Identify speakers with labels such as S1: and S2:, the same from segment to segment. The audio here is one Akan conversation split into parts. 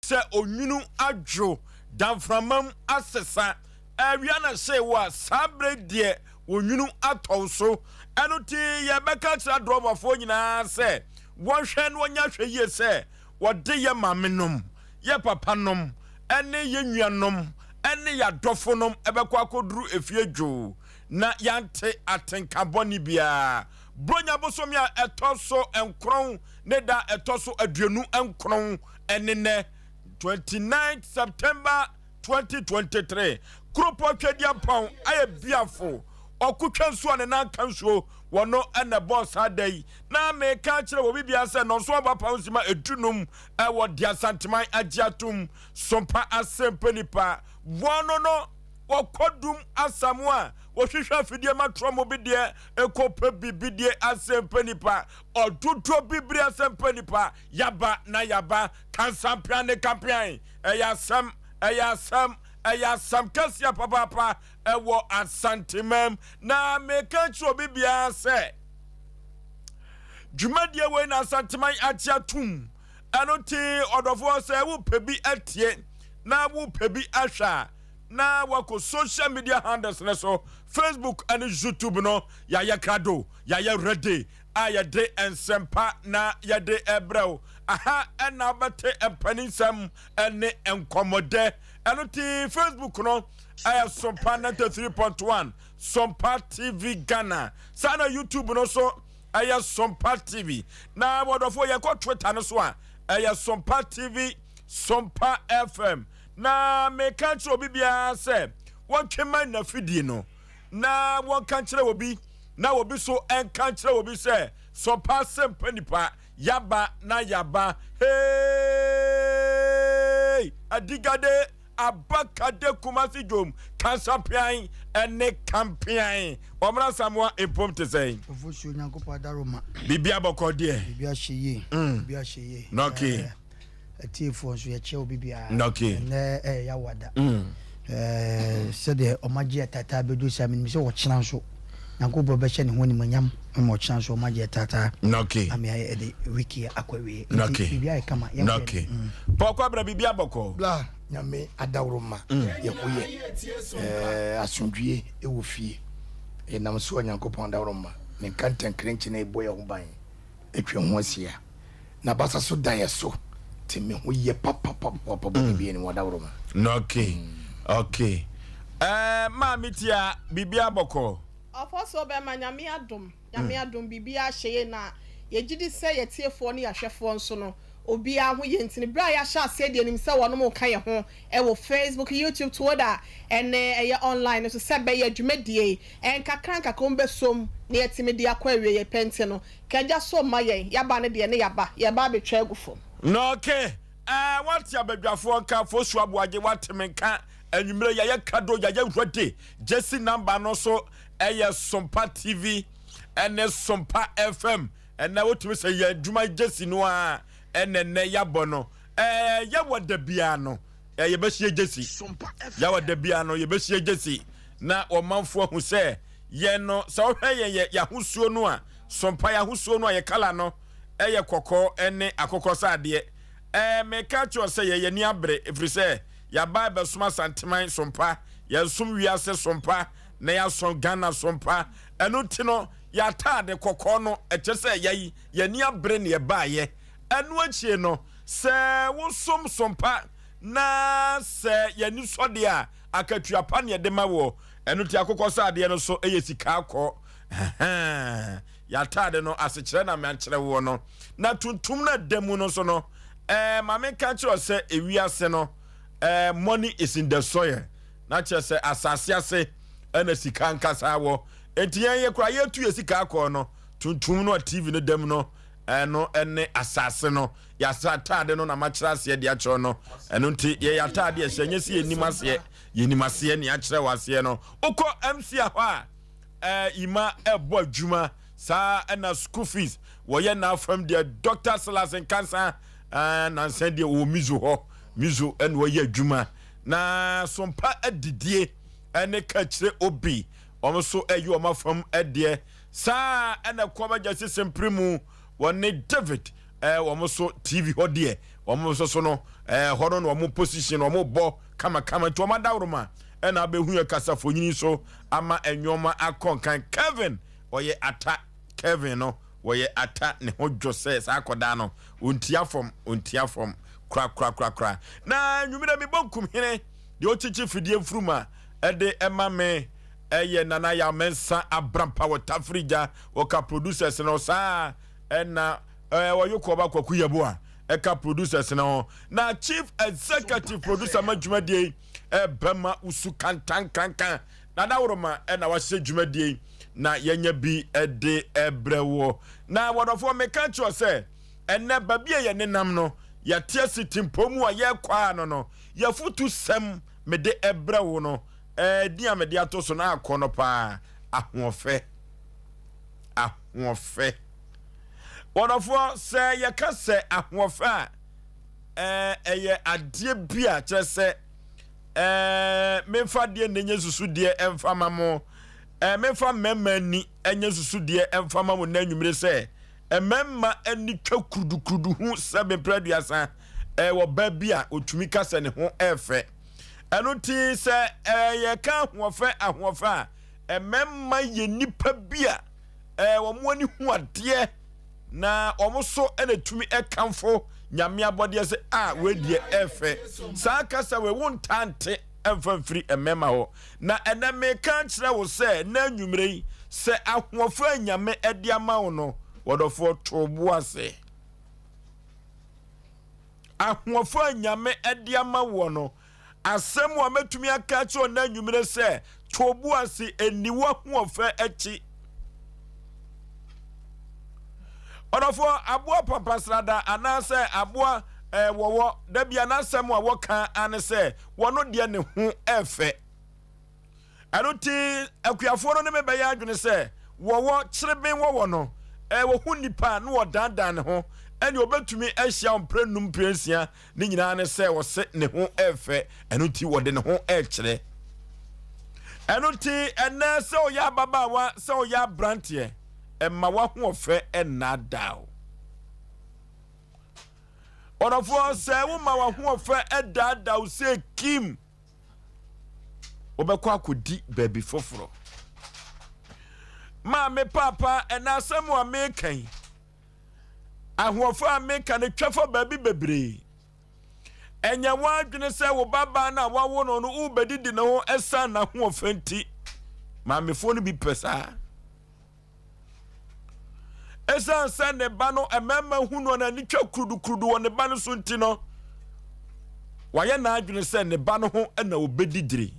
S1: Sɛ onwunu adwo, damframam asesa, awia na hyee wo a, saa berɛ yi deɛ onwunu atɔ wo so. Ɛno nti yɛbɛka akyerɛ adrɔbafoɔ nyinaa sɛ wɔnhwɛ na wɔnyɛ ahwɛyie sɛ wɔde yɛ maamenom, yɛ papanom, ne yɛ nuanom ne yɛ adɔfonom bɛkɔ akɔduru efie dwoo na yɛante atenka bɔne biara. Buronya bosome a ɛtɔ so nkron ne da a ɛtɔ so 29 ne nnɛ, 29 September 2023. Kuropɔn Twedeampɔn ayɛ biafo, ɔko twa nsuo a ne nan ka nsuo, wɔno na ɛbɔɔ saa da yi. Na meka akyerɛ wɔ bibia sɛ nɔnso aba pa nsima 15 ɛwɔ de Asanteman agye atom sompa asɛmpɛ nipa wɔno no wɔkɔ dum asam a wɔhwehwɛ afidie ma torɔ mo bi deɛ ɛkɔ pɛ bibi deɛ asɛmpɛ nipa ɔdodoɔ bibiri asɛmpɛ nipa Yaba na yaba, kansampean ne kampean, ɛyɛ asɛm, ɛyɛ asɛm, ɛyɛ asɛm kɛseɛ papaapa ɛwɔ Asantemam. Na meka kyerɛ obi biara sɛ, dwumadie wei na Asanteman agye atum. Ɛno nti ɔdɔfoɔ sɛ wopɛ bi atie na wopɛ bi ahwɛ a, na wakɔ social media handles no so, Facebook ne YouTube no, yɛayɛ krado, yɛayɛ ready a yɛde nsɛmpa na yɛde rebrɛ wo. Aha na wobɛte mpaninsɛm ne nkɔmmɔdɛ. Ɛno ti Facebook no ɛyɛ Sompa 93.1 Sompa TV Ghana. Saa na YouTube no so ɛyɛ Sompa TV. Na wɔdɔfoɔ yɛkɔ Twitter no so a ɛyɛ Sompa TV Sompa FM. Na meka kyerɛ obi biara sɛ wɔntwe ma nafidie no na wɔnka nkyerɛ obi na obi so nka nkyerɛ obi sɛ sɔpa sɛmpa nipa yaba na yaba hey adigade abakade Kumasi dwom kansapean ɛne kampean ɔmra Samoa mpom te sɛn.
S2: Ofosuo Nyankopɔn adaroma.
S1: Biribi abɔkɔ deɛ.
S2: Biribi ahyɛ yie. Biribi ahyɛ yie.
S1: Okay.
S2: Atiefoɔ nso yɛkyɛ obi biara.
S1: Okay.
S2: Ɛnɛ ɛyɛ Yawada. Ɛɛ sɛdeɛ ɔma gye ataataa bɛduru saa menim sɛ ɔkyena nso Nyankopɔn bɛhyɛ ne ho animuonyam ma ɔkyena nso ɔma gye ataataa.
S1: Okay.
S2: Ame ayɛ ɛde wiki akɔ awie. Nti
S1: Okay.
S2: biribi ayɛ kama. Yɛnkɔ
S1: Okay.
S2: yɛn.
S1: Pɔkɔ abira biribi abɔkɔ.
S3: Bla Nyame adaworoma yɛ ho yɛ eh, asomdwie wɔ fie. Yɛnam so a Nyankopɔn adaworoma ne nkantankrankyi na ɛbɔ yɛn ho ban atwa ho ahyia. N'abasa so da yɛ so te me ho yɛ papapapapa bɔne bi anim adaworoma.
S1: Okay. Okay. Ɛɛ maame tia biribi abɔkɔ.
S4: Ɔfɔsoɔ bɛma Nyame adom Nyame adom biribiara ahyɛ yie na yɛgyedi sɛ yɛtiefoɔ ne yɛahwɛfoɔ nso no obiara ho yie nti no berɛ a yɛahyɛ aseɛ deɛ nim sɛ wɔnom reka yɛn ho wɔ Facebook, YouTube, Twitter ɛne ɛyɛ online no so sɛ bɛyɛ dwumadie yi nkakra nkakra wɔn bɛsom na yɛatumi de akɔ awieɛ pɛ nti no ka gya so mma yɛn yɛaba no deɛ ne yɛaba yɛreba abɛtwa agu fam.
S1: Na okay ɛɛ wate abadwafoɔ nka Fosu Aboagye wate me nka anwummerɛ yɛayɛ kado yɛayɛ ready gyesi number no so ɛyɛ Sompa TV ɛne Sompa FM ɛnɛ wotumi sɛ yɛ adwuma gyesi no a ɛnɛ nɛ yɛabɔ no ɛɛ yɛwɔ da biara no ɛɛ yɛbɛhyia gyesi yɛwɔ da biara no yɛbɛhyia gyesi na ɔmanfoɔ ahu sɛ yɛn no sɛ wohwɛ yɛn yɛ yɛahosuo no a Sompa yɛahosuo no a yɛ kala no ɛyɛ kɔkɔɔ ɛne akokɔ saadeɛ ɛɛ meka kyerɛ sɛ yɛyɛ ni abere ɛfiri sɛ yɛaba ɛbɛsom Asanteman Sompa yɛnsom wiase Sompa na yɛasɔn Ghana Sompa ɛno nti no yɛataade kɔkɔɔ no ɛkyɛ sɛ yɛyi yɛni abere ne yɛbaayɛ ɛno akyie no sɛ wosom Sompa na sɛ yɛni sɔ deɛ a akatua pa ne yɛde ma wɔ ɛno nti akokɔ saadeɛ no so ɛyɛ sika akɔ yɛataade no asekyerɛ na meakyerɛ woɔ no na tuntum no ɛda mu no so no ɛɛ ma menka kyerɛ sɛ ewiase no ɛɛ money is in the soil na kyerɛ sɛ asase ase ɛna sika nkasa wɔ nti yɛn yɛ kora yɛtu yɛ sika akɔ no tuntum no a TV no dam no ɛno ɛne asase no yɛasa ataade no na makyerɛ aseɛ de akyerɛ no ɛno nti yɛyɛ ataade ɛhyɛ nyɛ sɛ yɛnim aseɛ yɛnim aseɛ ne akyerɛ wɔ aseɛ no wokɔ MC hɔ a ɛɛ ima ɛbɔ adwuma saa ɛna school fees wɔyɛ n'afam deɛ Dr. Silas Nkansa ɛɛ nansa deɛ wɔ Mizo hɔ Mizo ɛna wɔyɛ adwuma na Sompa adidie ɛne kakyire obi wɔn nso ɛyɛ wɔn afam ɛdeɛ saa ɛna kɔm agya sisi mpere mu wɔne David ɛɛ wɔn nso TV hɔ deɛ. Wɔn nso so no, ɛɛ hɔ no na wɔn position wɔn bɔ kamakama nti wɔn adaworoma ɛna abɛhu yɛ kasafonyini so ama nneɛma akɔ nkan. Kevin ɔyɛ ata, Kevin no wɔyɛ ata ne ho dwo sɛ saa akɔdaa no ɔntia fam, ɔntia fam korakorakorakora. Na nwummerɛ mebɔ nkumhene deɛ ɔkyekye fidie mfuruma ɛde ɛma me ɛyɛ Nana Yaw Mensah Abrampa wɔ Tafirigya wɔka producers no saa ɛna ɛɛ wɔyɛ kɔba Kwaku Yeboah ɛka producers no ho na chief executive producer ma dwumadie yi ɛbɛma wusu kantankankan na daworoma ɛna wahyɛ dwumadie yi na yɛnya bi ɛde ɛbrɛ wɔ na wɔdɔfoɔ meka kyerɛ sɛ ɛnɛ baabi a yɛnenam no yɛte ase timpɔ mu a yɛkɔ ano no yɛfotu sɛm mede ɛbrɛ wo no ɛɛ din a mede ato so no akɔ no paa ahoɔfɛ ahoɔfɛ wɔdɔfoɔ sɛ yɛka sɛ ahoɔfɛ a ɛyɛ adeɛ bi a kyerɛ sɛ memfa deɛ na ɛnyɛ susudeɛ ɛmfa ma mo memfa mmarima ani ɛnyɛ susudeɛ ɛmfa ma mo na anwummere sɛ mmarima ani twa kurudukurudu ho sɛ mepere aduasa wɔ ba bi a ɔtumi ka sɛ ne ho ɛɛfɛ. Ɛno nti sɛ yɛka ahoɔfɛ ahoɔfɛ a mmarima yɛ nnipa bi a wɔn ani hu adeɛ na wɔn so na tumi ɛkamfo nyame abɔdeɛ sɛ a wei deɛ ɛfɛ. Saa kasa wei wo ntaa nte ɛmfa mfiri mmarima hɔ. Na ɛnɛ meka kyerɛ wo sɛ na anwummerɛ yi sɛ ahoɔfɛ nyame ɛde ama wo no wɔdɔfoɔ to bo ase. Ahoɔfɛ nyame ɛde ama wo no asɛm a mɛtumi aka kyerɛ na anwummerɛ sɛ to bo ase aniwa ahoɔfɛ akyi. Ɔdɔfoɔ aboa pampasrada anaasɛ aboa wɔwɔ da bia n'asɛm a wɔka ane sɛ wɔno deɛ ne ho ɛfɛ. Ɛno nti akuafoɔ no ne me bɛyɛ adwene sɛ wɔwɔ kyereben wɔwɔ no wɔhu nipa na wɔdaadaa ne ho ɛne ɔbɛtumi ahyia mpere num mpere nsia ne nyinaa ne sɛ wɔse ne ho ɛfɛ. Ɛno nti wɔde ne ho ɛkyerɛ. Ɛno nti ɛnɛ sɛ ɔyɛ ababaawa sɛ ɔyɛ aberanteɛ ɛma wahoɔfɛ ɛnnaadaa wo. Ɔdɔfoɔ sɛ woma wahoɔfɛ ɛdaadaa wo sɛ kim wobɛkɔ akɔdi baabi foforɔ. Maame paapa ɛna asɛm a meka yi ahoɔfɛ a meka no twa fa baabi bebree. Ɛnyɛ w'adwene sɛ wo babaa no a wawo no no wobɛdidi ne ho ɛsiane n'ahoɔfɛ nti. Maamefoɔ no bi pɛ saa. Ɛsiane sɛ ne ba no mmarima hu no na ani twa kurudukurudu wɔ ne ba no so nti no, wayɛ n'adwene sɛ ne ba no ho na obɛdidiri.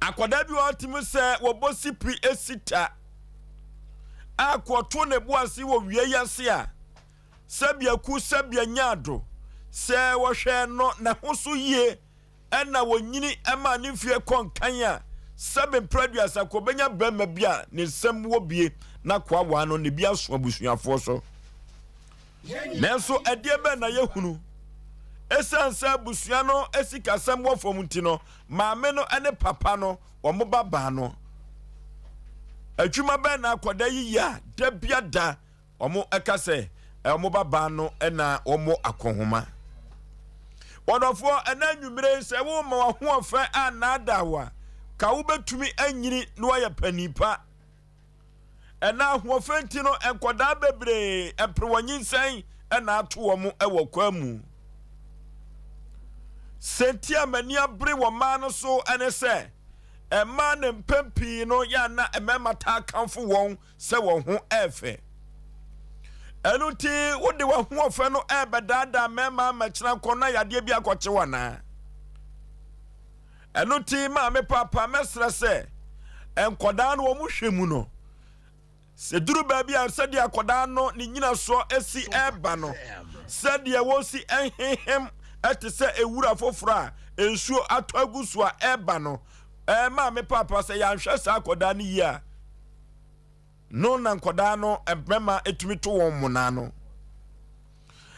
S1: Akwadaa bi wɔ ɔtumi sɛ wɔbɔ sipi esita a kɔto ne bo ase wɔ wie yi ase a sɛbea ku sɛbea nyaado sɛ wɔhwɛ no ne ho so yie ɛna wɔnyini ɛma ne mfie kɔ nkan a sɛbe mpere aduasa kɔ bɛnya bɛrima bi a ne nsɛm wɔ bie na koawaa no ne bi aso abusuafoɔ so. Nanso ɛdeɛ bɛn na yɛhunu? Ɛsiane sɛ abusua no sikasɛm wɔ fam nti no, maame no ne papa no wɔn ba baa no. Adwuma bɛn na akwadaa yi yɛ a da bia da wɔn ɛka sɛ wɔn ba baa no na wɔn akɔnhoma. Wɔdɔfoɔ ɛna anwummere sɛ woma w'ahoɔfɛ a naadaa wo a, ka wobɛtumi anyini na woayɛ panin pa. Ɛna ahoɔfɛ nti no nkɔdaa bebree mperewa nyinsɛn ɛna ato wɔn wɔ kwan mu. Sɛnti a m'ani abere wɔ mmaa no so ɛne sɛ mmaa ne mpɛn pii no yɛ ana mmarima taa kamfo wɔn sɛ wɔn ho ɛɛfɛ. Ɛno nti wode w'ahoɔfɛ no ɛɛbɛdaadaa mmarima ama kyena kɔ na yadeɛ bi akɔkye wo anaa? Ɛno nti maame paapa mɛsrɛ sɛ nkɔdaa no wɔn hwɛ mu no sɛ duru baabi a sɛdeɛ akɔdaa no ne nyinasoɔ esi ɛɛba no sɛdeɛ wɔsi ɛhehem ɛte sɛ ewura foforɔ a nsuo atɔ agu so a ɛɛba no ɛɛ maame paapa sɛ yɛanhwɛ saa akɔdaa no yie a no na nkɔdaa no mmarima etumi to wɔn mmonnaa no.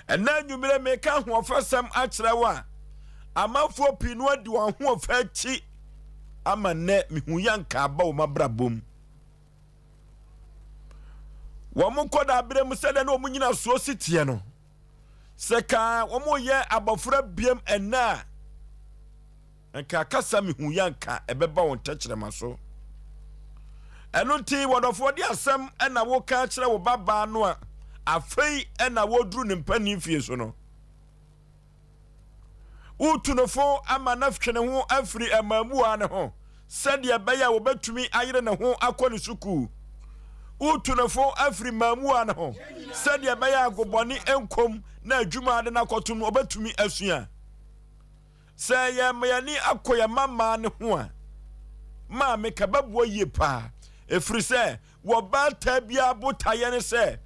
S1: Ɛnna anwummere meka ahoɔfɛsɛm akyerɛ wo a amanfoɔ pii no adi wɔn ahoɔfɛ akyi ama nnɛ mehu yɛ nka aba wɔn abrabɔ mu. Wɔn nkɔdaa berɛ mu sɛdeɛ na wɔn nyinasoɔ si teɛ no. Sɛ ka wɔyɛ abɔfra biam ɛnnɛ a, nka kasa mehu yɛ anka ɛbɛba wɔn tɛkyerɛma so. Ɛno nti wɔdɔfoɔ de asɛm na woka kyerɛ wo babaa no a afei na wɔduru ne mpanin fie so no. Wotu no fo ama no atwe ne ho afiri mmaamua no ho sɛdeɛ ɛbɛyɛ a wɔbɛtumi ayere ne ho akɔ ne sukuu. Wotu no fo afiri mmaamua no ho sɛdeɛ ɛbɛyɛ a agobɔne nkom na adwuma ade no akɔto no ɔbɛtumi asua. Sɛ yɛma yɛn ani akɔ yɛn mmammaa no ho a, maame ka bɛboa yie paa ɛfiri sɛ Wɔ baatan biara botaeɛ ne sɛ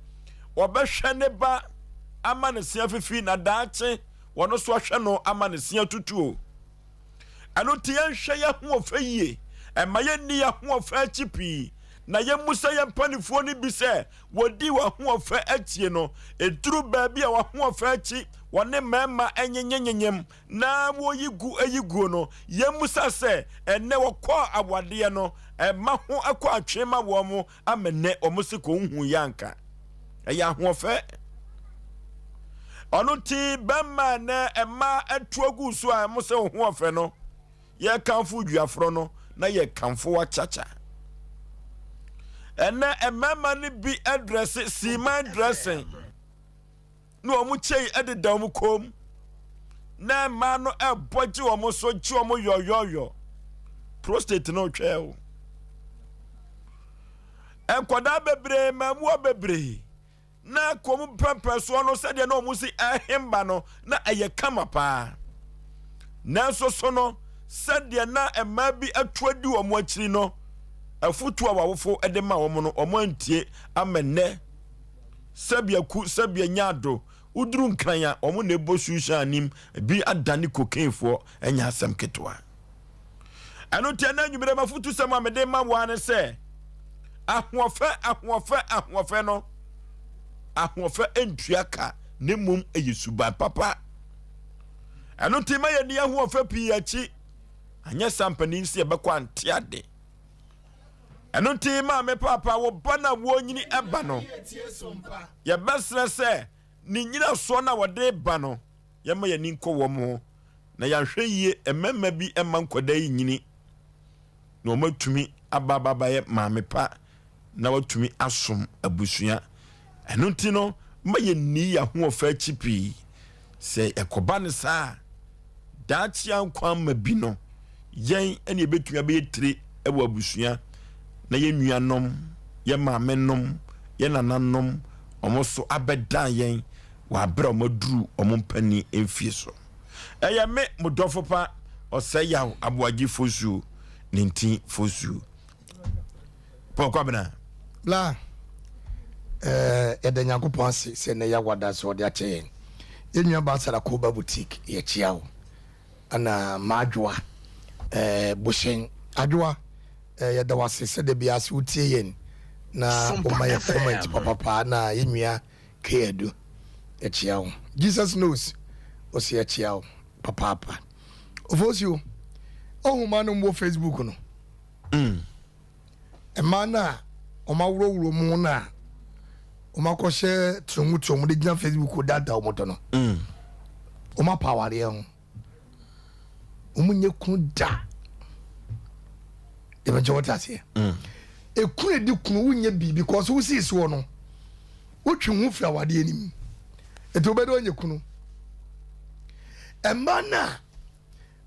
S1: ɔbɛhwɛ ne ba ama ne se afifi na daakye wɔno nso ahwɛ no ama ne se atutuo. Ɛno nti yɛnhwɛ yɛn ahoɔfɛ yie, ɛma yɛnni yɛn ahoɔfɛ akyi pii na yɛmmusa yɛn mpanimfoɔ no bi sɛ wɔdi wɔn ahoɔfɛ akyie no, ɛduru baabi a wɔn ahoɔfɛ akyi wɔne mmarima nyenyenyenyem na wɔyi gu yi guo no, yɛmmisa sɛ, ɛnnɛ wɔkɔɔ awadeɛ no, ɛma ho kɔ atwe ma wɔn ama nnɛ wɔn se kɔ nhu yɛ anka. Ɛyɛ ahoɔfɛ. Ɔno nti bɛmma ɛnɛ ɛma ɛto agu so a ɛmo sɛ wo ho ɔfɛ no, yɛkamfo duaforɔ no na yɛkamfo wakyakya. Ɛnɛ mmarima no bi drɛse, seaman dressing. na wɔn kyɛi deda wɔn kɔn mu, na mmaa no ɛbɔ gye wɔn so gye wɔn yɔyɔyɔ. Prostate no twɛ o. Nkwadaa bebree, mmaamuwa bebree, na kɔn pɛmpɛsoɔ no sɛdeɛ na wɔn si ɛhemba no na ɛyɛ kama paa. Nanso so no, sɛdeɛ na mmaa bi atu adi wɔn akyiri no, afutuo a wɔawofo de ma wɔn no, wɔn antie ama nnɛ. Sɛbea ku sɛbea nya ado. Woduru Nkran a, wɔn na ɛbɔ suhyɛn anim, ebi adane kokainefoɔ, ɛnyɛ asɛm ketewa. Ɛno nti ɛnɛ anwummerɛ m'afotusɛm a mede ma wo ara ne sɛ, ahoɔfɛ, ahoɔfɛ, ahoɔfɛ no, ahoɔfɛ ntua ka, na mmom ɛyɛ suban papa. Ɛno nti ma yɛnni ahoɔfɛ pii akyi, anyɛ saa mpanin sɛ yɛbɛkɔ ante ade. Ɛno nti maame paapa wo ba no a wɔnyini ɛba no, yɛbɛsrɛ sɛ ne nyinasoɔ no a wɔde ba no, yɛma yɛni nkɔ wɔn ho na yɛanhwɛ yie mmarima bi mma nkwadaa yi nyini na wɔatumi aba aba abɛyɛ maame pa na watumi asom abusua. Ɛno nti no, ma yɛnni yɛn ahoɔfɛ akyi pii. Sɛ ɛkɔba no saa a, daakye a nkwa ama bi no, yɛn na yɛbɛtumi abɛyɛ tire wɔ abusua na yɛn nuanom, yɛn maamenom, yɛn nananom, wɔn so abɛdan yɛn wɔ aberɛ a wɔaduru wɔn mpanin mfie so. Ɛyɛ me, mo dɔfo pa, Ɔsɛeyaw Aboagye Fosuo, ne nti Fosuo. Paul Kwabena.
S3: Bla, eh, yɛda Nyankopɔn ase sɛ nnɛ yɛawada sɛ ɔde akyɛ yɛn. Yɛn nua baa Sarah Koba Boutique, yɛkyea wo. Ɛna Maadwoa, eh, Bohyɛn. Adwoa, eh, yɛda wo ase sɛ da biara sɛ wotie yɛn na woma yɛ comment papapa. Na yɛn nua Kay Adu, yɛkyea wo. Jesus Knows, ɔse yɛkyea wo papaapa. Ofosuo, ɔhoma no wɔ Facebook no.
S1: Mm.
S3: Mmaa no a wɔaworɔworɔ mu no a wɔakɔhyɛ tirinwutu wɔde gyina Facebook daadaa wɔn to no.
S1: Mm.
S3: Wɔapa awareɛ ho. Wɔnyɛ kunu da. Yɛbɛkyɛ wɔte aseɛ.
S1: Mm.
S3: Ekunu edi kunu wonyɛ bi because wosii soɔ no wotwe ho firi awadeɛ no mu. Nti wobɛdɛ ɔnyɛ kunu. Mmaa no a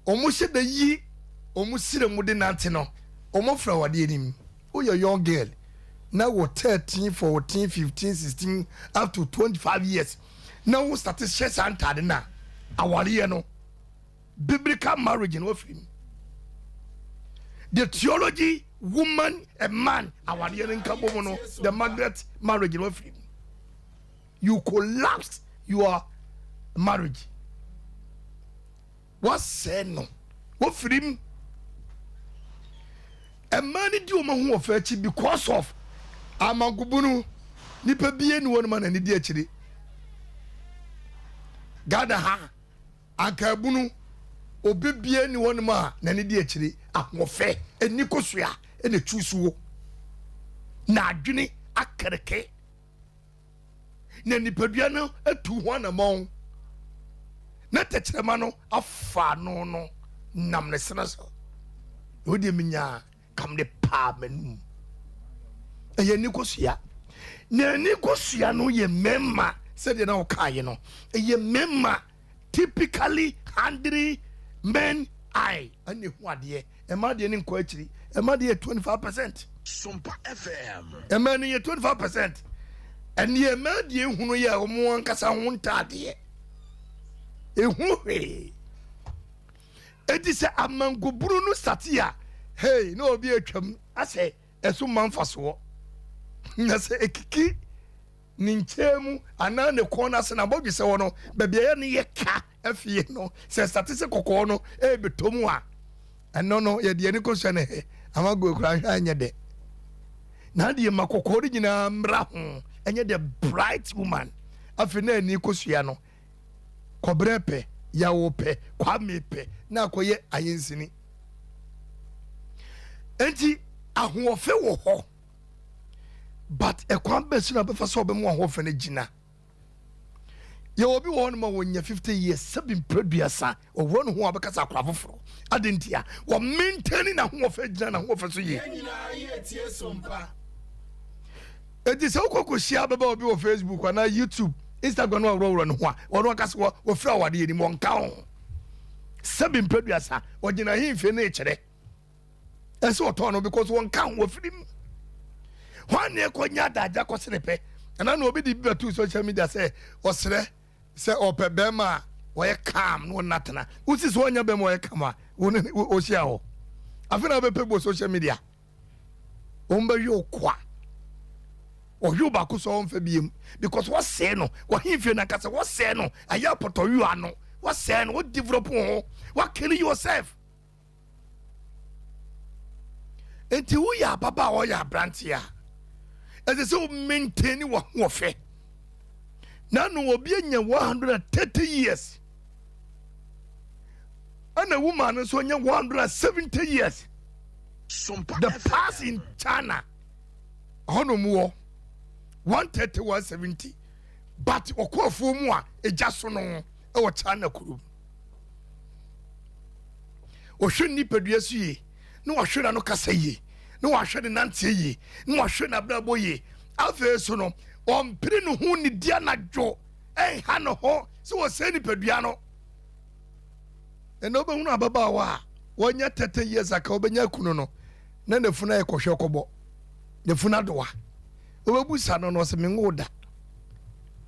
S3: Wɔhyɛ da yi wɔn srɛ mu de nante no, wɔfra wo adeɛ nim. Woyɛ young girl na wɔ 13, 14, 15, 16 up to 25 years na wo start hyɛ saa ntaade no a, awareɛ no, biblical marriage no wafiri mu. The theology woman and man awareɛ no nka bɔ mu no, the Margaret marriage no wafiri mu. You collapse your marriage. Wɔasɛe no. Wɔfiri mu. Mmaa no di wɔn ahoɔfɛ akyi because of amankubunu. Nipa bie ni wɔn ma n'ani di akyire. Ghana ha, anka abunu, obi bie ni wɔn ma n'ani di akyire. Ahoɔfɛ, ani kosua, ɛna etu suo. Na adwene akereke. Na nipadua no atu ho anamɔn. Na tɛkyerɛma no afa ano no nam ne sene so. Na wodeɛ menyaa kam de paa m'anum. Ɛyɛ ani kosua. Na ani kosua no yɛ mmarima sɛdeɛ na wokaeɛ no. Ɛyɛ mmarima typically hundred men eye ɛna ehu adeɛ. Ɛma adeɛ no nkɔ akyiri. Ɛma adeɛ yɛ 25%.
S5: Sompa FM.
S3: Ɛma no yɛ 25%. Ɛneɛ ɛma adeɛ ehunu yɛ wɔn ankasa ho ntaadeɛ. Ehu hwee. Eti sɛ amankobunu no sate a, hey, na obi atwam asɛ ɛso mma mfasoɔ. Na sɛ ekiki ne nkyɛn mu anaa ne kɔn no ase na abɔdwesɛ hɔ no, baabi a ɛyɛ no yɛ ka afie no, sɛ sate sɛ kɔkɔɔ no ɛrebɛtɔ mu a, ɛno no yɛde ani kɔsua no hɛ, amagoe koraa hwɛ anyɛ dɛ. Na adeɛ ma kɔkɔɔ no nyinaa mmra ho, ɛnyɛ the bright woman. Afei na ani kɔsua no, Kɔbrɛ pɛ, Yaw pɛ, Kwame pɛ na akɔyɛ ayensini. Enti ahoɔfɛ wɔ hɔ but ɛkwan bɛn so na bɛfa sɛ ɔbɛma ahoɔfɛ no gyina? Yɛwɔ obi wɔ hɔ nom a wɔnya 50 years sɛbi mprɛduasa ɔwura ne ho a bɛkasa akora foforɔ. Ade nti a wɔ maintain n'ahoɔfɛ gyina n'ahoɔfɛ so yie. Enti sɛ wokɔ kɔhyia ababaawa bi wɔ Facebook anaa YouTube, Instagram no aworɔworɔ ne ho a, ɔno ankasa wɔ wɔfiri awadeɛ anim, ɔnka ho. Sɛbi mprɛduasa, ɔgyina ahemfie no rekyerɛ. Ɛsɛ ɔtɔn no because wɔnka ho, wɔfiri mu. Hwan na ɛkɔnya adagya kɔsere pɛ? Ɛna na obi de bi bɛtoo social media sɛ ɔsrɛ sɛ ɔpɛ bɛrima a ɔyɛ calm na ɔnna tena. Wosi sɛ ɔnya bɛrima ɔyɛ calm a, wo ne ɔhyia hɔ. Afei na wobɛpɛ bi wɔ social media. Wɔn bɛhwɛ wo kwa. Ɔhwɛ wo baako sɛ ɔnfɛ biem because wɔsɛɛ no wɔhemfie no ankasa wɔsɛɛ no ayɛ apɔtɔwio ano wɔsɛɛ no wo develop wo ho wa kill yourself. Nti woyɛ ababaawa ɔyɛ aberante a ɛsɛ sɛ wo maintain w'ahoɔfɛ. Na no obi anya 130 years ɛna woman no nso anya 170 years. The pass in China ɛhɔ na ɔmu wɔ 130 170 but ɔkɔ afuo mu a egya so no ɛwɔ China kurom. Ɔhwɛ nipadua so yie na wahwɛ n'ano kasa yie na wahwɛ ne nanteɛ yie na wahwɛ n'abrabɔ yie. Afei so no ɔmpere ne ho nidi anadwo ɛnha ne ho sɛ wɔsɛe nipadua no. Ɛnna wobɛhunu ababaawa a wanya 30 years aka wobɛnya kunu no na nafunu ayɛ kɔhwɛ kɔbɔ nafunu adowa wobɛbusa no no ɔsɛ menwo da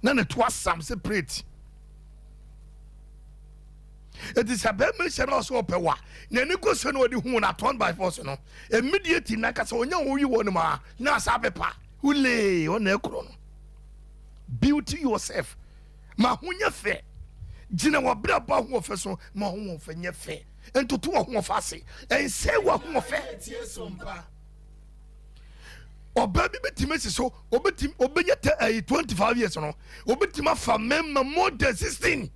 S3: na ne to asam sɛ plate ɛti sɛ bɛrima hyɛ no ɔsɛ ɔpɛ wa n'ani kɔ so na ɔde hu no atɔn by force no immediately nankasa ɔnya wo yi wɔ no mu a na asa apepa hulee ɔna ɛkorɔ no beauty yourself Ma ho nyɛ fɛ. Gyina w'abrabɔ ahoɔfɛ so ma w'ahoɔfɛ nyɛ fɛ. Ntoto w'ahoɔfɛ ase. Nsɛe w'ahoɔfɛ. Ɔbaa bi bɛtumi asi so, obɛtumi, obɛnya tɛ ɛyi 25 years no, obɛtumi afa mmarima more than 16.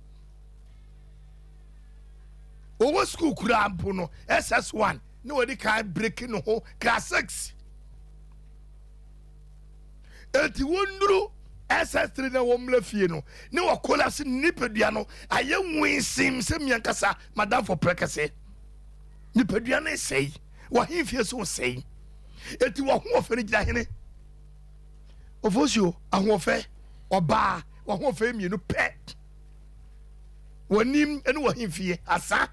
S3: Ɔwɔ sukuu koraa mpo no, SS1, ne wɔde kan break ne ho class 6. Enti wɔnnuru SS3 na wɔmmra fie no, ne wɔ collapse ne nipadua no ayɛ nwinsim sɛ mi ankasa madamfo prɛkɛsɛ. Nipadua no resɛe, w'ahemfie so resɛe. Enti w'ahoɔfɛ no gyina hene? Ofosuo, ahoɔfɛ, ɔbaa, w'ahoɔfɛ mmienu pɛ. W'anim ne w'ahemfie asa.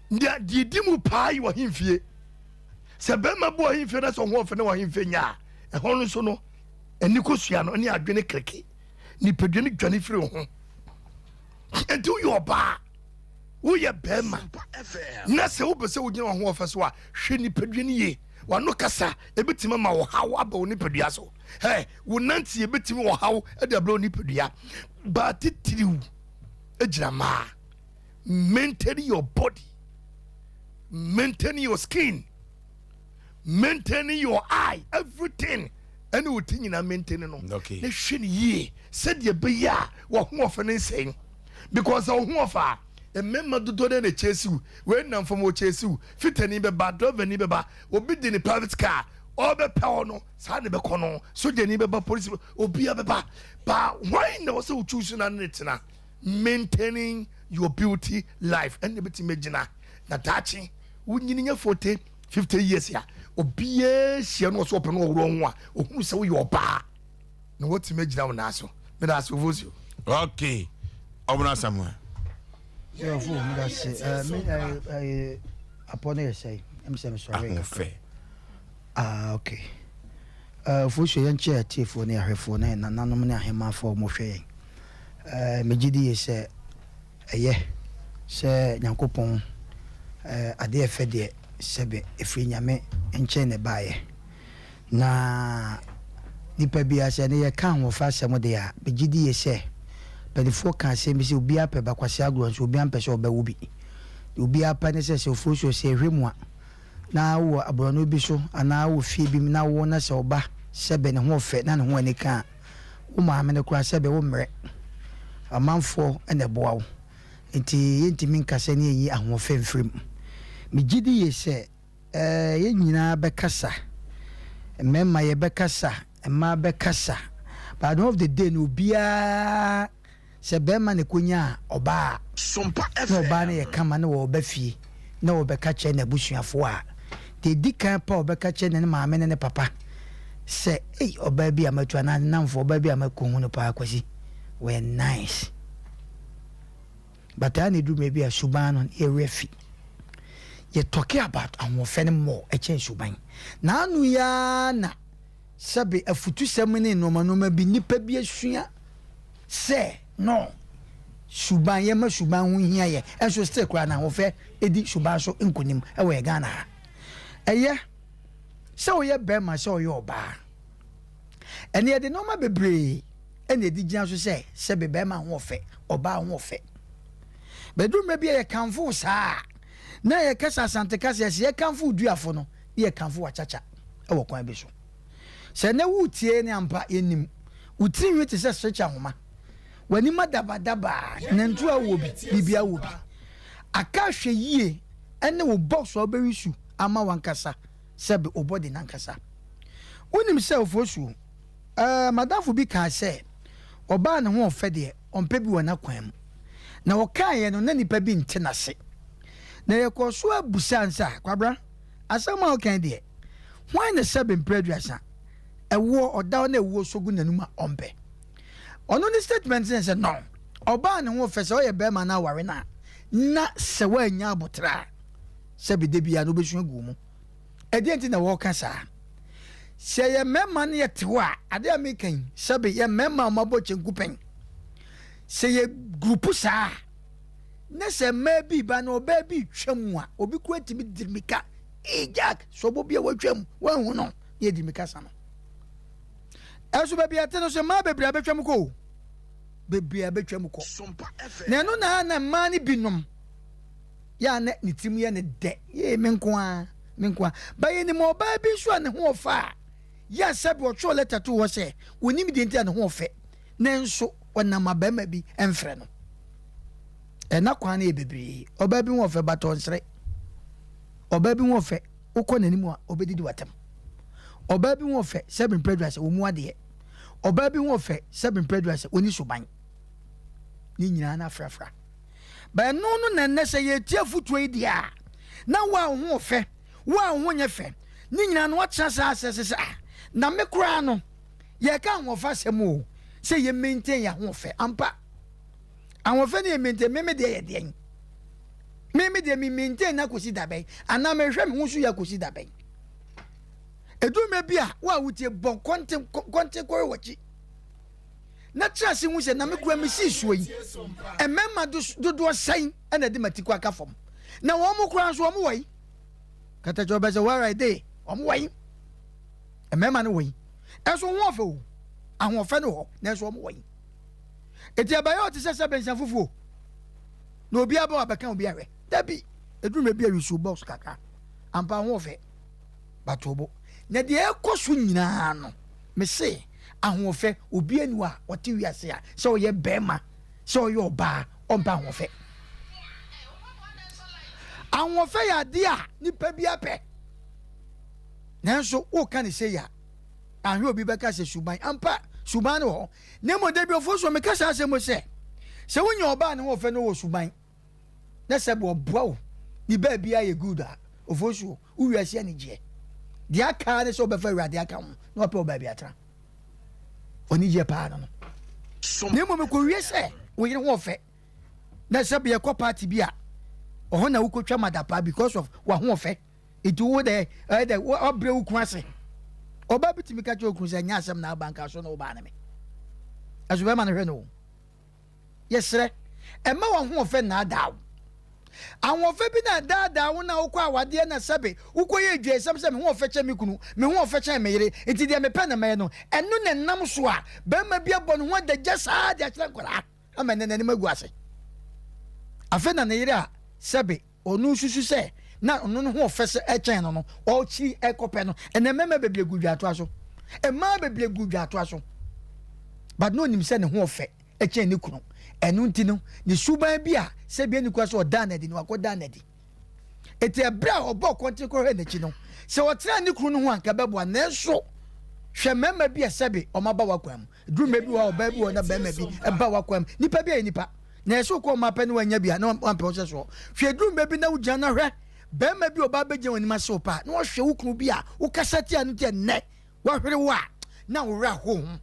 S3: Deɛ di mu paa yi w'ahemfie. Sɛ bɛrima bu ahemfie na sɛ ɔho ɔfɛ na w'ahemfie nya a, ɛhɔ no nso no, ani kosua no ne adwene kreke. Nipadua no dwane firi wo ho. Enti woyɛ ɔbaa, woyɛ bɛrima, na sɛ wopɛ sɛ wogyina w'ahoɔfɛ so a, hwɛ nipadua no yie. W'ano kasa ebetumi ama ɔhaw aba wo nipadua so. Hɛ, wo nante ebetumi ɔhaw de abrɛ wo nipadua. Baa titiriw gyina mmaa. Maintain your body. Maintain your skin. Maintain your eye. Everything. Ɛne wo ti nyinaa maintain no.
S1: Okay.
S3: Ne hwɛ no yie sɛdeɛ ɛbɛyɛ a w'ahoɔfɛ no nsɛe. Because sɛ wo ho ɔfɛ a, mmarima dodoɔ dɛn na ɛkyɛsi wo? Wei nam fam ɔkyɛsi wo. Fitani bɛba, driverni bɛba, obi de ne private car. ɔbɛpɛ wo no, saa na ɛbɛkɔ no. Sogyani bɛba, polisi bɛba, obiara bɛba. But hwan na ɛwɔ sɛ wo choose na ne tena? Maintaining your beauty life ɛna ɛbɛtumi agyina na daakye wonyini nya 40, 50 years a, obiara hyia no ɔsɛ ɔpɛ no ɔworɔ ho a, ohunu sɛ woyɛ ɔbaa na watumi agyina wo nan so. Meda ase, Ofosuo.
S1: Okay, ɔmono Asamoah.
S2: Yɛfo, meda ase. Me apɔ no yɛ sɛe ɛm sɛ mesɔre
S1: kakra.
S2: Ah, okay. Ofosuo, yɛnkyɛ atiefoɔ ne ahwɛfoɔ ne nananom ne ahemmafoɔ a wɔhwɛ yɛn. Megye di yie sɛ ɛyɛ sɛ Nyankopɔn adeɛ ɛfɛ deɛ sɛbe ɛfiri Nyame nkyɛn na ɛbaeɛ. Na nipa biara sɛ ɛnɛ yɛka ahoɔfɛ asɛm deɛ a, megye di yie sɛ mpaninfoɔ ka asɛm bi sɛ obiara pɛ bakwasea agorɔ nso obiara mpɛ sɛ ɔbɛwo bi. Deɛ obiara pɛ ne sɛ sɛ ofuosuo sɛ ɛhwɛ mu a na wowɔ aborɔno bi so anaa wowɔ fie bi mu na wo na sɛ ɔba sɛbe ne ho ɔfɛ na ne ho anika a, wo maame no koraa sɛbe wo mmerɛ. Amanfoɔ na ɛboa wo. Nti yɛntumi nka sɛ ne yɛnyi ahoɔfɛ mfiri mu. Megye di yie sɛ Ɛɛ, yɛn nyinaa bɛkasa. Mmarima yɛbɛkasa, mmaa bɛkasa. But at the end of the day no, obiara, sɛ barima na ɛkɔnya ɔbaa a, na ɔbaa no yɛ kama na ɔreba fie na ɔrebɛka kyerɛ n'abusuafoɔ a, deɛ ɛdi kan pa a ɔbɛka kyerɛ ne maame ne ne papa sɛ, ei, ɔbaa bi a matu anaa ne nnamfoɔ, ɔbaa bi a makɔhu no paa, Kwasi, wɔyɛ nice. But aa na ɛduru baabi a suban no yɛ werɛ fi. Yɛ talking about ahoɔfɛ no more ɛkyɛn suban. Na ano yi ara na sɛbe afutusɛm ne nnoɔma nnoɔma bi nnipa bi asua sɛ no suban yɛma suban ho hia yɛ ɛnso still koraa na ahoɔfɛ ɛdi suban so nkonim ɛwɔ yɛ Ghana ha. Ɛyɛ sɛ woyɛ bɛrima sɛ ɔyɛ ɔbaa. Ɛnna yɛde nneɛma bebree na ɛde gyina so sɛ sɛbe barima ho ɔfɛ, ɔbaa ho ɔfɛ. Bɛduru mmerɛ bi a yɛkamfo wo saa a, na yɛkasa Asante kasa yɛsɛ yɛkamfo wo duafo no, na yɛkamfo w'akyakya wɔ kwan bi so. Sɛ nnɛ woretie ne ampa yɛnim, wo tiri nwi te sɛ serekye ahoma, w'anim adabadaba, nantu a wowɔ bi, biribiara wɔ bi. Aka ahwɛ yie ne wo box a wobɛyi su ama w'ankasa sɛbe wo body no ankasa. Wonim sɛ Ofosuo, eh, m'adamfo bi kaa sɛ ɔbaa ne ho ɔfɛ deɛ ɔmpɛ bi wɔ n'akwan mu. Na ɔkaeɛ no na nnipa bi nte n'ase. Na yɛkɔɔ so ara bisaa no sɛ, ah, Kwabena, asɛm a woka yi deɛ, hwan na sɛbe mprɛ aduasa ɛwoɔ, ɔda hɔ na ɛwoɔ sɔ gu n'anum a ɔmpɛ? Ɔno ne statement ne sɛ, no, ɔbaa ne ho ɔfɛ sɛ ɔyɛ barima na aware no a, na sɛ woannya aboterɛ a, sɛbe da biara no wobɛsu agu wo mu. Ɛdeɛn nti na wɔreka saa? Sɛ yɛ mmarima no yɛte hɔ a, adeɛ a meka yi, sɛbe yɛ mmarima a wɔabɔ kyenku pɛn, sɛ yɛ grupu saa a, na sɛ mmaa bi ba na ɔbaa bi retwa mu a, obi kura tumi di mirika, ee Jack, sɔbɔ bi a watwa mu, wanhu no, na yɛdi mirika sa no. Ɛnso baabi a ɛte no so mmaa bebree abɛtwa mu kɔ o. Bebree abɛtwa mu kɔ. Na ɛno na na mmaa no binom yɛ a na ne tirim yɛ no dɛ, yee, me nko ara, me nko ara. But yɛnim ɔbaa bi nso a ne ho ɔfɛ a, yɛ a sɛbe ɔtwerɛ lɛta too hɔ sɛ ɔnim deɛ nti a ne ho ɔfɛ, nanso ɔnam a barima bi mfrɛ no. Ɛna kwan no yɛ bebree. Ɔbaa bi ho ɔfɛ but ɔnsere. Ɔbaa bi ho ɔfɛ, wokɔ n'anim a ɔbɛdidi w'atam. Ɔbaa bi ho ɔfɛ, sɛbe mprɛ aduasa, ɔmu adeɛ. Ɔbaa bi ho ɔfɛ, sɛbe mprɛ aduasa, ɔni suban. Ne nyinaa no afrafra. But ɛno no na ɛnnɛ sɛ yɛretie afotuo yi deɛ a, na wo a wo ho ɔfɛ, wo a wo ho nyɛ fɛ, ne nyinaa no woatena saa asɛ sɛ sɛ ah, na me koraa no, yɛreka ahoɔfɛ asɛm o, sɛ yɛ maintain yɛ ahoɔfɛ. Ampa, ahoɔfɛ no yɛ maintain, me me deɛ yɛ deɛn? Me me deɛ me maintain no akɔsi da bɛn? Anaa mehwɛ me ho so yɛ akɔsi da bɛn? Ɛduru mmerɛ bi a, wo a wotie bɔ kɔnten kɔnten kɔhwɛ w'akyi. na tena ase hu sɛ na me kura mesii soɔ yi, mmarima dodoɔ sɛn na ɛde m'atiko aka fam? Na wɔn mo koraa nso wɔn wɔ yi? Katakyɛ ɔbɛ sɛ where are they? Wɔn wɔ yi? Mmarima no wɔ yi? Ɛnso ho ɔfɛ o, ahoɔfɛ no hɔ, nanso wɔn wɔ yi? Eti ɛbɛyɛ ɔte sɛ sɛ bɛnsa fufuo na obi aba wabɛka obi ahwɛ. Dabi, eduru mɛ bi a yusu box kakra, ampa ho ɔfɛ. Bato bo. Na deɛ ɛrekɔ so nyinaa no, mese ahoɔfɛ, obiara nni hɔ a ɔte wiase a, sɛ ɔyɛ barima, sɛ ɔyɛ ɔbaa, ɔmpɛ ahoɔfɛ. Ahoɔfɛ yɛ adeɛ a nipa biara pɛ. Nanso woka no sei a, anhwɛ obi bɛka sɛ suban. Ampa, suban no wɔ hɔ. Na mmom da bi Ofosuo, meka saa asɛm yi sɛ, sɛ wonya ɔbaa a ne ho ɔfɛ na ɔwɔ suban, na sɛ ɔboa wo ne baabiara yɛ good a, Ofosuo, wo wiase anigyeɛ. Deɛ aka ara ne sɛ wobɛfa Awurade aka ho na wapɛ wo baabi atena. Anigyeɛ paa no no. Na mmom ɛkɔwie sɛ wo yere ho ɔfɛ na sɛ yɛkɔ party bi a, ɔhɔ na wokɔtwa madapaa because of w'ahoɔfɛ. Nti wo dɛ ɛyɛ dɛ wabrɛ wo kunu ase. Ɔbaa bi tumi ka kyerɛ okunu sɛ nyɛ asɛm na aba nka so na wobaa ne me. Ɛso bɛrima no hwɛ no o. Yɛsrɛ, ɛmma w'ahoɔfɛ nnaadaa wo. Ahoɔfɛ bi na ɛdaadaa wo na wokɔ awadeɛ na sɛbe wokɔyɛ adwaesɛm sɛ me ho ɔfɛ kyɛn me kunu, me ho ɔfɛ kyɛn me yere, nti deɛ mepɛ na mɛyɛ no. Ɛno na ɛnam so a barima bi abɔ ne ho adagya saa de akyerɛ nkwadaa ama ɛnnɛ n'anim agu ase. Afei na ne yere a sɛbe Ɔno nsusu sɛ na ɔno no ho ɔfɛ sɛ ɛkyɛn no no, ɔkyiri ɛkɔpɛ no. Ɛnɛ mmarima bebree gu dwaatoa so. Mmaa bebree gu dwaatoa so. But na onim sɛ ne ho ɔfɛ ɛkyɛn ne kunu. Ɛno nti no, ne suban bi a sɛ bia ne kura sɛ ɔdaa no adi no, wakɔdaa no adi. Eti ɛberɛ a ɔbɔɔ kɔnten kɔhwɛɛ n'akyi no, sɛ ɔtenaa ne kunu no ho a anka ɛbɛboa. Nanso, hwɛ mmarima bi a sɛbe wɔn aba w'akwan mu. Duru mmerɛ bi wɔ hɔ a ɔbaa bi wɔ hɔ na barima bi ba w'akwan mu. Nipa bi yɛ nipa. Na ɛsɛ wokɔ ɔma pɛ ne wanya bi a na wampɛ wo sɛ soɔ. Hwɛ duru mmerɛ bi na wogyina na hwɛ barima bi a ɔbaa bɛgyina w'anim ase wo paa na wahwɛ wo kunu bi a wokasa tia no tia nnɛ wahwere wo a na wo werɛ aho ho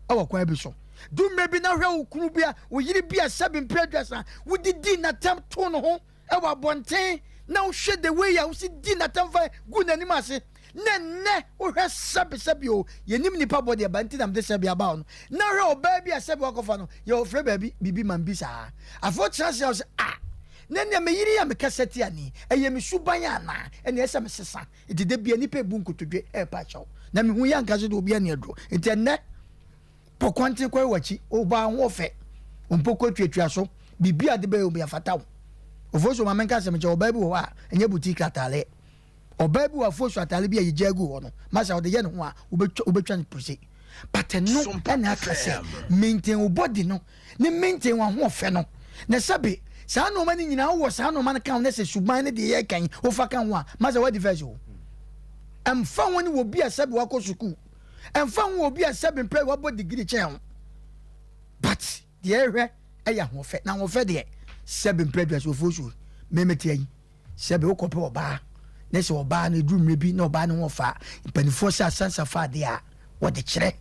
S2: ɛwɔ kwan bi so. Duru mmerɛ bi na hwɛ wo kunu bi a wo yere bi a sɛbe mprɛ aduasa wodidi n'atɛm too ne ho wɔ abɔnten na wohwɛ the way a wosi di n'atɛm fa gu n'anim ase na nnɛ wohwɛ sɛbe sɛbe o yɛnim nipa bɔ deɛ ba nti na mede sɛbe aba hɔ no na hwɛ ɔbaa bi a sɛbe wakɔfa no yɛ ɔfrɛ baabi biribi ma bi saa afei wotena ase a wo sɛ ah na nea meyere yi a mekasa tia ni ɛyɛ me suban anaa ɛnea ɛsɛ mesesa nti da bia nipa ebu nkotodwe ɛrepa akyɛw na mehu yɛ anka sɛ de obi ani aduro nti ɛnnɛ Kɔ kwanten kɔyɛ w'akyi, wo ba ho ɔfɛ, wo mpokua tuatua so, biribi a de bɛyɛ obi afata wo. Ofosu ma menka asɛm nkyɛ, ɔbaa bi wɔ hɔ a, ɛnyɛ boutique ataale. Ɔbaa bi wɔ afosu ataale bi a yɛgya agu hɔ no, masa ɔde yɛ ne ho a, wobɛtwa wobɛtwa no pose. But ɛno ɛna aka sɛ maintain wo body no ne maintain w'ahoɔfɛ no. Na sɛbe saa nneɛma no nyinaa wowɔ saa nneɛma no ka ho na sɛ suban ne deɛ yɛka yi wofa ka ho a, masa woadi first o. Ɛmfa ho ne wɔ bi a sɛbe wakɔ sukuu. Ɛmfa ho obi a sɛbe mpɛ wabɔ degree kyɛn ho. But deɛ ɛhwɛ ɛyɛ ahoɔfɛ. Na ahoɔfɛ deɛ sɛbe mpɛ aduasa ofuo so mɛmɛte ayi. Sɛbe wokɔpɛ ɔbaa na sɛ ɔbaa no ɛduru mmerɛ bi na ɔbaa no ho ɔfa mpanimfoɔ sɛ asansa fa adeɛ a wɔde kyerɛ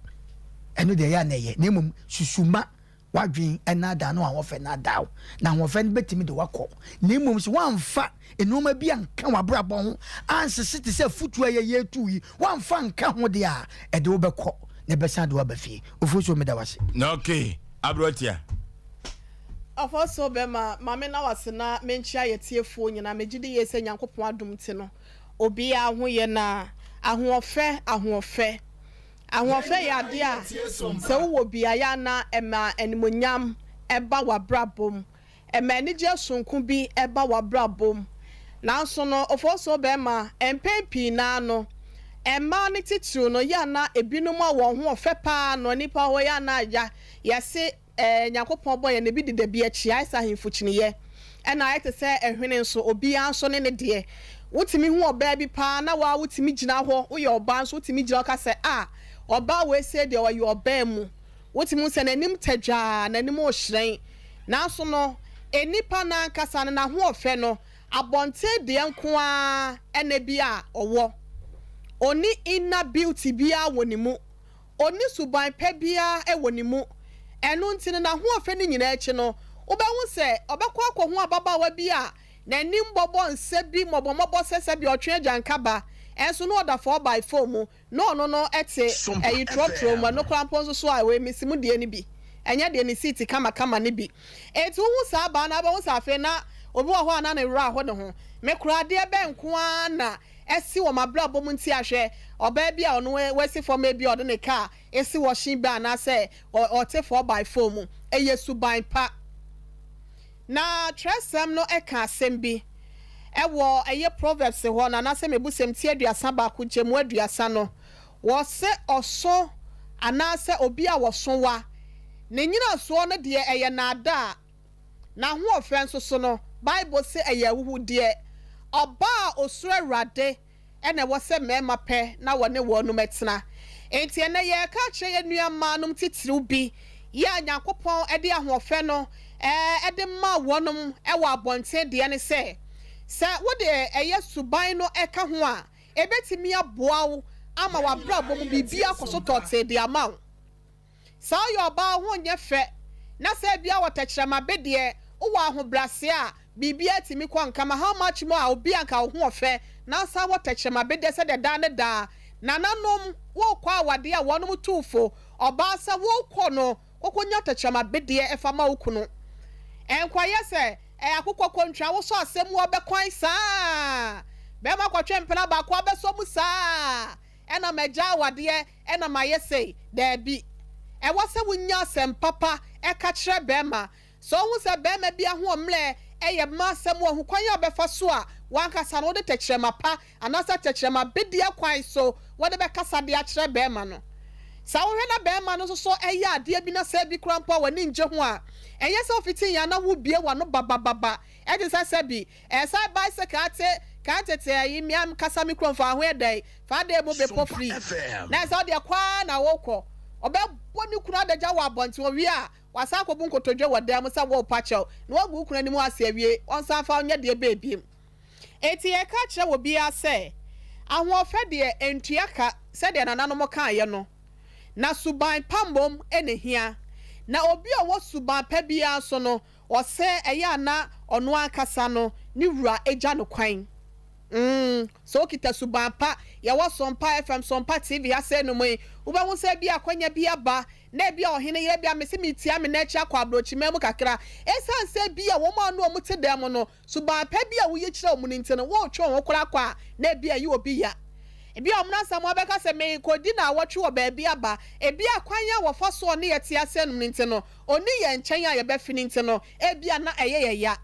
S2: ɛno deɛ ɛyɛ a na ɛyɛ na mmom susuma W'adwene nnaadaa na w'ahoɔfɛ nnaadaa wo, na ahoɔfɛ no bɛtumi de wo akɔ. Na mmom sɛ woamfa nnoɔma bi anka w'abrabɔ ho ansese te sɛ afotuo a yɛyɛ retu yi, woamfa anka ho deɛ a, ɛde wo bɛkɔ na ɛbɛsan de wo aba fie. Ofosuo, meda wo ase.
S1: Na okay, aberanteɛ.
S4: Ɔfɔsuo bɛma, ma me na wase na menkyea yɛ tiefoɔ nyinaa, megye di yie sɛ Nyankopɔn adom nti no obiara ho yɛ na ahoɔfɛ, ahoɔfɛ. Ahoɔfɛ yɛ adeɛ a sɛ wowɔ bi a, ɛyɛ a na ɛma animuonyam ba w'abrabɔ mu. Ɛma anigyeɛ sononko bi ba w'abrabɔ mu. Nanso no, ofosuo barima, mpɛn pii no ara no, mmaa no titiriw no, yɛ a na ebinom a wɔn ho ɔfɛ pa ara no, nnipa hɔ yɛ a na ya, yɛse Ɛɛ, Nyankopɔn bɔ yɛn na ebi deda bi akyi, ayɛ sɛ ahemfo kyiniiɛ, ɛna ayɛ te sɛ ɛhwene nso, obiara nso ne ne deɛ. Wotumi hu ɔbaa bi paa na wo ara wotumi gyina hɔ, woyɛ ɔbaa nso wotumi gyina hɔ ka sɛ, ah, ɔbaa wei sei deɛ ɔyɛ ɔbaa mu. Wotumi hu sɛ n'anim tɛ dwaa, n'anim rehyerɛn. Nanso no, nnipa no ankasa no, n'ahoɔfɛ no, abɔnten deɛ nko ara na bi a ɔwɔ. Ɔnni inner beauty biara wɔ ne mu. Onni suban pa biara wɔ ne mu. Ɛno nti no, n'ahoɔfɛ no nyinaa akyi no, wobɛhu sɛ ɔbɛkɔ akɔhu ababaawa bi a n'anim bɔbɔ nsa bi mmɔbɔmmɔbɔ sɛ sɛdeɛ ɔtwe agyanka ba, nso na ɔda four by four mu, na ɔno no te ayi trɔtrɔ mu, ɛno koraa mpo nso so a, wei mesi mu deɛ no bi, ɛnyɛ deɛ ne seat kamakama no bi. Enti wohu saa abaa no a, wobɛhu sɛ afei na obi wɔ hɔ a na ne werɛ aho ne ho. Me koraa adeɛ bɛn nko ara na asi wɔ m'abrabɔ mu nti a hwɛ ɔbaa bi a ɔno wasi fam ebia ɔde ne car si washing bay anaasɛ ɔte four by four mu. Ɛyɛ suban pa. Na twerɛsɛm no ka asɛm bi wɔ ɛyɛ Proverbs hɔ no anaasɛ Mebusɛm ti 31 nkyɛmu 30 no, wɔse ɔso anaasɛ obi a wɔso wa, ne nyinasoɔ no deɛ ɛyɛ naadaa. N'ahoɔfɛ nso so no, Bible se ɛyɛ ahuhudeɛ. Ɔbaa a osuro Awurade na ɛwɔ sɛ mmarima pɛ na wɔne wɔnom tena. Enti ɛnnɛ yɛreka akyerɛ yɛn nua mmaanom titiriw bi yɛ a Nyankopɔn de ahoɔfɛ no de maa wɔnom wɔ abɔnten deɛ ne sɛ, sɛ wode ɛyɛ suban no ka ho a, ɛbɛtumi aboa wo ama w'abrabɔ mu biribi akɔ so tɔtee de ama wo. Sɛ woyɛ ɔbaa wo ho nyɛ fɛ na sɛ ebia wɔ tɛkyerɛma bedeɛ, wowɔ ahobrɛaseɛ a, biribiara tumi kɔ nkama. How much more a obi a anka wo ho ɔfɛ na asan wɔ tɛkyerɛma bedeɛ sɛdeɛ daa ne daa nananom wokɔ awadeɛ a wɔnom tu fo ɔbaa sɛ wokɔ no kɔkɔnya tɛkyerɛma bedeɛ fa ma wo kunu. Ɛnkɔyɛ sɛ ɛyɛ akokɔ kontwa wosɔ asɛm mu ɔbɛkwan saa bɛrima kɔtwe mpena baako abɛsɔ mu saa ɛna magya awadeɛ ɛna mayɛ sei. Daabi. Ɛwɔ sɛ wonya asɛm papa ɛka kyerɛ bɛrima. Sɛ wohu sɛ bɛrima bi ahoɔmmerɛ ɛyɛ mma asɛm wɔ kwan a wobɛfa so a wankasa no wode tɛkyerɛma pa anaasɛ tɛkyerɛma bedeɛ kwan so wɔde bɛkasa de akyerɛ bɛrima no. Sɛ wohwɛ na bɛrima no nso so ɛyɛ adeɛ bi na sɛ bi koraa mpo a w'ani ngye ho a, ɛnyɛ sɛ wofiti yɛn na wobie w'ano babababa ɛte sɛ sɛ bi ɛsɛ bicycle ate kan tete ayi mmea kasa mi kurom fa ho ɛdɛn fa de mu bepɔ firi na ɛsɛ ɔde ɛkɔ na wokɔ ɔbɛbɔ ne kunu adagya wɔ abɔnten owie a wasan akɔbu nkotodwe wɔ dan mu sɛ wɔrepa kyɛw na wagu wo kunu anim ase awie ɔnsan fa ɔnyɛ deɛ bɛɛ Enti yɛka kyerɛ wɔ biara sɛ ahoɔfɛ deɛ ntua ka sɛdeɛ nananom kaeɛ no, na suban pa mmom na ehia. Na obi a ɔwɔ suban pa biara nso no, ɔsɛ ɛyɛ a na ɔno ankasa no ne wura gya no kwan. Sɛ wokita suban pa, yɛwɔ Sompa FM, Sompa TV ha sɛɛ no mu yi, wobɛhu sɛ ebia akwanya bi aba na ebia ɔhene yere ebia mese metia me nan akyi akɔ aborɔkyiman mu kakra. Esiane sɛ ebia wɔn a ne wɔn te dan mu no, suban pa bi a woyi kyerɛ wɔn no nti no, woretwe wɔn ho koraa kɔ a, na ebia ɛyɛ obi ya. Ebia wɔn Asamoah bɛka sɛ, Merekɔdi nnawɔtwe wɔ baabi aba. Ebia kwan a wɔfa so ɔne yɛn te ase anom no nti no, ɔnni yɛn nkyɛn a yɛbɛfe no nti no, ebia na ɛyɛ yɛn ya.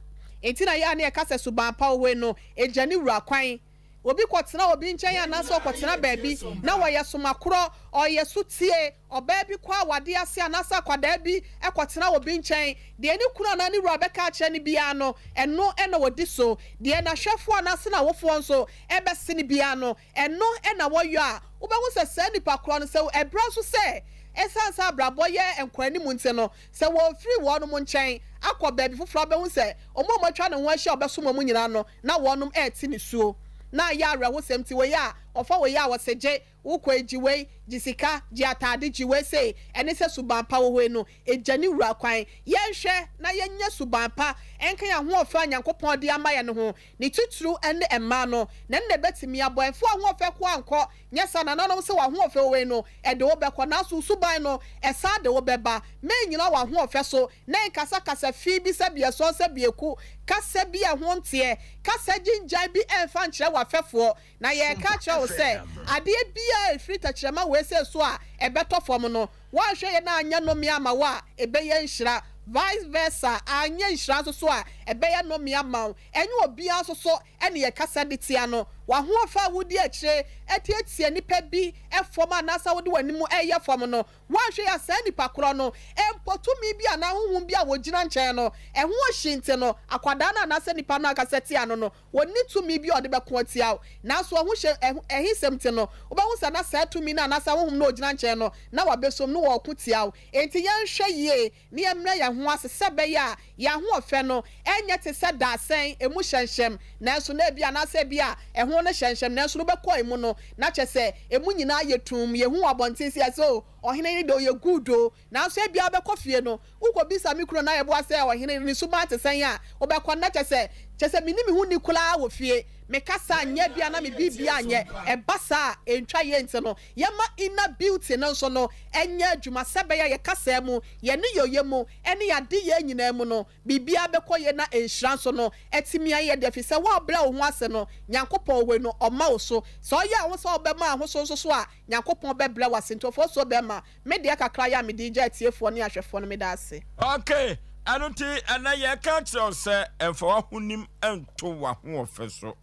S4: Enti na ɛyɛ a na yɛka sɛ suban pa wɔ hɔ yi no, egya ne wura kwan. Obi kɔtena obi nkyɛn anaasɛ ɔkɔtena baabi na wɔyɛ somakorɔ, ɔyɛ sotie, ɔbaa bi kɔ awadeɛ ase anaasɛ akwadaa bi kɔtena obi nkyɛn, deɛ ne kunu anaa ne wura bɛka akyerɛ no biara no, ɛno na ɔdi so. Deɛ n'ahwɛfoɔ anaasɛ n'awofoɔ nso bɛse no biara no, ɛno na wɔyɔ a, wobɛhu sɛ saa nipa korɔ no, sɛ ɛberɛ nso sɛ ɛsiane sɛ abrabɔ yɛ nkɔanim nti no, sɛ wɔrefiri wɔnom nkyɛn akɔ baabi foforɔ a, wobɛhu sɛ wɔn a wɔatwa ne ho ahyia a ɔbɛsom wɔn nyinaa no, na wɔnom rete nisuo. Na ayɛ awerɛhosɛm nti, wei a ɔfa wei a ɔse gye, wokɔ yi gye wei, gye sika, gye ataade, gye wei sei, ɛne sɛ suban pa wɔ hɔ yi no, egya ne wura kwan. Yɛnhwɛ na yɛnyɛ suban pa nka yɛn ahoɔfɛ a Nyankopɔn de ama yɛn no ho, ne titiriw ne mmaa no, na ɛno na ɛbɛtumi aboa. Mfa w'ahoɔfɛ ko ara nkɔ, nyɛ saa, nananom se w'ahoɔfɛ wɔ wei no, ɛde wo bɛkɔ, nanso wo suban no, ɛsan de wo bɛba. Mennyina w'ahoɔfɛ so na nkasa kasa fi bi sɛ biason sɛ biako, kasa bi a ɛho nteɛ, kasa gyingyan bi mfa nkyerɛ w'afɛfoɔ, na yɛreka akyerɛ wo sɛ, adeɛ biara a ɛfiri tɛkyerɛma wei sei so a ɛbɛtɔ fam no, woanhwɛ yie na anyɛ nnome ama wo a, ɛbɛyɛ nhyira, vice versa, anyɛ nhyira nso so a, ɛbɛyɛ nnome ama wo. Ɛnyɛ obiara nso so na yɛkasa de tia no. W'ahoɔfɛ a wodi akyire atiatia nnipa bi fam anaasɛ wode w'anim reyɛ fam no, woanhwɛ yie a saa nipa korɔ no mpo tumi bi anaa honhom bi a wɔgyina nkyɛn no, ɛho ɔhye nti no, akwadaa no anaasɛ nipa no ankasa tia no no, ɔnni tumi bi a ɔde bɛko atia wo. Nanso ɛho hyɛ, ɛho, ɛhesɛm nti no, wobɛhu sɛ na saa tumi no anaasɛ honhom no a ɔgyina nkyɛn no na wabɛsom no wɔreko tia wo. Enti yɛnhwɛ yie na yɛmmrɛ yɛn ho ase sɛ ɛbɛyɛ a yɛn ahoɔfɛ no renyɛ te sɛ dadesɛn, emu hyɛnhyɛm, nanso na ebia anaasɛ ebia ɛho no hyɛnhyɛm, nanso no wobɛkɔ emu no, na kyerɛ sɛ emu nyinaa yɛ tumm. Yɛhu wɔ abɔnten sɛ yɛsɛ o, ɔhene yi deɛ ɔyɛ good o, nanso ebia wobɛkɔ fie no, wokɔbisa me kunu anaa yɛboa sɛ ɔhene ne suban te sɛn a, wobɛkɔ no na kyerɛ sɛ, kyerɛ sɛ menni me ho ni koraa wɔ fie. Me kasa nyɛ ebia na me biribiara nyɛ. Ɛba saa a, ɛntwa yie nti no, Yɛmma inner beauty no nso no nyɛ adwuma sɛ ɛbɛyɛ a yɛn kasaa mu, yɛn nneyɔeɛ mu, ne yɛn adeyɛɛ nyinaa mu no, biribiara bɛkɔ yie na nhyira nso no atumi ayɛ yɛn dea, ɛfiri sɛ wo a wobrɛ wo ho ase no, Nyankopɔn wei no, ɔma wo so. Sɛ ɔyɛ wo sɛ wobɛma wo ho so nso so a, Nyankopɔn bɛbrɛ wo ase. Nti ɔfosuo bɛrima, me deɛ kakra yi a mede regya atiefoɔ ne ahwɛfoɔ no, meda ase.
S1: Ok, ɛno nti ɛnnɛ yɛreka akyerɛ wo sɛ mfa w'ahonim nto w'ahoɔfɛ so.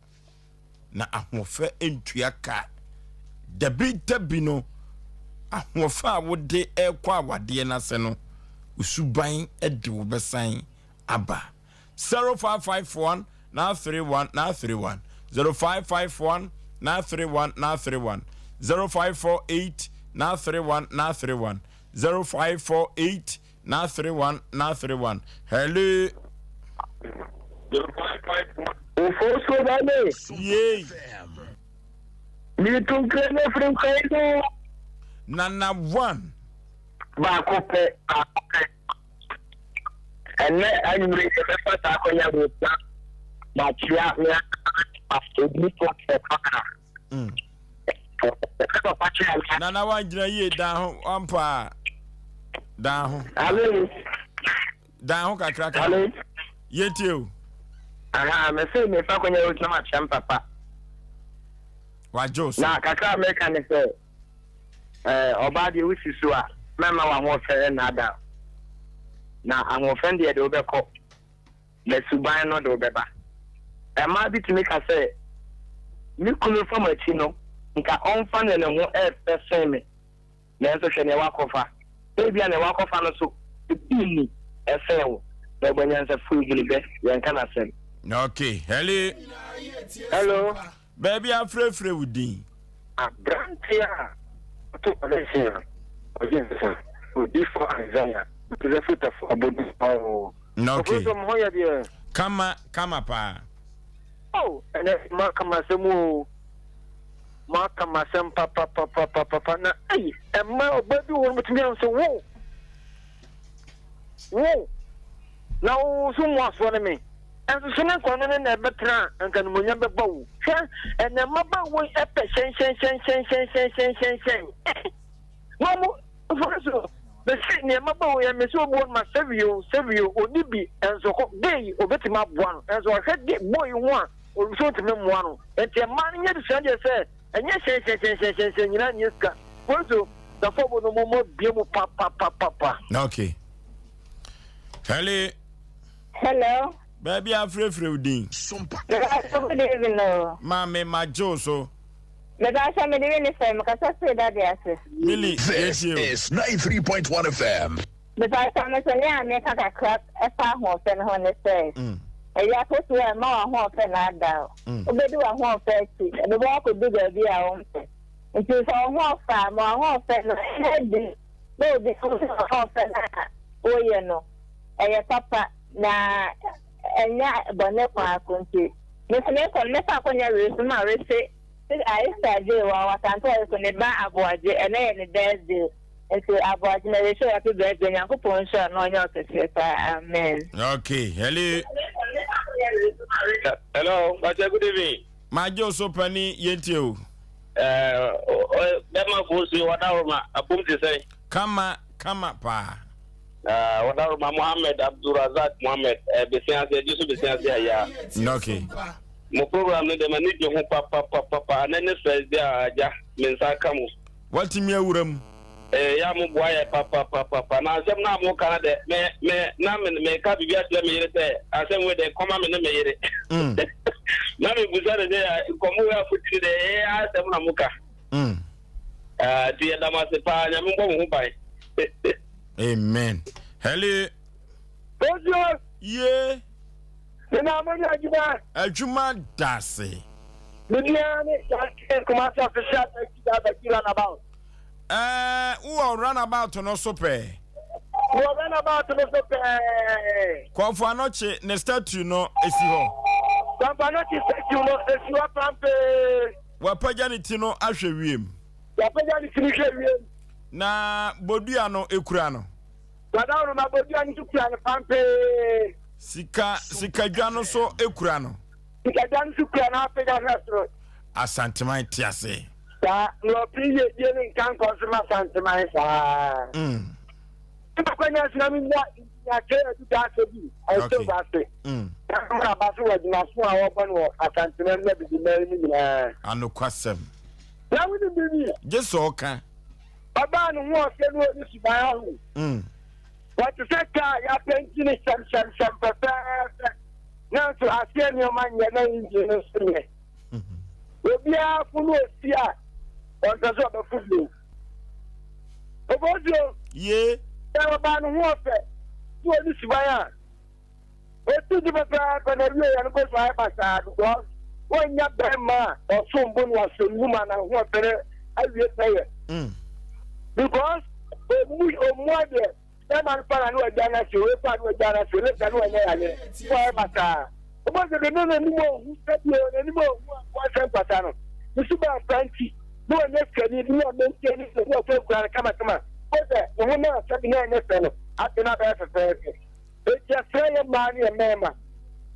S1: Na ahoɔfɛ ntua ka. Dabi dabi no, ahoɔfɛ a wode rekɔ awadeɛ no ase no, wo suban de wo bɛsan aba. 0551 931 931 0551 931 931 0548 931 931 0548 931 931 Hello.
S5: Ofosuo Bale.
S1: Yay.
S5: Metu nkira no afiri nkwan no.
S1: Nana one.
S5: Baako pɛ, baako pɛ. Ɛnnɛ anwummere yi mɛfa saa akwannya wei na makyea me odiyifoɔ Papa. Ɛsɛ papa kyea me.
S1: Nana wangyina yie dan ho ampa dan ho.
S5: Alo.
S1: Dan ho kakra ka.
S5: Alo.
S1: Yɛntie o.
S5: Aha, mese mefa akwannya wei na makyea me papa.
S1: Wagye wo so.
S5: Na kakra a meka ne sɛ. Ɛɛ, ɔbaa deɛ wosi so a, mɛmma w'ahoɔfɛ nnaadaa wo. Na ahoɔfɛ no deɛ ɛde wo bɛkɔ, na suban no de wo bɛba. Mmaa bi tumi ka sɛ, Me kunu fa m'akyi no, nka ɔmfa nea ne ho yɛ fɛ sen me, nanso hwɛ nea wakɔfa. Ebia nea wakɔfa no nso, ebi nni sen wo. Na ɔba nyansafo yi, hunu bɛ, yɛnka n'asɛm.
S1: Okay, hello.
S5: Hello.
S1: Baabi a frɛfrɛ wo din.
S5: Aberanteɛ a ɔto kɔlɛhyen a ɔgye nsa, Odiyifoɔ Isaiah, Joseph Tafo Abodu oo.
S1: Okay.
S5: Ɔfiri sɛ mo ho yɛ deɛ.
S1: Kama kama paa.
S5: Oh, ɛnɛ moaka m'asɛm oo. Moaka m'asɛm papapapapapa na ei, ɛmma ɔbaa bi wɔ hɔ no bɛtumi ahu sɛ wo, wo, na wo nso mmoasoɔ ne me. Nso so ne nkwa no ne na ɛbɛtena a, anka animuonyam bɛba wo. Hwɛ, ɛnnɛ mmabaawa yi pɛ hyɛnhyɛnhyɛnhyɛnhyɛnhyɛnhyɛnhyɛn. Na wɔn mfoni so, mese nea mmabaawa yi yɛ, mese obi wɔ no ma sɛwi o, sɛwi o, ɔnni bi, nso kɔ, gay yi, obetumi aboa no. Nso ɔhwɛ gay boy yi ho a, onim sɛ ontumi mmoa no. Enti mmaa no nyɛ adesua deɛ sɛ, ɛnyɛ hyɛnhyɛnhyɛnhyɛnhyɛnhyɛn nyinaa nyɛ sika. Mfoni so, Safo no mo mo bie mu papapapapa.
S1: Okay. Hello.
S6: Hello.
S1: Baabi a frɛfrɛ wo din.
S6: Mebakyɛ good evening o.
S1: Maame magye wo so.
S6: Mebakyɛ mede Winifred mekasa firi dade ase.
S1: Milly
S7: This
S1: yɛtie o.
S7: is 93.1 FM.
S6: Mebakyɛ me so nea meka kakra ɛfa ahoɔfɛ no ho ne sɛ ewiase so a mma w'ahoɔfɛ naadaa wo. Wobɛdi w'ahoɔfɛ akyi ɛbɛbɔ akɔdu baabi a wompɛ. Nti sɛ wo ho ɔfɛ a ma w'ahoɔfɛ no ɛnyɛ adi na obi hu sɛ w'ahoɔfɛ no a woyɛ no ɛyɛ papa na ɛnyɛ bɔne kwan so nti, me nso mekɔ no mɛfa akɔnya wei so ma wese Aista Adjei wɔ Awasante ɔyɛ so ne ba Aboagye ɛnɛ yɛ ne birthday nti Aboagye na wish you happy birthday Nyankopɔn nhyira na ɔnyɛ ɔkɛseɛ paa Amen.
S1: Okay, hello.
S8: Hello, Bacha, good evening.
S1: Magye wo so pani yɛntie o.
S8: Bɛma fo so wadaroma abom te sɛn?
S1: Kama kama paa.
S8: Ah, Wadaroma Mohammed Abdulrazak Mohammed, eh, besia ase, ɛgye so besia ase aya.
S1: Okay.
S8: Mo program no de ma ne gye ho papapapapa, anɛ ne first day a agya, me nsa aka mo.
S1: Watumi awura mu.
S8: Eh, ya mo boa yɛ papapapapa, na asɛm no a mo ka no de, me, me, na me, me ka biribi akyerɛ me yere sɛ, asɛm wei de, kɔma me ne me yere. Na me busa ne sɛ, nkɔmmɔ wei a mo di no de, ɛyɛ asɛm na mo ka. Ah, nti yɛda mo ase paa, Nyame mbɔ mo ho ban.
S1: Amen. Hello.
S5: Osuo.
S1: Ye.
S5: Nana mo nyɛ adwuma.
S1: Adwuma dase.
S5: Me din ne Yankee Kumasi official taxi driver ki runabout.
S1: Ɛɛ wowɔ runabout no so pɛɛ.
S5: Wɔ runabout no so pɛɛ.
S1: Kɔnfo Anɔkye ne statue no esi hɔ.
S5: Kɔnfo Anɔkye statue no esi hɔ pampee.
S1: Wapagya ne ti no ahwɛ wiem.
S5: Wapagya ne ti no hwɛ wiem.
S1: Na bodua no kura no.
S5: Wadawuruma bodua no nso kura no pampee.
S1: Sika sikadwa no nso kura no.
S5: Sikadwa no nso kura no apagya hwɛ soro.
S1: Asanteman te ase.
S5: Saa na ɔpere yiedie ne nkankɔ nso ma Asanteman saa. Ɛna kwanya nso na menya nyake adu da ase bi ɛso ba ase. Na mmerɛ aba so wɔ adwumaso a wɔbɔ no wɔ Asanteman ne Abibiman mu nyinaa.
S1: Anokwasɛm.
S5: Na wonim biribi?
S1: Gye sɛ ɔka.
S5: Ɔbaa ne ho ɔfɛ no ɔni suban ahorow. Wɔte sɛ kaa a yɛapenti no hyɛmhyɛmhyɛm fɛfɛɛfɛ, nanso aseɛ nneɛma nyɛ na engine no nso nyɛ. Obiara fo no osi a, ɔmpɛ sɛ ɔbɛfo bio. Obosuo.
S1: Ye.
S5: Sɛ ɔbaa ne ho ɔfɛ na ɔni suban a, osi di pɛpɛɛpɛ na wie yɛ no bɛsu ayɛ basaa because. Woannya bɛrima a ɔsom bo no asɛm mu ma n'ahoɔfɛ no awie pɛyɛ. Because ɔmmu ɔmmu adeɛ bɛrima no fa na ne wagya no ase wei fa na wagya no ase later ne wanya yare wɔyɛ basaa. Wobɔ sɛ de ne n'anim ɔhu sɛdeɛ n'anim ɔhu a wɔasɛ mpata no ne so baa pa nti ne wanya sikani bi ne ɔmɛntie ne ne wɔfɛ nkura no kamakama bɔ sɛ ne ho no a sɛbi na ɛnyɛ fɛ no afei no abɛyɛ fɛfɛɛfɛ. Enti yɛsrɛ yɛn mmaa ne yɛn mmarima,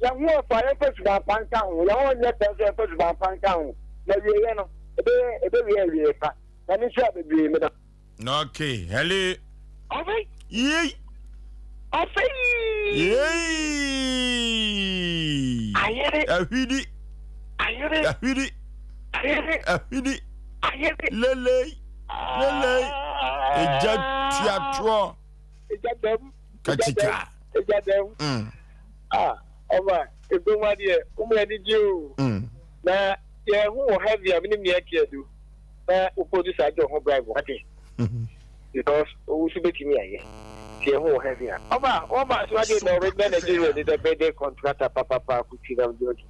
S5: yɛn ho ɔfɔ a yɛmfa suban pa nka ho, yɛn ho nyɛ fɛ nso yɛmfa suban pa nka ho, na awieeɛ no, ɛbɛyɛ ɛbɛwie awieeɛ pa. Nyame nhyira bebree meda.
S1: Okay, hello.
S9: Ɔfei.
S1: Yei.
S9: Ɔfei.
S1: Yei.
S9: Ayere.
S1: Ahwidi.
S9: Ayere.
S1: Ahwidi.
S9: Ayere.
S1: Ahwidi.
S9: Ayere.
S1: Lelei. Lelei. Egya tuatoɔ.
S9: Egya dɛm.
S1: Katika.
S9: Egya dɛm. Mm. Ah, ɔma eguam adeɛ, wɔn ani gye o. Mm. Na yɛn ho wɔ heavy a menim nea ɛteɛ do. Na wo producer agye ho bribe wate. Because owu so betumi ayɛ. Ti yɛn ho wɔ heavy a. Ɔba, wɔba so adeɛ na original Nigeria ni the birthday contractor papapa kuti nam George.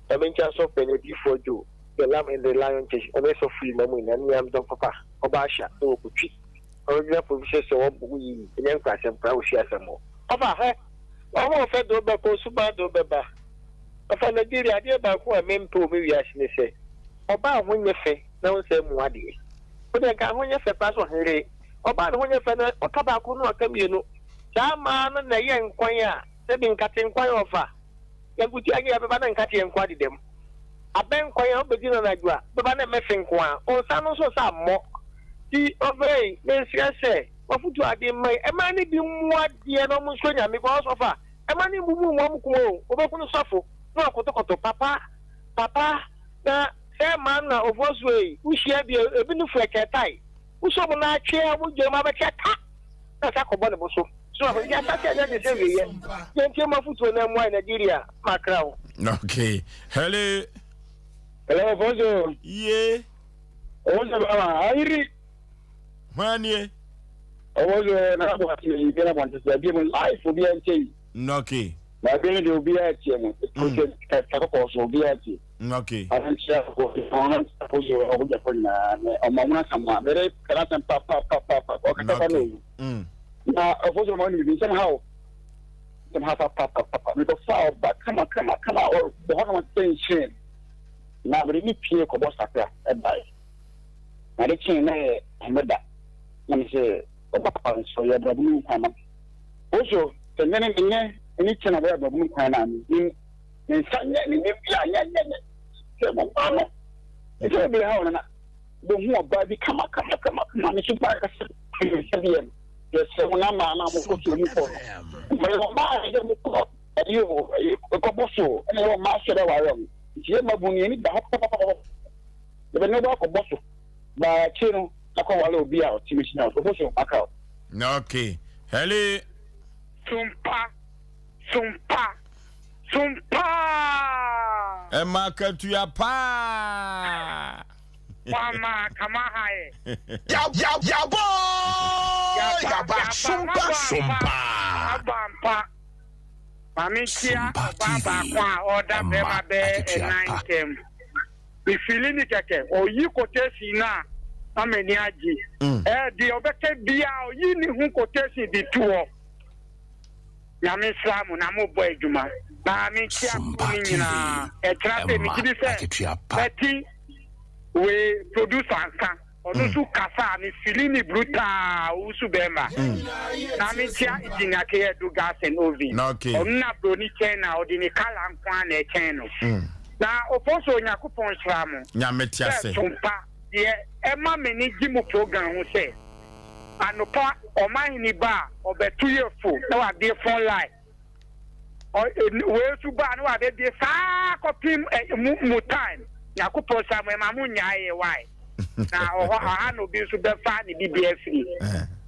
S9: Na me nkyɛn so pɛ na Joe, the lamb and the lion church, ɔne sɔfo yi ma mu nyinaa ne yam dɔm papa, ɔba ahyɛ na wɔkɔtwi. Original provision sɛ wɔbɔ wo yiyi ɛnyɛ nkurasɛm koraa wosi asɛm hɔ. Ɔfa hɛ w'ahoɔfɛ de wo bɛkɔ suban de wo bɛba Ɔfa Nigeria adeɛ baako a mempɛ wɔ me wiase ne sɛ ɔbaa ho nyɛ fɛ na ɔnsan mmu adeɛ Wodeɛ nka ho nyɛ fɛ koraa sɛ ɔhere ɔbaa ne ho nyɛ fɛ no ɔka baako no aka mmienu saa mmaa no na ɛyɛ nkwan a sɛbi nkate nkwan ɔfa Yankuti anyɛ bɛba na nkateɛ nko adeda mu. Abɛn kwan a wobɛdi no anadwo a, bɛba na ɛmɛfe nko ara. Wo nsa no nso nsa mmɔ. Nti ɔfrɛ yi, mesrɛ sɛ w'afotuo a ade mma yi, ɛma no bi mmoa deɛ na ɔmo nsuro Nyame because ɔfa, ɛma no mbubu wɔn koma o, wobɛhunu sɔfo na wakotokoto, papa, papa, na sɛ ɛma no na ofosuo yi, wohyia bi a, ebi no fura kyɛ tae, wosɔ mu na atwe a, wogya mu abɛkyɛ ta, na sa kɔbɔ ne bo so. So afei nti asase anya te sɛ wieɛ. Yɛntie mo afotuo na mmoa Nigeria makra wo.
S1: Okay. Hello.
S9: Hello, Fonso.
S1: Ye.
S9: Fonso bama ayiri.
S1: Hwanie.
S9: Fonso na bo ati yi bi na bo ntese bi mu life obi anche yi.
S1: Okay.
S9: Na bi ne de obi atie mu. Ka ka ko so obi atie.
S1: Okay.
S9: Arantia ko ko ko so obi ja na o ma na sama. Bere kana sem pa pa pa pa pa. O ka pa no.
S1: Mm.
S9: Na ɔfo sɛ ɔma no biribi nsɛm ha o nsɛm ha papapapapa mekɔfa ɔba kama kama kama ɔbɔ hɔ na sɛ nhyɛn na mede ne pie kɔbɔ sakra ɛbae na de kyee na yɛ homeda na me sɛ ɔba papa nso yɛ abrabunu nkwan ma woso sɛ nnɛ ne nnɛ ne kyɛ na bɛyɛ abrabunu kwan na menim me nsa nyɛ ne ne bia nyɛ nyɛ nyɛ sɛ mɔmma no ɛsɛ bebree ha wɔ nana bɛhu ɔbaa bi kama kama kama kama ne so baa kasa sɛ deɛ no yɛsrɛ mo na maa na mokɔ so mu kɔ no mmerɛ ɔmaa yɛ mokɔ ɛyɛ o ɛkɔbɔ so ɛna yɛ ɔmaa sɛ bɛware ɔmo nti yɛ ma bu no yɛni da hɔ papapapa yɛbɛ ne wobɛ akɔbɔ so baa akyire no akɔware obi a ɔte me hyina ɔbɔ so aka o.
S1: Okay. Hello.
S10: Sumpa, sumpa, sumpa.
S1: Ɛma akatua paa.
S10: Wama kama ha yɛ.
S7: Yabɔ yaba sumpa sumpa.
S10: Abɔ ampa. Maame nkyia ɔbaa baako a ɔda bɛrima bɛyɛ ɛnan ntɛm. Mefili ne kɛkɛ ɔyi quotation no a na m'ani agye. Ɛɛ deɛ ɔbɛka biara ɔyi ne ho quotation de to hɔ. Nyame nhyira mo na mobɔ adwuma. Na menkyia kuo no nyinaa. Ɛkyerɛ sɛ megye di sɛ mɛte wei producer nka. Ɔno nso kasa a mefili ne brutal owusu bɛrima. Na menkyia Engineer Keyɛdu Gas and Oven. Ɔno na broni kyɛn na ɔde ne kala nko ara na ɛkyɛn no. Na Ofosu Onyankopɔn nhyira mo.
S1: Nyame te ase.
S10: Sɛ sompa deɛ ɛma m'ani gye mo program ho sɛ anopa ɔmanhene ba a ɔbɛto yɛ fo na wabie phone line wei nso ba a na wabɛbie saa kɔpem mu mu time Nyankopɔn nhyira mo ɛma mo nyae yɛ why na ɔhɔ ɔha na obi nso bɛfa ne bibia afiri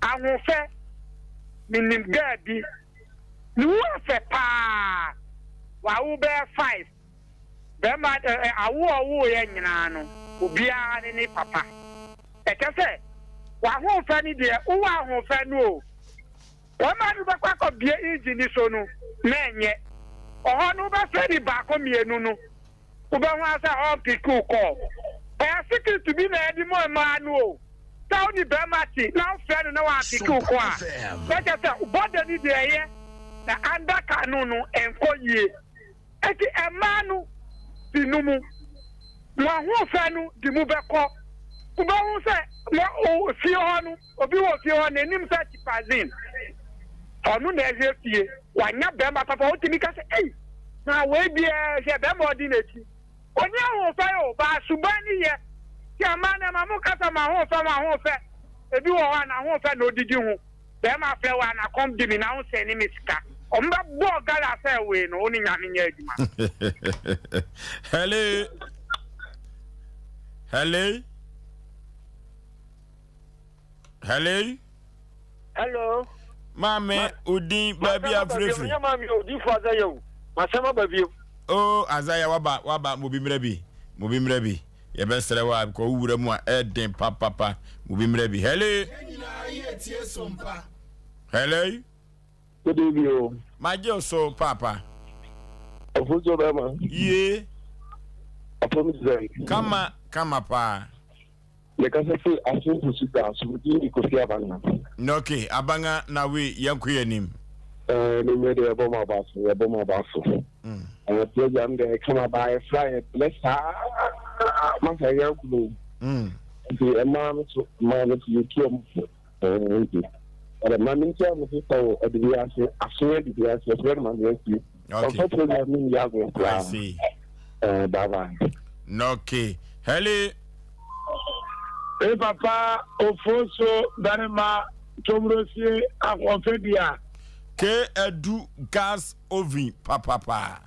S10: ahofɛ menim girl bi ne ho afɛ paa wawo bɛyɛ 5 bɛrima awo a ɔwoeɛ nyinaa no obiara ne ne papa ɛkyɛ sɛ w'ahoɔfɛ no deɛ wowɔ ahoɔfɛ no o bɛrima no bɛkɔ akɔbie engine so no na ɛnyɛ ɔhɔ no wobɛfrɛ ne baako mmienu no. Wobɛhu ara sɛ ɔmpeke wo call. Ɛyɛ secret bi na yɛde ma mmaa no o. Sɛ wo ne barima te na wofrɛ no na wampeke wo call a, na kyerɛ sɛ bɔda no deɛ ɛyɛ na under car no no ɛnkɔ yie. Enti mmaa no binom, mo ahoɔfɛ no de mo bɛkɔ. Wobɛhu sɛ mo fie hɔ no, obi wɔ fie hɔ n'anim sɛ chimpanzee. Ɔno na ɛhwɛ fie. Wanya bɛrima papa, wotumi ka sɛ, ei, na wei deɛ hwɛ bɛrima ɔdi n'akyi. Ɔni ahoɔfɛ o, baa suban ne yɛ. Ti mmaa no ɛma mo kasa mo ahoɔfɛ mo ahoɔfɛ. Ebi wɔ hɔ a n'ahoɔfɛ na odidi ho. Bɛɛma frɛ wo a na kɔm de me na wo sɛne me sika. Ɔmo bɛ bɔɔ gala sɛ wei no wo ne nyame nyɛ adwuma.
S1: Hello. Hello. Hello.
S9: Hello.
S1: Maame odin baabi afirifiri.
S9: Masɛm maame odinfo Azaya o. Masɛm aba bio.
S1: Oh Azaya waba waba mo bi mmerɛ bi mo bi mmerɛ bi. Yɛbɛsrɛ wo a kɔ wo wura mu a ɛden papapa mo bi mmerɛ bi. Hello. Hello.
S9: Good evening o.
S1: Magye wo so paapa.
S9: Afutuo bɛma.
S1: Yie.
S9: Apam te sɛn.
S1: Kama kama paa.
S9: Mekasa firi Asenfo Sugar so, me din de Kofi Abanga.
S1: Ok, Abanga na we yɛnkɔ yɛn anim.
S9: Ɛɛ ne mmerɛ deɛ yɛbɔ mo aba so, yɛbɔ mo aba so. Ɛɛ program deɛ kama baa yɛfra yɛ blɛ saa masa yɛ agolo. Nti ɛmaa no so, ɛmaa no so yɛtu ɔmo fo. Ɛɛ nti ɛdɛ maame nti a mo sista wɔ adidi ase, aso adidi ase, ɛfrɛ no maame asi.
S1: Okay.
S9: Ɔmfa program no nyɛ agorɔ koraa.
S1: I see.
S9: Ɛɛ bye bye.
S1: Okay. Hello.
S10: Me papa Ofoso barima Tomrosie ahoɔfɛ dua.
S1: K adu gas oven papapa.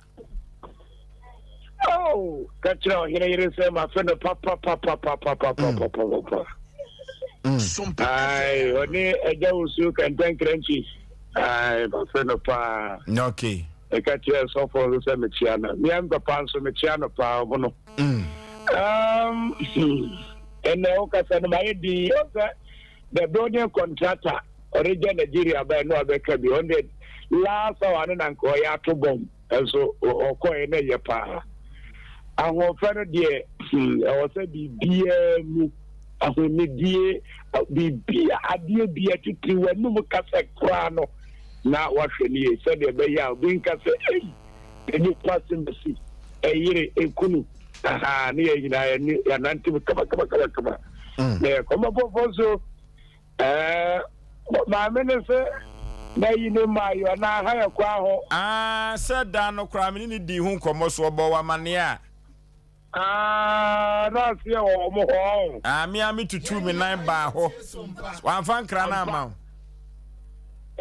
S10: Oh, ka kyerɛ ɔhene yere sɛ mafe no papapapapapapapapapa. Ae, ɔne agya wusu kɛntɛnkrɛnkyi. Ae, mafe no paa.
S1: Okay.
S10: Ɛka kyerɛ sɔfo nso sɛ mekyia no. Mea me papa nso mekyia no paa ɔmo no. Um, ɛnna wokasa no mayɛ din ɔsɛ the building contractor ɔregya Nigeria bɛn no abɛka bi ɔno deɛ last hour no na nka ɔyɛ ato bɔm nso ɔkɔɛ na ɛyɛ paa ahoɔfɛ no deɛ hmm, ɛwɔ sɛ biribiara mu ahonidie biribi adeɛ bi atitiri w'anum kasa koraa no na wahwɛ no yie sɛdeɛ ɛbɛyɛ a obi nka sɛ ei Nnipa se masi, ɛyere, ekunu, ahaa, ne yɛn nyinaa yɛne yɛanante mu kama kama kama kama. Mm. Na yɛkɔ mmɔfɔfɔ so, ɛɛ, maame no sɛ n'ayi ne mmaayɔ na aha yɛ kwan ho.
S1: Ah, sɛ da no koraa me ne ne dii ho nkɔmmɔ so ɔbɔ wɔ amanneɛ a.
S10: Ah, na aseɛ wɔ wɔn hɔ.
S1: Ah, me a me tutu me nan baa hɔ. Wamfa nkra no ama wo.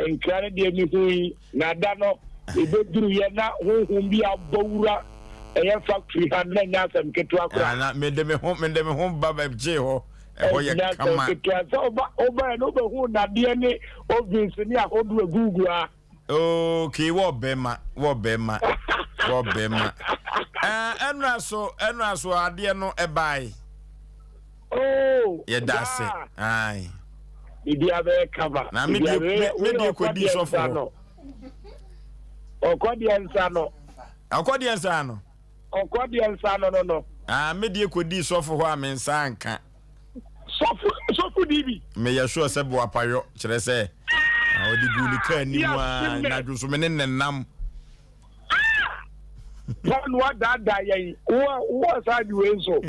S10: Nkra no deɛ mehu yi, na da no ɛbɛduru yɛ na honhom bi abɔ wura ɛyɛ factory ha na nyɛ asɛm ketewa koraa.
S1: Ah, na mede me ho mede me ho ba bɛgyee hɔ. Ɛhɔ yɛ kama.
S10: Ɛnyɛ asɛm ketewa sɛ ɔba ɔba yɛ no wobɛhu nnadeɛ ne ovens ne ahodoɔ agugu ha.
S1: Okay, wɔ bɛma, wɔ bɛma, wɔ bɛma. Ɛnura so, ɛnura so adeɛ no ɛbae.
S10: Oh,
S1: yɛda ase. Ayi.
S10: Bibi abɛyɛ kama.
S1: Na me die me die kɔ di sɔfo hɔ.
S10: Ɔkɔ deɛ nsa no.
S1: Ɔkɔ deɛ nsa no.
S10: Ɔkɔ deɛ nsa no no no.
S1: Ah, me die kɔ di sɔfo hɔ a me nsa nka.
S10: Sɔfo sɔfo di bi.
S1: Meyɛ sure sɛ boapayɔ kyerɛ sɛ ɔde guu ne kaa anim a nadwo so me ne ne nam.
S10: Paul wadaadaa yɛn wo wo saa di wei nso.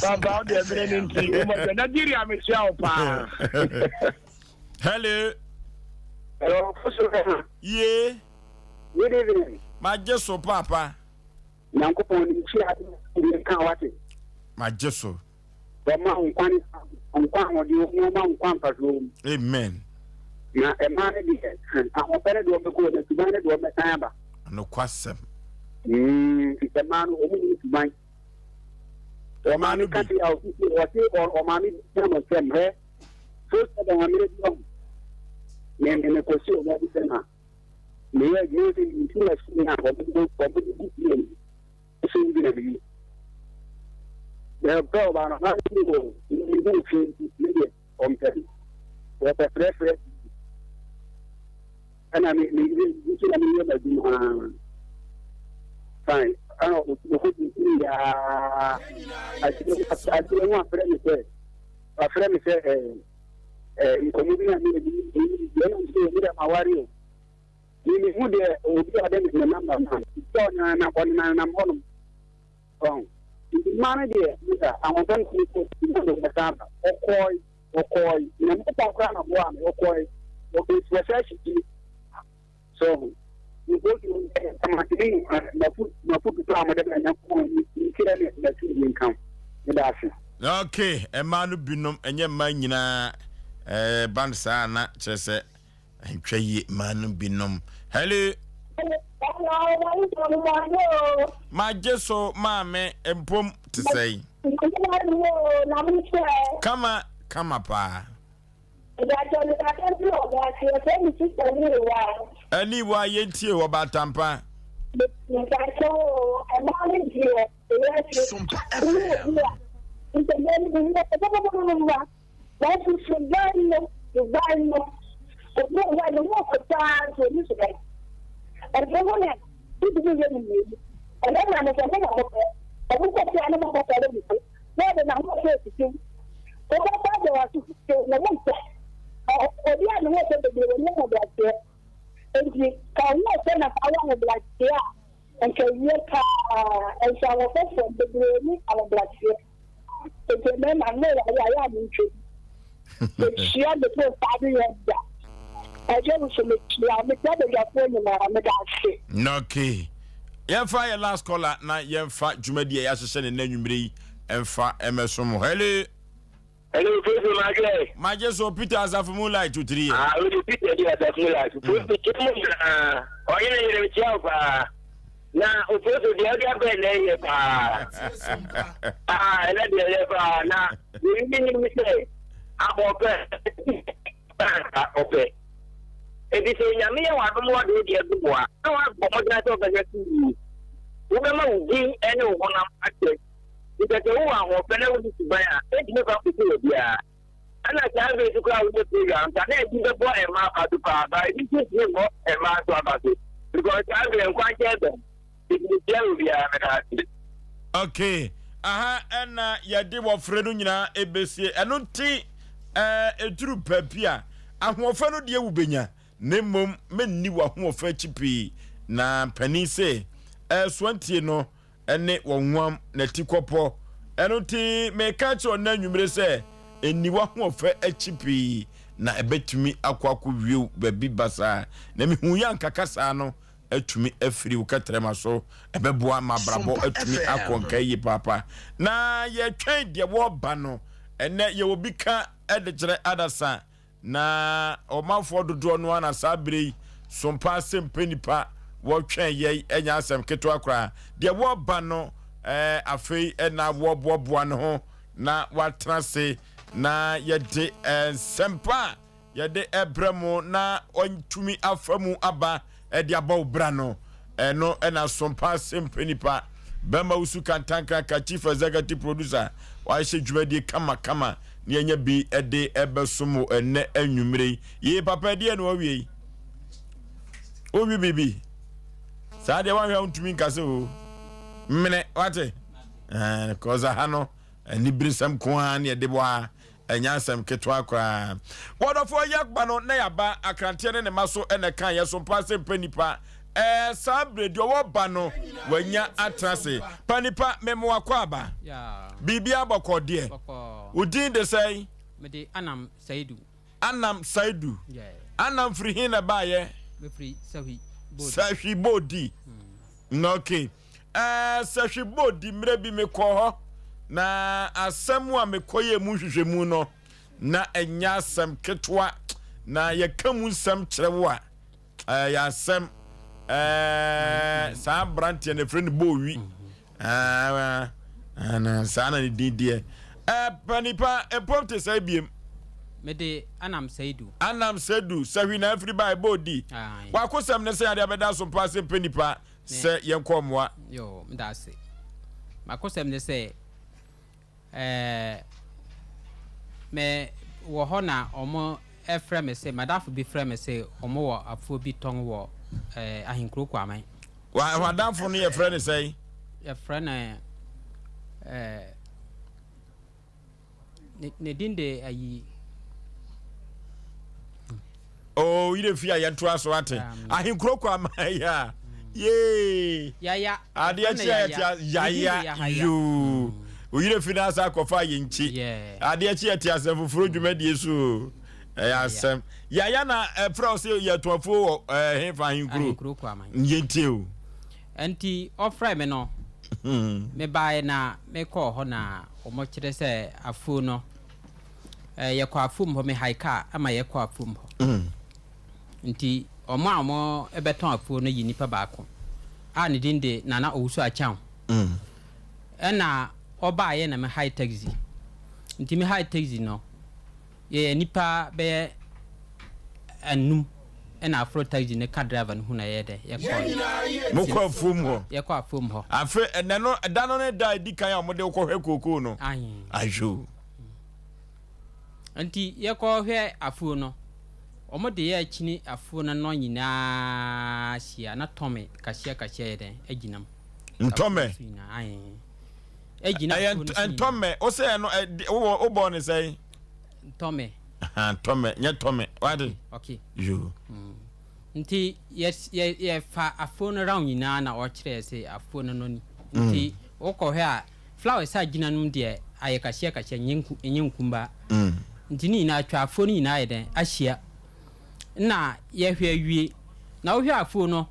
S10: Papa wo deɛ mmerɛ no nti womɔdɛ Nigeria mehyia wo paa.
S1: Hello.
S5: Hello,
S1: Ye.
S5: Good evening.
S1: Magye so papa.
S5: Nyankopɔn nim kyia ne ka wate.
S1: Magye so.
S5: Ɔma wo nkwa ne nkwa ahoɔden wɔ mu, ɔma wo nkwa mfasoɔ wɔ mu.
S1: Amen.
S5: Na ɛmaa no deɛ, ahoɔfɛ no deɛ ɔbɛkɔ, na suban no deɛ ɔbɛsan aba.
S1: Nokwasɛm.
S5: Nti sɛ mmaa no, wɔn mu suban. Ɔmaame ka se a ɔsisi ɔse ɔmaame bi na mo nsɛm hɛ. So sɛ dɛn amere bi ɔho. Me me me kɔsi ɔmo bi sɛ na. Meyɛ adwuma sɛ nti machine a wɔde gu plane so bi na meyi. Mepɛ ɔbaa no, ɔbaa no wɔ ne ho fi nti me deɛ ɔmpɛ me. Wɔpɛ frɛfrɛ ɛna me me nti na meyɛ m'adwuma. Fine.
S11: Ɛna ɔkɔgyingyini yaa. Akyire no afrɛ me sɛ afrɛ me sɛ ɛɛ nkɔmmɔ bi na me ne ɛna me sɛ me dɛ maware o. Me mehu deɛ obi a ɔde ne namba ma no. Sɛ ɔnenam ɔnenam hɔnom. Ɔho. Nti mmaa no deɛ mesa ahoɔfɛ no kɔ na ɔbɛsan aba. Ɔkɔe ɔkɔe. Nyankopɔn koraa na boaa me ɔkɔe. Ɔbɛsɛ ahyɛ So ho? Mpo amatene mafu mafu tutu a mode bɛ Nyankopɔn nkyerɛ ne n'atumdie nka ho. Meda ase.
S1: Ok, mmaa no binom, ɛnyɛ mmaa nyinaa, ɛba no saa na kyerɛ sɛ ntwa yie, mmaa no binom. Hello. Magye so maame mpom te sɛn? Kama kama paa.
S6: Mepakyɛw mekasa firi ɔbaase yɛfrɛ me sister Niwa.
S1: Aniwa yɛntie wɔ Batampa.
S6: Mepakyɛw oo ɛmaa no deɛ ewiase
S7: Sompa
S6: wone
S7: FM.
S6: obi a ntɛmɛ no bi yɛ pɔpɔpɔpɔpɔpɔ nanso suban no suban no obi wɔ hɔ a ne ho ɔfɛ paa nso ɔni suban ɛnso ho na wotumi yɛ no mmienu ɛmɛma no sɛ mo na mopɛ ɔmo kɔ fie a ne mo kɔkɔre ne so na ɔde n'ahoɔfɛ asisi wo. Wobɛkɔ agya w'aso so na wompɛ. Obi a ne ho ɔfɛ bebree wɔ ne ahobrɛaseɛ. Enti ka wo ho ɔfɛ na fa wɔ ahobrɛaseɛ a, nka wie paa. Nso ahoɔfɛfoɔ bebree ni ahobrɛaseɛ. Enti mmarima no yɛ ayɛ a yɛ a montwam. Mekyia me fo saa de yɛ da. Ɛgye wo so mekyia mekyia badwafoɔ nyinaa meda ase.
S1: Okay. Yɛmfa yɛ last caller na yɛmfa dwumadi a yɛahyehyɛ ne nnɛ anwummere yi mfa mmɛso mo. Hello.
S8: Hello, Profi Magye.
S1: Magye so Peter Asafo Moonlight otiri yɛ.
S8: Ah, wode Peter di Asafo Moonlight. Profi kyɛ mu nyinaa. Ɔyere yere mekyia wo paa. Na oprofi deɛ ɔde abɛn na ɛyɛ paa. Ah, ɛnɛ deɛ ɛyɛ paa. Na deɛ mi nim sɛ abɔpɛ ɔpɛ. Enti sɛ Onyame yɛ w'adom ɔde wo deɛ dom wo a, na woabɔ mmɔden sɛ wobɛhwɛ so yie. Wobɛma wo din ne wo honam akyɛ. Nti sɛ wowɔ ahoɔfɛ na wonni suban a, ɛntumi mfa nkɔsi baabiara. Ɛna saa bere so koraa a woyɛ program nka na ebi bɛbɔ mmaa aba so paa, but ebi nso ntumi mmɔ mmaa nso aba so because saa bere nkwankyɛn bɛn. Nti mekyia obiara, meda ase.
S1: Okay, aha ɛna yɛde wɔfrɛ no nyinaa ɛbɛsie. Ɛno nti ɛɛ ɛduru baabi a ahoɔfɛ no deɛ wobɛnya na mmom mɛnni w'ahoɔfɛ akyi pii na mpanin se ɛɛ soantie no ɛne wɔnwam n'atikɔpɔ. Ɛno nti meka kyerɛ ɔnɛ anwummere sɛ ɛnni w'ahoɔfɛ akyi pii na ɛbɛtumi akɔ akɔwie wo baabi basaa. Na mehu yɛ ankaka saa no atumi afiri wo kɛtrɛma so. Ɛbɛboa ma abrabɔ
S7: Sompa
S1: atumi akɔ
S7: FM.
S1: nka yie paapa. Na yɛtwɛn deɛ wɔreba no. Ɛnnɛ yɛwɔ bi ka de kyerɛ adasa, na ɔmanfoɔ dodoɔ no ara na saa berɛ yi sompa asɛmpɛ nipa wɔtwɛn yɛn ɛnyɛ asɛm ketewa koraa. Deɛ wɔreba no ɛɛ afei na wɔboaboa ne ho na watena ase na yɛde nsɛmpa a yɛde brɛ mo na ɔntumi afa mu aba de abɔ wo bra no, ɛno na Sompa Asɛmpɛ Nipa Bɛma Wusu Kantankraka Chief Executive Producer wahyɛ dwumadie kama kama na yɛanya bi de ɛbɛso mo ɛnnɛ anwummere yi. Yee papa ɛdeɛ na wawie yi? Wowi biribi? Saa deɛ woahwɛ a wontumi nka sɛ o mene wate? Kɔsa ha no aniberesɛm ko ara ne ɛde bɔ ha. Ɛnyɛ asɛm ketewa koraa. Wɔdɔfoɔ Yakba no na yaba akranteɛ ne ne mma so na ɛka yɛ so mpa sɛ mpa nipa. Ɛɛ saa berɛ deɛ ɔwɔ ba no wanya atena ase. Pa nipa mema wakɔ aba. Biribiara bɔkɔɔ deɛ. Wo din de sɛn?
S12: Mede Anam Saidu.
S1: Anam Saidu. Anam firi he na ɛbaeɛ?
S12: Mefiri Sahwi Bodi.
S1: Sahwi Bodi. Okay. Ɛɛ Sahwi Bodi mmerɛ bi mekɔɔ hɔ na asɛm a mekɔyɛɛ mu nhwehwɛmu no na ɛnyɛ asɛm ketewa na yɛka mu nsɛm kyerɛ wo a ɛyɛ asɛm ɛɛ saa aberanteɛ no ɛfrɛ no Bowi ɛɛ saa na ne din deɛ ɛɛ nipa mpom te sɛ ebiem.
S12: Mede Anam Saidu.
S1: Anam Saidu Sahwi na afiri ba ɛbɔ odi. Wakosɛm ne sɛ adeɛ abɛda so mpa sɛ mpɛ nipa sɛ yɛnkɔ mmoa.
S12: Yoo, meda ase. M'akosɛm ne sɛ, ɛɛ, me wɔ hɔ na wɔn frɛ me se, m'adamfo bi frɛ me se wɔn wɔ afuo bi tɔn wɔ ɛɛ Ahenkuro Kwame.
S1: W'adamfo no yɛfrɛ no sɛn?
S12: Yɛfrɛ no ɛɛ ne ne din de ayi.
S1: Oh, yire fi a yɛntoa so ate. Ahenkuro kɔ ama ya. Yee.
S12: Yaya.
S1: Adeɛ kye a yɛte yaya yoo. Oyire fi na asa akɔfa yɛ nkyi. Adeɛ kye yɛte asɛm foforɔ dwumadie so. Ɛyɛ asɛm. Yaya na ɛfrɛ wo sɛ yɛto afuo wɔ hefa ahenkuro.
S12: Ahenkuro kɔ ama.
S1: Yɛntie o.
S12: Ɛnti ɔfrɛɛ me no, mebaeɛ na mekɔɔ hɔ na wɔkyerɛ sɛ afuo no, yɛkɔ afuom hɔ, me hae kaa ma yɛkɔ afuom hɔ. Nti wɔn a wɔbɛtɔn afuo no yi nipa baako a ne din de Nana Owusu Akyang. Ɛna ɔbaeɛ na me hae taxi. Nti me hae taxi no, Yɛyɛ nnipa bɛyɛ anum ɛna aforo taxi no ka driver no ho na yɛyɛ dɛ yɛkɔe.
S1: Mokɔ afuom hɔ?
S12: Yɛkɔ afuom hɔ.
S1: Afe ɛnɛ no ɛda no ne da a edi kan a wɔde wo kɔhwɛ kookoo no?
S12: Ahe.
S1: Ahwɛ o.
S12: Nti yɛkɔhwɛ afuo no, wɔn de yɛ kyini afuo no no nyinaa hyia na tɔme kahyia kahyia yɛ dɛn agyina mu.
S1: Ntɔmɛ?
S12: Ahe. Agyina
S1: Ɛyɛ
S12: afuo no so nyinaa.
S1: ntɔmɛ, wosɛ ɛno wobɔɔ ne sɛn?
S12: Tɔme.
S1: Tɔme, nyɛ tɔme. Wade?
S12: Okay.
S1: Yo.
S12: Mm. Nti yɛ yɛ yɛfa afuo no round nyinaa na ɔkyerɛ sɛ afuo no no ni. Mm. Nti wokɔhwɛ a flowers a gyina nom deɛ ayɛ kahyia kahyia nyɛ nku nyɛ nkumba.
S1: Mm.
S12: Nti ne nyinaa atwa afuo no nyinaa ayɛ dɛn ahyia. Na yɛhwɛ awie. Na wohwɛ afuo no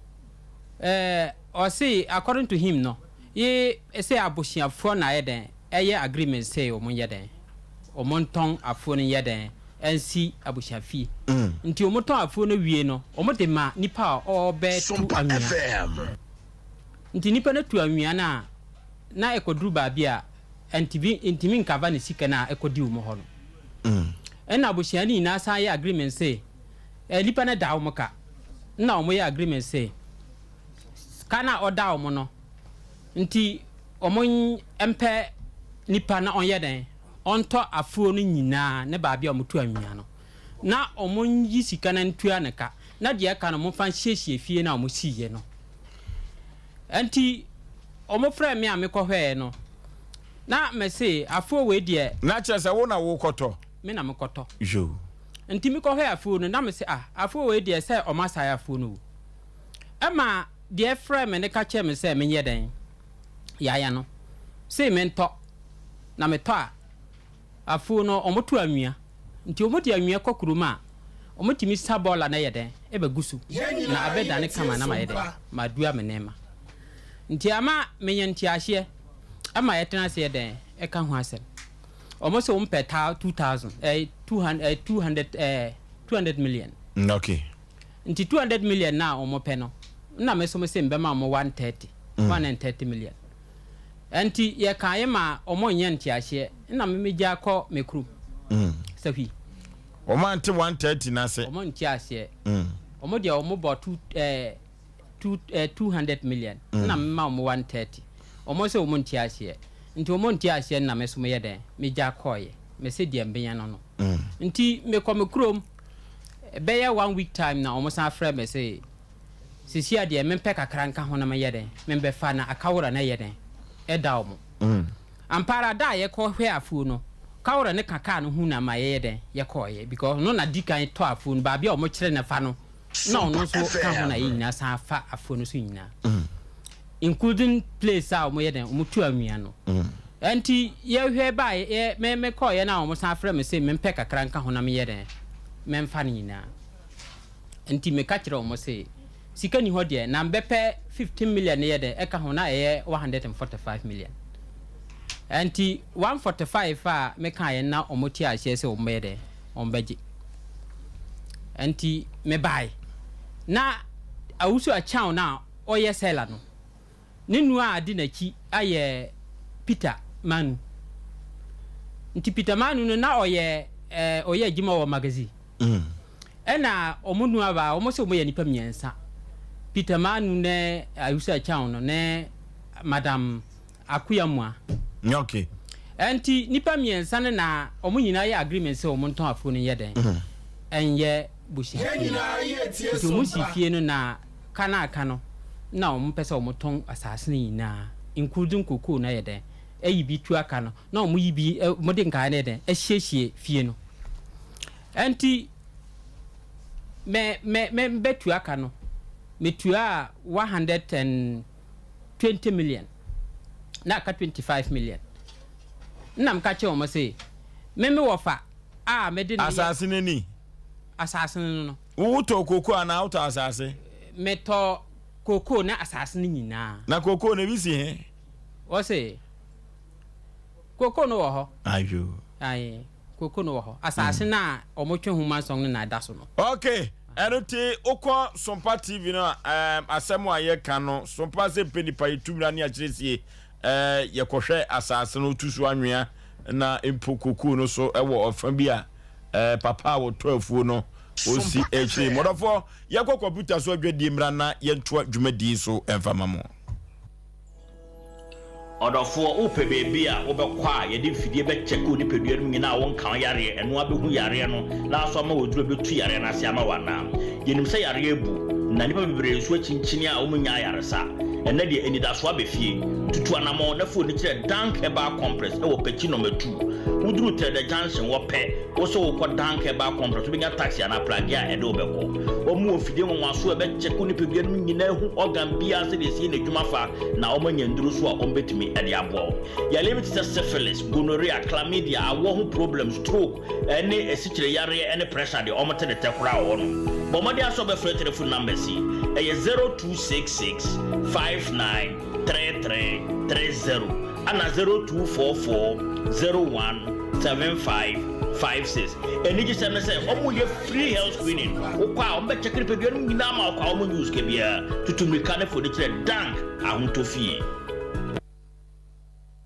S12: ɛɛ ɔse according to him no ye sɛ abosuafoɔ na ayɛ dɛn ɛyɛ agreement sɛ wɔn nyɛ dɛn wɔn ntɔn afuo no nyɛ dɛn ɛnsi abusua fie nti wɔn tɔn afuo no wie no wɔn de ma nipa a ɔbɛ tu anwia nti nipa no tu anwia no a na ɛkɔ duru baabi a ɛntumi ntumi nkava ne sika no a ɛkɔ di wɔn hɔ no ɛna abusua no nyinaa san yɛ agreement sɛ ɛ nipa no da wɔn ka ɛna wɔn yɛ agreement sɛ ka no a ɔda wɔn no nti wɔn mpɛ nipa na ɔnyɛ dɛn ɔntɔ afuo no nyinaa ne baabi a wɔtu anwea no na wɔn yi sika no ntua ne ka na deɛ ɛka no wɔmfa nsiesie fie no a wɔsiiɛ no. Nti wɔn frɛɛ me a mekɔhwɛɛ no na mese afuo wei deɛ.
S1: Na kyerɛ sɛ wo na wokɔtɔ?
S12: Me na mekɔtɔ.
S1: Yoo.
S12: Nti mekɔhwɛɛ afuo no na mese ah afuo wei deɛ sɛ wɔn asae afuo no o. Ɛma deɛ ɛfrɛɛ me no ka kyerɛɛ me sɛ menyɛ dɛn? Yaya no se mentɔ, na metɔ a, afuo no wɔto anwea. Nti wɔde anwea kɔ kurom a, wɔtumi sa bɔɔla no yɛ dɛn? Ɛbɛgu so, na abɛdane kama na mayɛ dɛn? Madua me nneɛma. Nti ama menya nteaseɛ ma yɛtena ase yɛ dɛn? Ɛka ho asɛm. Wɔn se wɔpɛ ta 2000, eh, 200, eh, 200, eh, 200 million.
S1: Okay.
S12: Nti 200 million no a wɔpɛ no, nna me so mese mebɛma wɔn 130, 130 million. Nti yɛkaeɛ ma wɔn nnyɛ nteaseɛ, nna me megyaa kɔ me kurom. Sahwi.
S1: Wɔn ante 130 no ase.
S12: Wɔn nte aseɛ. Wɔn deɛ wɔn bɔ two, eh, two, eh, 200 million, nna mema wɔn 130. Wɔn se wɔn nte aseɛ. Nti wɔn nte aseɛ nna me so meyɛ dɛn? Megyaa kɔeɛ. Mese deɛ mbenya no no. Nti mekɔ me kurom. Ɛbɛyɛ one week time na wɔn san frɛ me se sesia deɛ mempɛ kakra nka ho na menyɛ dɛn membɛfa na akawora no ɛyɛ dɛn ɛda wɔn. Ampa ara da a yɛkɔ hwɛ afuo no kawora no ka car no ho na ma yɛyɛ dɛn yɛkɔɔyɛ because ɔno na di kan tɔ afuo no baabi a wɔn kyerɛ no fa no na ɔno nso ka ho na yɛn nyinaa san fa afuo no so nyinaa. Including place a wɔyɛ dɛn wɔn tu anwia no ɛnti yɛhwɛ ba yɛ me me kɔɔ yɛ na wɔn san frɛ me se me mpɛ kakra nka ho na me yɛ dɛn me nfa no nyinaa nti me ka kyerɛ wɔn se sika ni hɔ deɛ na mbɛpɛ 15 million yɛ dɛn ɛka ho na ɛyɛ 145 million ɛnti 145 a me ka yɛ na wɔn te aseɛ sɛ wɔn bɛyɛ dɛn wɔn bɛgye ɛnti me bae na awusu akyɛw na ɔyɛ seller no, ne nua a adi n'akyi ayɛ Peter Manu. Nti Peter Manu no na ɔyɛ eh, ɔyɛ adwuma wɔ magazine. Ɛna wɔn nua baa, wɔn sɛ wɔn yɛ nipa mmiɛnsa. Peter Manu ne Ayusa Akyang no ne Madam Akuya Mua.
S1: Okay.
S12: Ɛnti nipa mmiɛnsa no na wɔn nyinaa yɛ agreement sɛ wɔn ntɔn afuo no nyɛ dɛn? Ɛnyɛ busua fie no. Nti wɔn si fie no na ka no a aka no na wɔn pɛ sɛ wɔn tɔn asaase no nyinaa. nkur dze nkookoo no ayɛ dɛn ayi bi tua ka no na wɔn yi bi wɔn de nkaeɛ no yɛ dɛn asiesie fie no. Ɛnti mɛ mɛ mɛ bɛtua ka no metuaa 120 million na aka 25 million. Nna meka kyerɛ wɔn se me me wɔfa a mede no yɛ.
S1: Asase no ni.
S12: Asase no no.
S1: Wotɔ kookoo anaa wotɔ asase?
S12: Metɔ kookoo ne asase no nyinaa.
S1: Na kookoo no ebi si he?
S12: Wɔse kookoo no wɔ hɔ.
S1: Ayo.
S12: Aye, kookoo no wɔ hɔ. Asase no a wɔtwe ho mansɔn no na ɛda so no.
S1: Ok, ɛno nti wokɔ Sompa TV no a, ɛɛm, asɛm a yɛka no, Sompa sɛ mpɛ nipa yɛtu mmira ne akyerɛsie, ɛɛ, yɛkɔhwɛ asase no, wotu so anwea na mpo kookoo no so wɔ ɔfa bi a, ɛɛ, papa a wɔtɔ afuo no, ɔsi akyire. Mɔdɔfoɔ, yɛkɔ kɔmputa so adwadie mmra na yɛntoa dwumadie so mfa ma mo.
S13: Ɔdɔfoɔ, wopɛ baabi a wobɛkɔ a yɛde mfidie bɛkyɛke wo nipadua no mu nyinaa a wonka wo yareɛ, ɛno ara bɛhu yareɛ no na aso ama wo aduro a ɛbɛtu yareɛ no ase ama wo anaa? Yɛnim sɛ yareɛ abu, na nnipa bebree nso akyinkyini a wɔnnya ayaresa. Ɛnnɛ deɛ, anidasoɔ aba fie. Tutu anammɔn na fa w'ani kyerɛ Dank Herbal Complex wɔ Pekyi Nɔma Tu. Woduru Trɛdɛ Junction hɔ pɛ, wo sɛ worekɔ Dank Herbal Complex, wobɛnya taxi anaa pragea a ɛde wo bɛkɔ. Wɔn wɔ mfidie nwanwasoɔ a ɛbɛkyɛke wo nipadua no mu nyinaa ahu organ biara sɛdeɛ ɛsi yɛ n'adwuma fa na wɔanya nnuru nso a wɔbɛtumi de aboa wo. Yareɛ bi te sɛ syphilis, gonorrhea, chlamydia, awoɔ ho problem, stroke, ne asikyire yareɛ ne pressure deɛ wɔte ne tɛ koraa wɔ hɔnom. Bɔ mmɔden ara sɛ wobɛfrɛ telephone numbers yi, ɛyɛ 0266 59 3330 ɛna 0244 01 75 56. Anigyesɛm ne sɛ wɔyɛ free health screening. Wokɔ a wɔbɛkyɛke nipadua no nyinaa ma wokɔ a wɔnnye wo sika biara. Tutu mmirika ne foni kyerɛ Dank Ahotɔ Fie.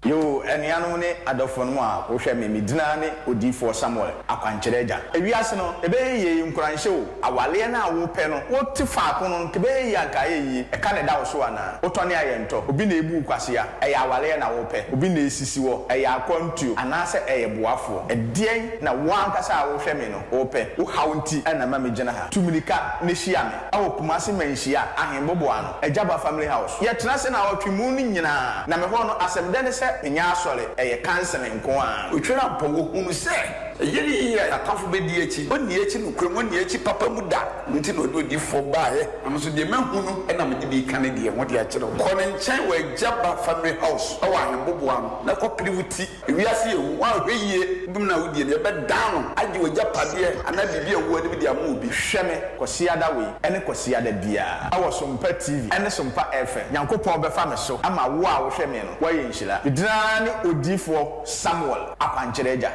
S14: Yoo, anuanom ne adɔfonom a wohwɛ me, me dina ne Odiyifoɔ Samuel, akwankyerɛ agya. Ewiase no, ɛbɛyɛ yie, nkuranhyɛ o, awaleɛ no a wopɛ no, wote faako no, nka ɛbɛyɛ yie a nka ayɛ yie, ɛka na ɛda wo so anaa? Wotɔ ne ayɛ ntɔ, obi na ebu wo kwasea, ɛyɛ awaleɛ na wopɛ, obi na esisi hɔ, ɛyɛ akwantuo, anaasɛ ɛyɛ boafoɔ? Ɛdeɛn na wo ankasa a wohwɛ me no wopɛ? Wo haw nti na ɛma megyina ha. Tu mirika na hyia me wɔ Kumasi Manhyia Ahenboboano, Agyaba Family House. Yɛtena ase naawɔtwe mu no nyinaa, na me hɔ no asɛm dɛ ne sɛ menyɛ asɔre, ɛyɛ counseling nko ara.
S15: Otwerampɔn, wɔhunu sɛ ɛyɛ ne yie a n'atamfo bɛdi akyi. Ɔnni akyi nokorɛ mu, ɔnni akyi papa mu da. Ɛno nti na ɔde odiyifoɔ baeɛ. Na me nso deɛ mahu no na mede bi reka ne deɛ ho de akyerɛ wo. Kɔ ne nkyɛn wɔ Agyaba Family House wɔ Ahenboboano na kɔpere wo ti. Ewiase yɛ hu, woanhwɛ yie bem no a wodie no yɛbɛdan no agye w'agyapadeɛ anaa biribi a ɛwɔ w'anim de ama obi.
S14: Hwɛ me Kwasiada wei ne Kwasiada biara wɔ Sompa TV ne Sompa FM. Nyankopɔn bɛfa me so ama wo a wohwɛ me no woayɛ nhyira. Me din ara ne Odiyifoɔ Samuel Akwankyerɛ Agya.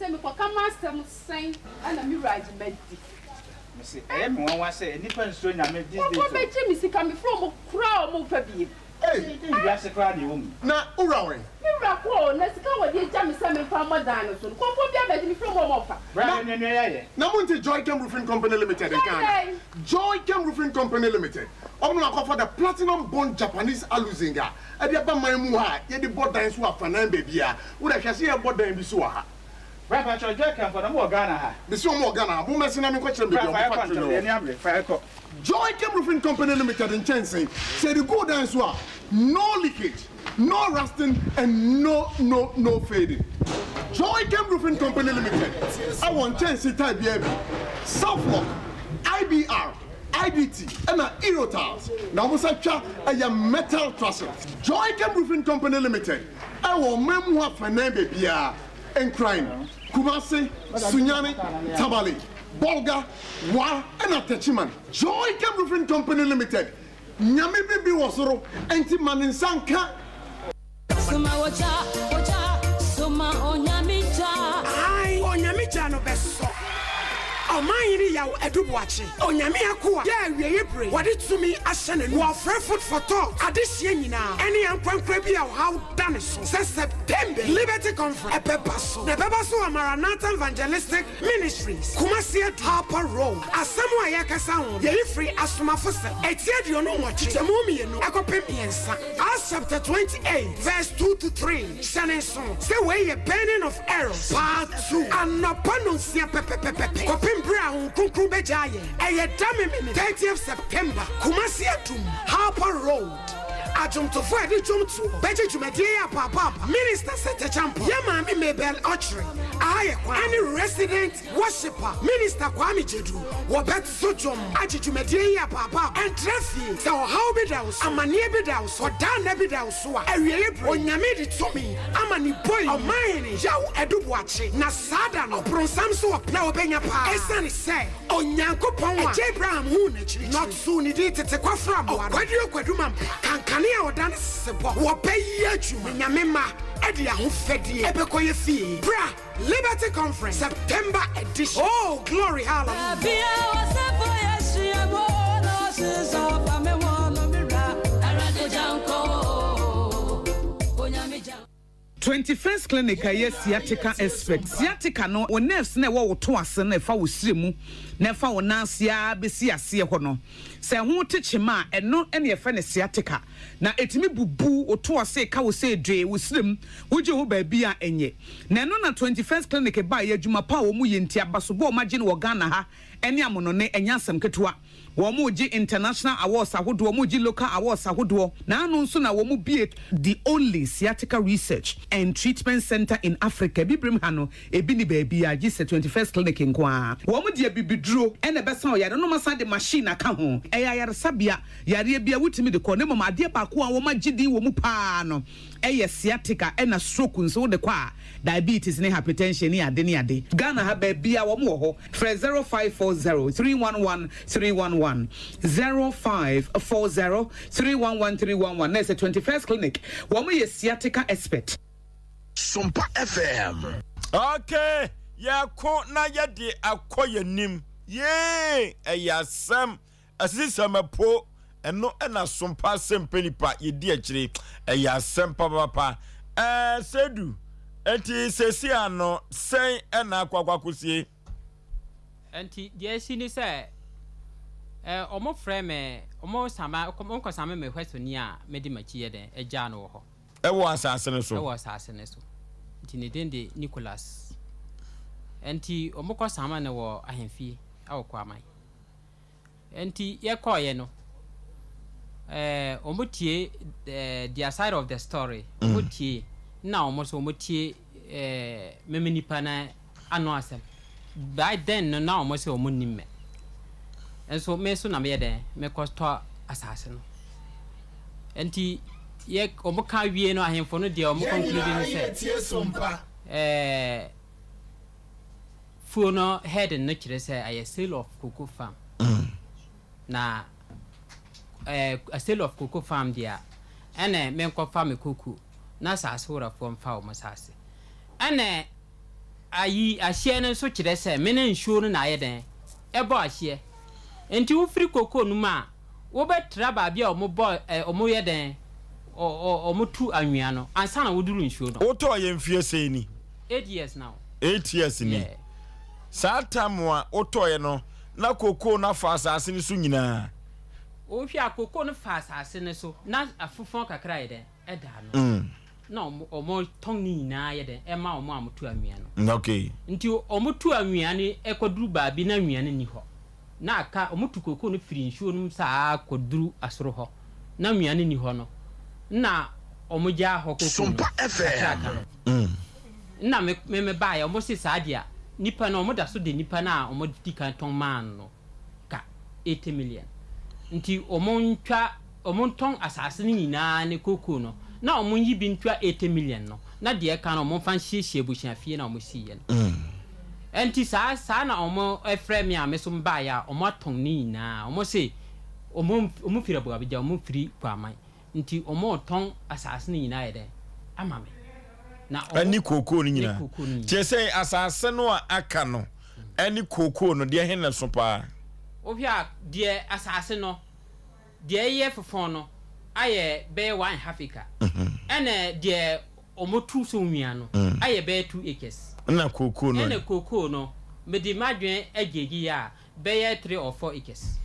S16: Sɛ mekɔka m'asɛm sɛn na me wura agye madi.
S17: Mese ɛyɛ me nwanwa sɛ nnipa nsuro Nyame these days o.
S16: Nkurɔfoɔ bɛgye me sika mefrɛ wɔn koraa a wɔn mfa biem.
S17: Ei! Dɛn wiase koraa na yɛwɔ mu yi?
S7: Na wo wura wɛn?
S16: Me wura kɔ o, na sika a wɔde agya me sɛ memfa mmɔ dan no so no, nkurɔfoɔ bi abɛgye mefrɛ wɔn a wɔmfa.
S17: Bra na nua nua yɛayɛ.
S7: Na monte Joychem Roofing Company Limited nka ana? Joychem Roofing Company Limited, wɔn na wɔakɔfa the Platinum Bond Japanese Aluzinc a ɛde aba man mu ha a yɛde bɔ dan so wɔ afanan baabiara. Wo deɛ hwɛ sɛ yɛrebɔ dan bi so wɔ ha.
S17: Bra mpakyɛw Joychem fo no ɔmo wɔ Ghana ha?
S7: Mese wɔn wɔ Ghana ha, mommɛse na menkɔkyerɛ me
S17: Bra
S7: baabi a
S17: fa
S7: wɔn
S17: yɛkɔ
S7: factory
S17: ntɛm,
S7: no
S17: yɛn
S7: wɔ.
S17: ani abere, fa yɛkɔ.
S7: Joychem Roofing Company Limited nkyɛnsee, sɛ yɛde gu dan so a, no leakage, no rusting and no no no fading. Joychem Roofing Company Limited wɔ nkyɛnsee type biara bi, Southlock, IBR, IDT ɛna Eurotiles, na wɔn nsa twa ɛyɛ metal trusses. Joychem Roofing Company Limited wɔ ɔman mu hɔ afanan baabiara, Nkran, Kumasi, Sunyani, Tamale, Bolga, Wa ɛna Techiman. Joychem Roofing Company Limited, Nyame bi bi wɔ soro nti ma ne nsa nka.
S18: Soma ogya, ogya, soma Onyame gya.
S19: Ae, Onyame gya no bɛsɔ. Ɔmanhene Yaw Adu Boakye, Onyame akoa yɛ awieɛ bere wɔde tumi ahyɛ n'anum. Wɔfrɛ Food for Thought adehyeɛ nyinaa ɛne ankorankora bi a ɔhaw da ne so sɛ September Liberty Conference ɛbɛba so na ɛbɛba so wɔ Maranatha Evangelistic Ministries, Kumasi Adu, Harper Road. Asɛm a yɛrekasa ho no, yɛyi firi Asomafosɛm, eti 28, kyekyɛmu mmienu kɔpem mmiɛnsa, Acts chapter 28 verse 2 to 3. Hyɛ no nsow sɛ wei yɛ Burning of Arrows Part 2, anɔpa nnɔnsia pɛpɛpɛpɛ kɔpem bere a Honhom Kronkron bɛgyaa yɛn. Ɛyɛ da Memene, 30th September, Kumasi Adum, Harper Road. Adwomtofoɔ a yɛde dwom toɔ bɛgye dwumadie yi apaapaapa. Minister Seth Acheampong, yɛn maame Mabel Ɔkyere, aha yɛ kwan, ɛne Resident Worshipper Minister Kwame Gyedu wɔbɛto dwom agye dwumadie yi apaapaapa. Ɛntra fie, sɛ ɔhaw bi da wo so, amaneɛ bi da wo so, ɔdaa nna bi da wo so a, awieɛ berɛ, Onyame de tumi ama ne boi Ɔmanhene Yaw Adu Boakye, na saa da no ɔbronsam nso ɔpɛ na ɔbɛnya paa ɛsiane sɛ Onyankopɔn a Agya Abraham huu no akyirikyiri na ɔtoo ne din tete kwafra mmoa no, Ɔkwaduro Kwadu Mampra, kankane a ɔda ne sesebɔ, wɔbɛyɛ adwuma, Nyame mma de ahofadie bɛkɔ yɛ fie. Bra Liberty Conference September edition. Oh, glory, hallelujah.
S20: 21st Clinic a ɛyɛ sciatica expert. Sciatica no, wo nerves no a ɛwɔ wo to ase no a ɛfa wo srɛ mu na ɛfa wo nan ase ara bɛsi aseɛ hɔ no, sɛ ɛho te kyema a, ɛno na yɛfrɛ no sciatica. Na ɛtumi bubu wo to ase, ka wo sɛ dwee, wo srɛ mu, wogye ho baabi a ɛnyɛ. Na ɛno na 21st Clinic baeɛ, adwuma pa a wɔyɛ nti, abasobɔ a wɔagye no wɔ Ghana ha ne amonɔne, ɛnyɛ asɛm ketewa. Wɔregye international awards ahodoɔ, wɔregye local awards ahodoɔ, na ano nso na wɔbue the only sciatica research and treatment centre in Africa, Abibirem ha no, ebi nni baabiara gye sɛ 21st Clinic nko ara. Wɔde abibiduro na ɛbɛsa wo yareɛ na wɔasan de machine aka ho. Ɛyɛ ayaresabea, yareɛ biara wotumi de kɔ, na mmom adeɛ baako a wɔagye din wɔ mu pa ara no yɛ sciatica ɛna stroke nso wode kɔ a, diabetes ne hypertension ne ade ne ade. Ghana ha baabiara wɔn wɔ hɔ. Frɛ 0540 311 311, 0540 311 311 na ɛsɛ 21st Clinic. Wɔn yɛ sciatica expert.
S21: Sompa FM.
S1: Okay, yɛko na yɛde akɔ yɛnim. Yee, ɛyɛ asɛm. Asisisɛm ɛpo, ɛno ɛna sompa asɛm pɛ nipa yɛdi akyire. Ɛyɛ asɛm papapapa. Ɛɛ, Seidu, enti seesei ano sɛn ɛna akɔ akɔ akɔsie?
S12: Enti deɛ asi ne sɛ, ɛ, wɔfrɛ me, wɔsama, wɔkɔsame me hwɛsoni a mede m'akyi yɛ dɛn, agyaa no wɔ hɔ.
S1: Ɛwɔ asase no so.
S12: Ɛwɔ asase no so. Nti ne din de Nicholas. Enti wɔkɔsama no wɔ ahemfie wɔ Kwaman. Nti yɛkɔeɛ no, eh, wɔn tie eh, their side of the story. Mm. Wɔn tie, na wɔn nso wɔn tie eh, meme nipa na ano asɛm. By then no, na wɔn sɛ wɔn nim me. Nso me nso na meyɛ dɛn, mekɔtɔ asase no. Nti yɛ wɔn ka wie no, ahemfo no deɛ wɔn conclude no sɛ, eh, Fuo no heading no kyerɛ sɛ ɛyɛ sale of cocoa farm. Na eh, sale of cocoa farm deɛ a, ɛna menkɔfa me cocoa na asase wurafoɔ mfa wɔn asase. Ɛna ayi ahyeɛ no nso kyerɛ sɛ me ne nsuo no na ayɛ dɛn ɛbɔ ahyeɛ. Nti wofiri cocoa no mu a, wobɛtra baabi a wɔbɔ eh, wɔyɛ dɛn wɔtu anwea no ansa na woduru nsuo no.
S1: Wotɔɔ yɛ mfeɛ sɛn ni?
S12: 8 years now.
S1: 8 years ni.
S12: Yeah.
S1: Saa tam a wotɔeɛ no, na kokoo no afa asase no so nyinaa?
S12: Wohwɛ a kokoo no fa asase no so, na afofɔn kakra yɛ dɛn? Ɛda ano. Na wɔn tɔn ne nyinaa yɛ dɛn? Ɛma wɔn a wɔtu anwea no.
S1: Okay.
S12: Nti wɔn tu anwea no kɔduru baabi na anwea no nni hɔ. Na aka, wɔtu kokoo no firi nsuo no mu saa kɔduru asoro hɔ, na anwea no nni hɔ no, na wɔgyaa hɔ kokoo no kakraka no. Nna me me me baeɛ, wɔn se saa deɛ a, nipa no wɔn da so de nipa no a wɔn di kan tɔn maa no no ka 80 million. Nti wɔn ntwa, wɔn ntɔn asaase no nyinaa ne kokoo no, na wɔn nyi bi ntua 80 million no, na deɛ ɛka no wɔn mfa nsiesie abusuafie no a wɔn siiɛ no. Nti saa saa na wɔn frɛ me a me so me baeɛ a wɔn atɔn ne nyinaa, wɔn se wɔn wɔn firi Abuabigya, wɔn firi Kwaman. Nti wɔretɔn asase no nyinaa ayɛ dɛn ama me. Na wɔn
S1: Ɛne kookoo no
S12: ne
S1: nyinaa.
S12: kookoo no nyinaa.
S1: Kyerɛ sɛ asase no a aka no ɛne kookoo no, deɛ he na ɛso paa?
S12: Wohwɛ a, deɛ asase no, deɛ ɛyɛ fofɔn no ayɛ bɛyɛ one half acre, ɛna deɛ wɔtu so nwia no ayɛ bɛyɛ two acres.
S1: Ɛna kookoo no ɛ?
S12: Ɛna kookoo no, mede m'adwene agyegye a, bɛyɛ three or four acres.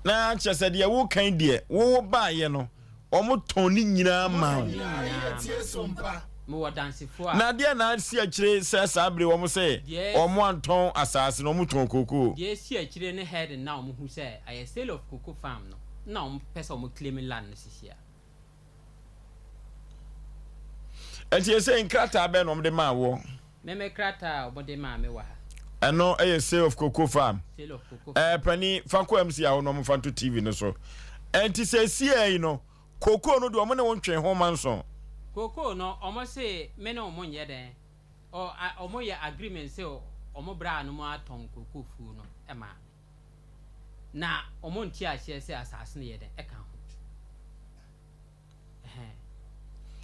S1: Na kyerɛ sɛ deɛ woka yi deɛ, wo wobaeɛ no, wɔtɔn ne nyinaa maa wo.
S12: Wɔtɔn ne nyinaa maa me. Mewɔ dansefoɔ a.
S1: Na deɛ na asi akyire sɛ saa bere wɔn sɛ wɔn antɔn asaase no, wɔtɔn kookoo.
S12: Deɛ asi akyire ne heading na wɔhu sɛ ɛyɛ sale of cocoa farm no na wɔpɛ sɛ wɔn claim land no sisi a.
S1: Ɛnti ɛsɛ nkrataa bɛn na wɔde maa woɔ?
S12: Me me krataa a wɔde maa me wɔ ha.
S1: Ɛno yɛ sale of cocoa farm.
S12: Sale of cocoa farm.
S1: Ɛɛ panin fa kɔ MC a hɔ na wɔmfa nto TV no so. Ɛnti seesei yi no cocoa no deɛ wɔn ne wo ntwee ho manso.
S12: Cocoa no wɔn se me ne wɔn nyɛ dɛn ɔ a wɔn yɛ agreement sɛ wɔn bra no mu atɔn cocoa fuo no maa me. Na wɔn nte aseɛ sɛ asase no yɛ dɛn ɛka ho.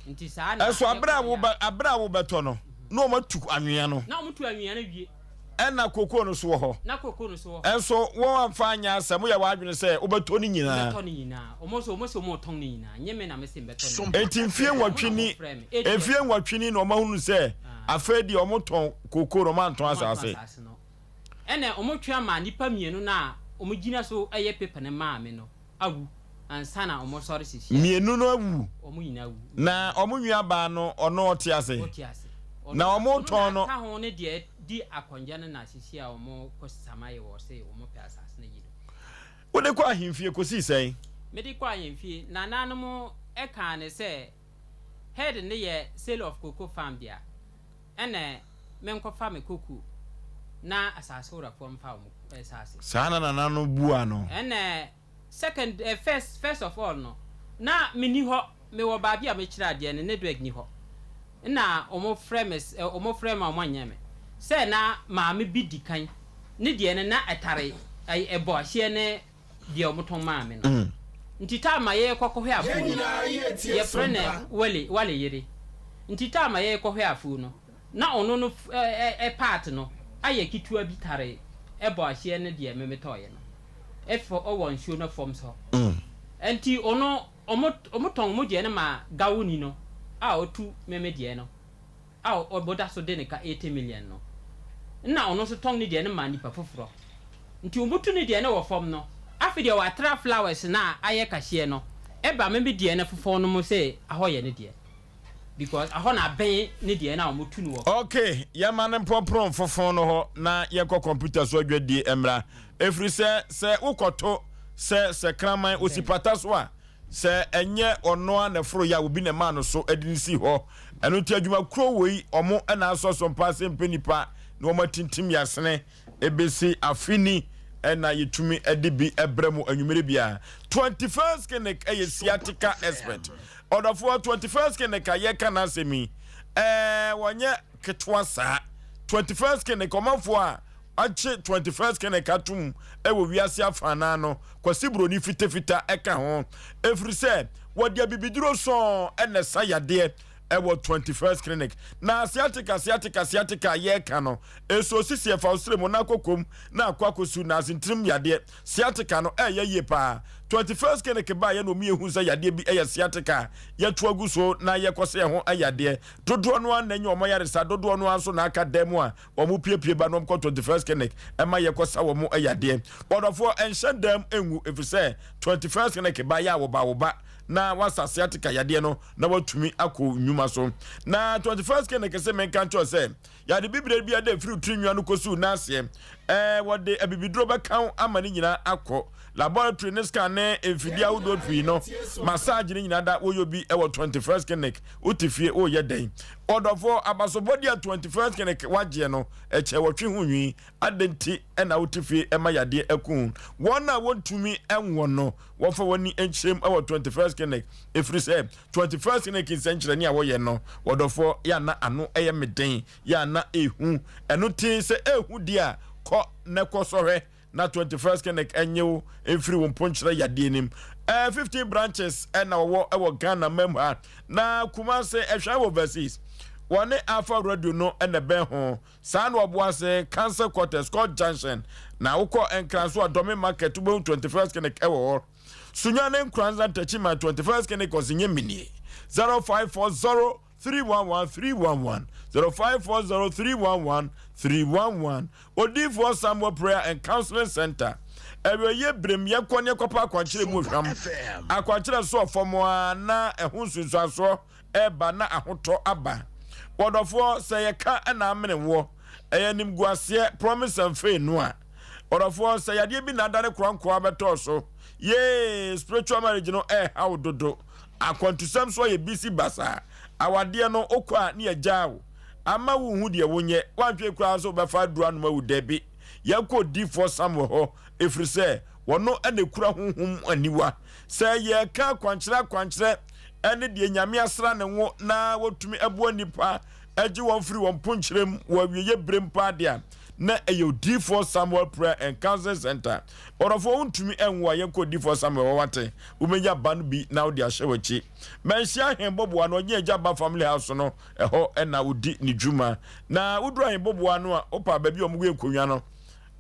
S12: Nti saa na
S1: Ɛso abere a woba abere a wobɛtɔ no na wɔn atu anwea no.
S12: Na wɔn tu anwea no wie.
S1: Ɛna koko no so wɔ hɔ.
S12: Na koko no so wɔ hɔ.
S1: Ɛnso wɔn amfa anyɛ asɛm woyɛ w'adwene sɛ wobɛtɔ ne nyinaa.
S12: Wobɛtɔ ne nyinaa. Wɔn nso wɔn se wɔn retɔn ne nyinaa. Nye me na me se mbɛtɔ ne nyinaa.
S1: Enti mfie nwɔtwe ni mfie nwɔtwe ni na wɔn ahunu sɛ afei deɛ wɔn tɔn koko na wɔn antɔn asase.
S12: Ɛna wɔn twe ama nnipa mmienu no a wɔn gyina so yɛ paper no maa me no. awu ansa na wɔn sɔre sisi a.
S1: Mmienu no awu.
S12: Wɔn nyinaa awu.
S1: Na wɔn nua baa no ɔno ɔte ase.
S12: Ɔte ase.
S1: Na wɔn tɔn no.
S12: Ɔno na aka ho ne deɛ di akɔngya no na sisi a wɔn kɔ samaye wɔ se wɔn pɛ asase no yi no.
S1: Wode kɔ ahemfie kɔsii sɛn?
S12: Mede kɔ ahemfie, nananom kaa no sɛ head no yɛ sale of cocoa farm dea, ɛna menkɔfa me cocoa na asase wurafoɔ mfa wɔn asase.
S1: Saa na nana no bua no.
S12: Ɛna second eh, first, first of all no, na menni hɔ, mewɔ baabi a mekyerɛ adeɛ no, network nni hɔ. Ɛna wɔfrɛ me, wɔfrɛ me a wɔanyɛ me. Sɛ na maame bi di kan, ne deɛ no na ɛtare, ɛbɔ ahyeɛ ne deɛ wɔtɔn maa me no. Nti time a yɛrekɔ kɔhwɛ afuo no, yɛfrɛ no Wale, Wale yere. Nti time a yɛrekɔ hwɛ afuo no, na ɔno no ɛ part no ayɛ ketewa bi tare ɛbɔ ahyeɛ no deɛ me metɔeɛ no. Ɛfɔ ɔwɔ nsuo no fam hɔ. Nti ɔno, ɔmo, ɔmo tɔn ɔmo deɛ no maa Gawoni no a ɔtu me me deɛ no. a ɔda so de ne ka 80 million no, nna ɔno nso tɔn ne deɛ no ma nipa foforɔ. Nti ɔmutu ne deɛ no wɔ fam no, afei deɛ watra flowers no a ayɛ kahyeɛ no ba me me deɛ no fofɔɔ no mu sɛ ahɔ yɛ ne deɛ because ahɔ na abɛn ne deɛ no a ɔmutu no wɔ fam.
S1: Ok, yɛma no mpɔmprɔn fofon no hɔ na yɛnkɔ kɔmputa so adwadie mmra. Ɛfiri sɛ, sɛ wokɔto sɛ sɛ kraman ɔsi pata so a, Sɛ ɛnyɛ ɔno ara na ɛforo yɛ a, obi na ɛmaa no so de no sii hɔ. Ɛno nti adwuma kuro wei, wɔn na asɔ so mpa sɛ mpɛ nipa na wɔn atintim yasene ɛbɛsi afe ni na yɛtumi de bi brɛ mo anwummere biara. 21st Clinic ɛyɛ sciatica expert. Ɔdɔfoɔ 21st Clinic a yɛka n'asɛm yi, ɛɛ wɔnyɛ ketewa saa. 21st Clinic ɔmanfoɔ a agye 21st Clinic atom wɔ wiase afanan no, Kwasi Buroni fitafita ka ho, ɛfiri sɛ wɔde abibiduro sɔn na ɛsa yadeɛ wɔ 21st Clinic. Na sciatica, sciatica, sciatica a yɛreka no, ɛsɔ sisi, ɛfa wo srɛ mu na akɔ kom na akɔ akɔsu na asentenam yadeɛ. Sciatica no ɛyɛ yie paa. 21st Clinic baeɛ na wɔn yɛhu sɛ yadeɛ bi yɛ sciatica a yɛto agu so na yɛkɔsɛ ɛho yadeɛ. Dodoɔ no ara na anya wɔn ayaresa, dodoɔ no ara nso na aka dan mu a Wɔn piepie ba na wɔn kɔ 21st clinic ɛma yɛ kɔ sa wɔn yadeɛ. Ɔdɔfoɔ ɛnhyɛ dam ngu ɛfiri sɛ 21st clinic ba yɛ a wɔba wo ba na wasa sciatica yadeɛ no na watumi akɔ nnwuma so. Na 21st clinic se menka nkyerɛ sɛ yade bibire bi ada ɛfiri tiri nwa no kɔsi n'aseɛ ɛɛ wɔde abibiduro bɛka ama ne nyinaa akɔ laboratory ne scan ne mfidie ahodoɔ pii no massage ne nyinaa da wɔyɛ bi ɛwɔ 21st clinic. Wote fie woreyɛ dɛn? Ɔdɔfoɔ, abasobɔdeɛ a 21st Clinic wagyeɛ no, ɛkyɛ wɔtwe ho nwi. Adɛn nti na wote fie ma yadeɛ aku wo? Wɔn a wɔntumi nwo no, wɔmfa wɔn ani nkyerɛ mu wɔ 21st Clinic, ɛfiri sɛ 21st Clinic nsɛnkyerɛnne a wɔyɛ no, ɔdɔfoɔ, yɛ a na ano yɛ me den, yɛ a na ɛhu. Ɛno nti sɛ ɛhu deɛ a, kɔ na kɔ sɔhwɛ. na 21st Clinic nye wo mfiri wo mponkyerɛ yadeɛ nim. Eh, 15 branches na wɔwɔ wɔ Ghana mam ha. Na Kumase ɛhwɛ wɔ overseas. Wɔne Alpha Radio no na ɛbɛn ho. Saa na Ɔboase, Council Quarters, Court Junction. Na wokɔ Nkran so a Dɔme Market wobɛhu 21st Clinic ɛwɔ hɔ. Sunya ne Nkoranza Ntakyiman 21st Clinic ɔse nyɛ minie. 0540 311 311 0540 311 311 Odiyifoɔ Samuel Prayer and Counseling Center Awieeɛ berem yɛnkɔ ne yɛnkɔpɛ akwankyerɛ mu ohwam Akwankyerɛ so ɔfam a na ɛho nsunsuansoɔ ɛreba na ahotɔ aba Wɔdɔfoɔ sɛ yɛka na amene woɔ ɛyɛ animguaseɛ promise and fail no a Ɔdɔfoɔ sɛ yadeɛ bi na adane korankoa bɛtɔɔ so yee spiritual marriage no ɛreha wo dodo. Akwantusɛm so ayɛ bisi basaa. Awadeɛ no, wokɔ a ne yɛgyaa wo. Ama wonhu deɛ wonyɛ. Woanhwɛ koraa nso wobɛfa aduro anom awu. Dabi. Yɛnkɔ odiyifoɔ Samuel hɔ, ɛfiri sɛ ɔno na ɛkura honhom aniwa. Sɛ yɛreka akwankyerɛ akwankyerɛ ne deɛ Nyame asra ne ngo na watumi aboa nnipa agye wɔn firi wɔn mponkyerɛ mu wɔ awieɛ berɛ mu paa deɛ a, na ɛyɛ Odiyifoɔ Samuel Prayer and Counseling Center. Ɔdɔfoɔ wontumi nwo a, yɛnkɔ Odiyifoɔ Samuel hɔ wate. Wobɛnya ba no bi na wode ahyɛ w'akyi. Manhyia Ahenboboa no, ɔnye Agya Ba Family House no, ɛhɔ na ɔdi ne dwuma. Na woduru Ahenboboa no a, wopa baabi a wɔyɛ nkonnwa no.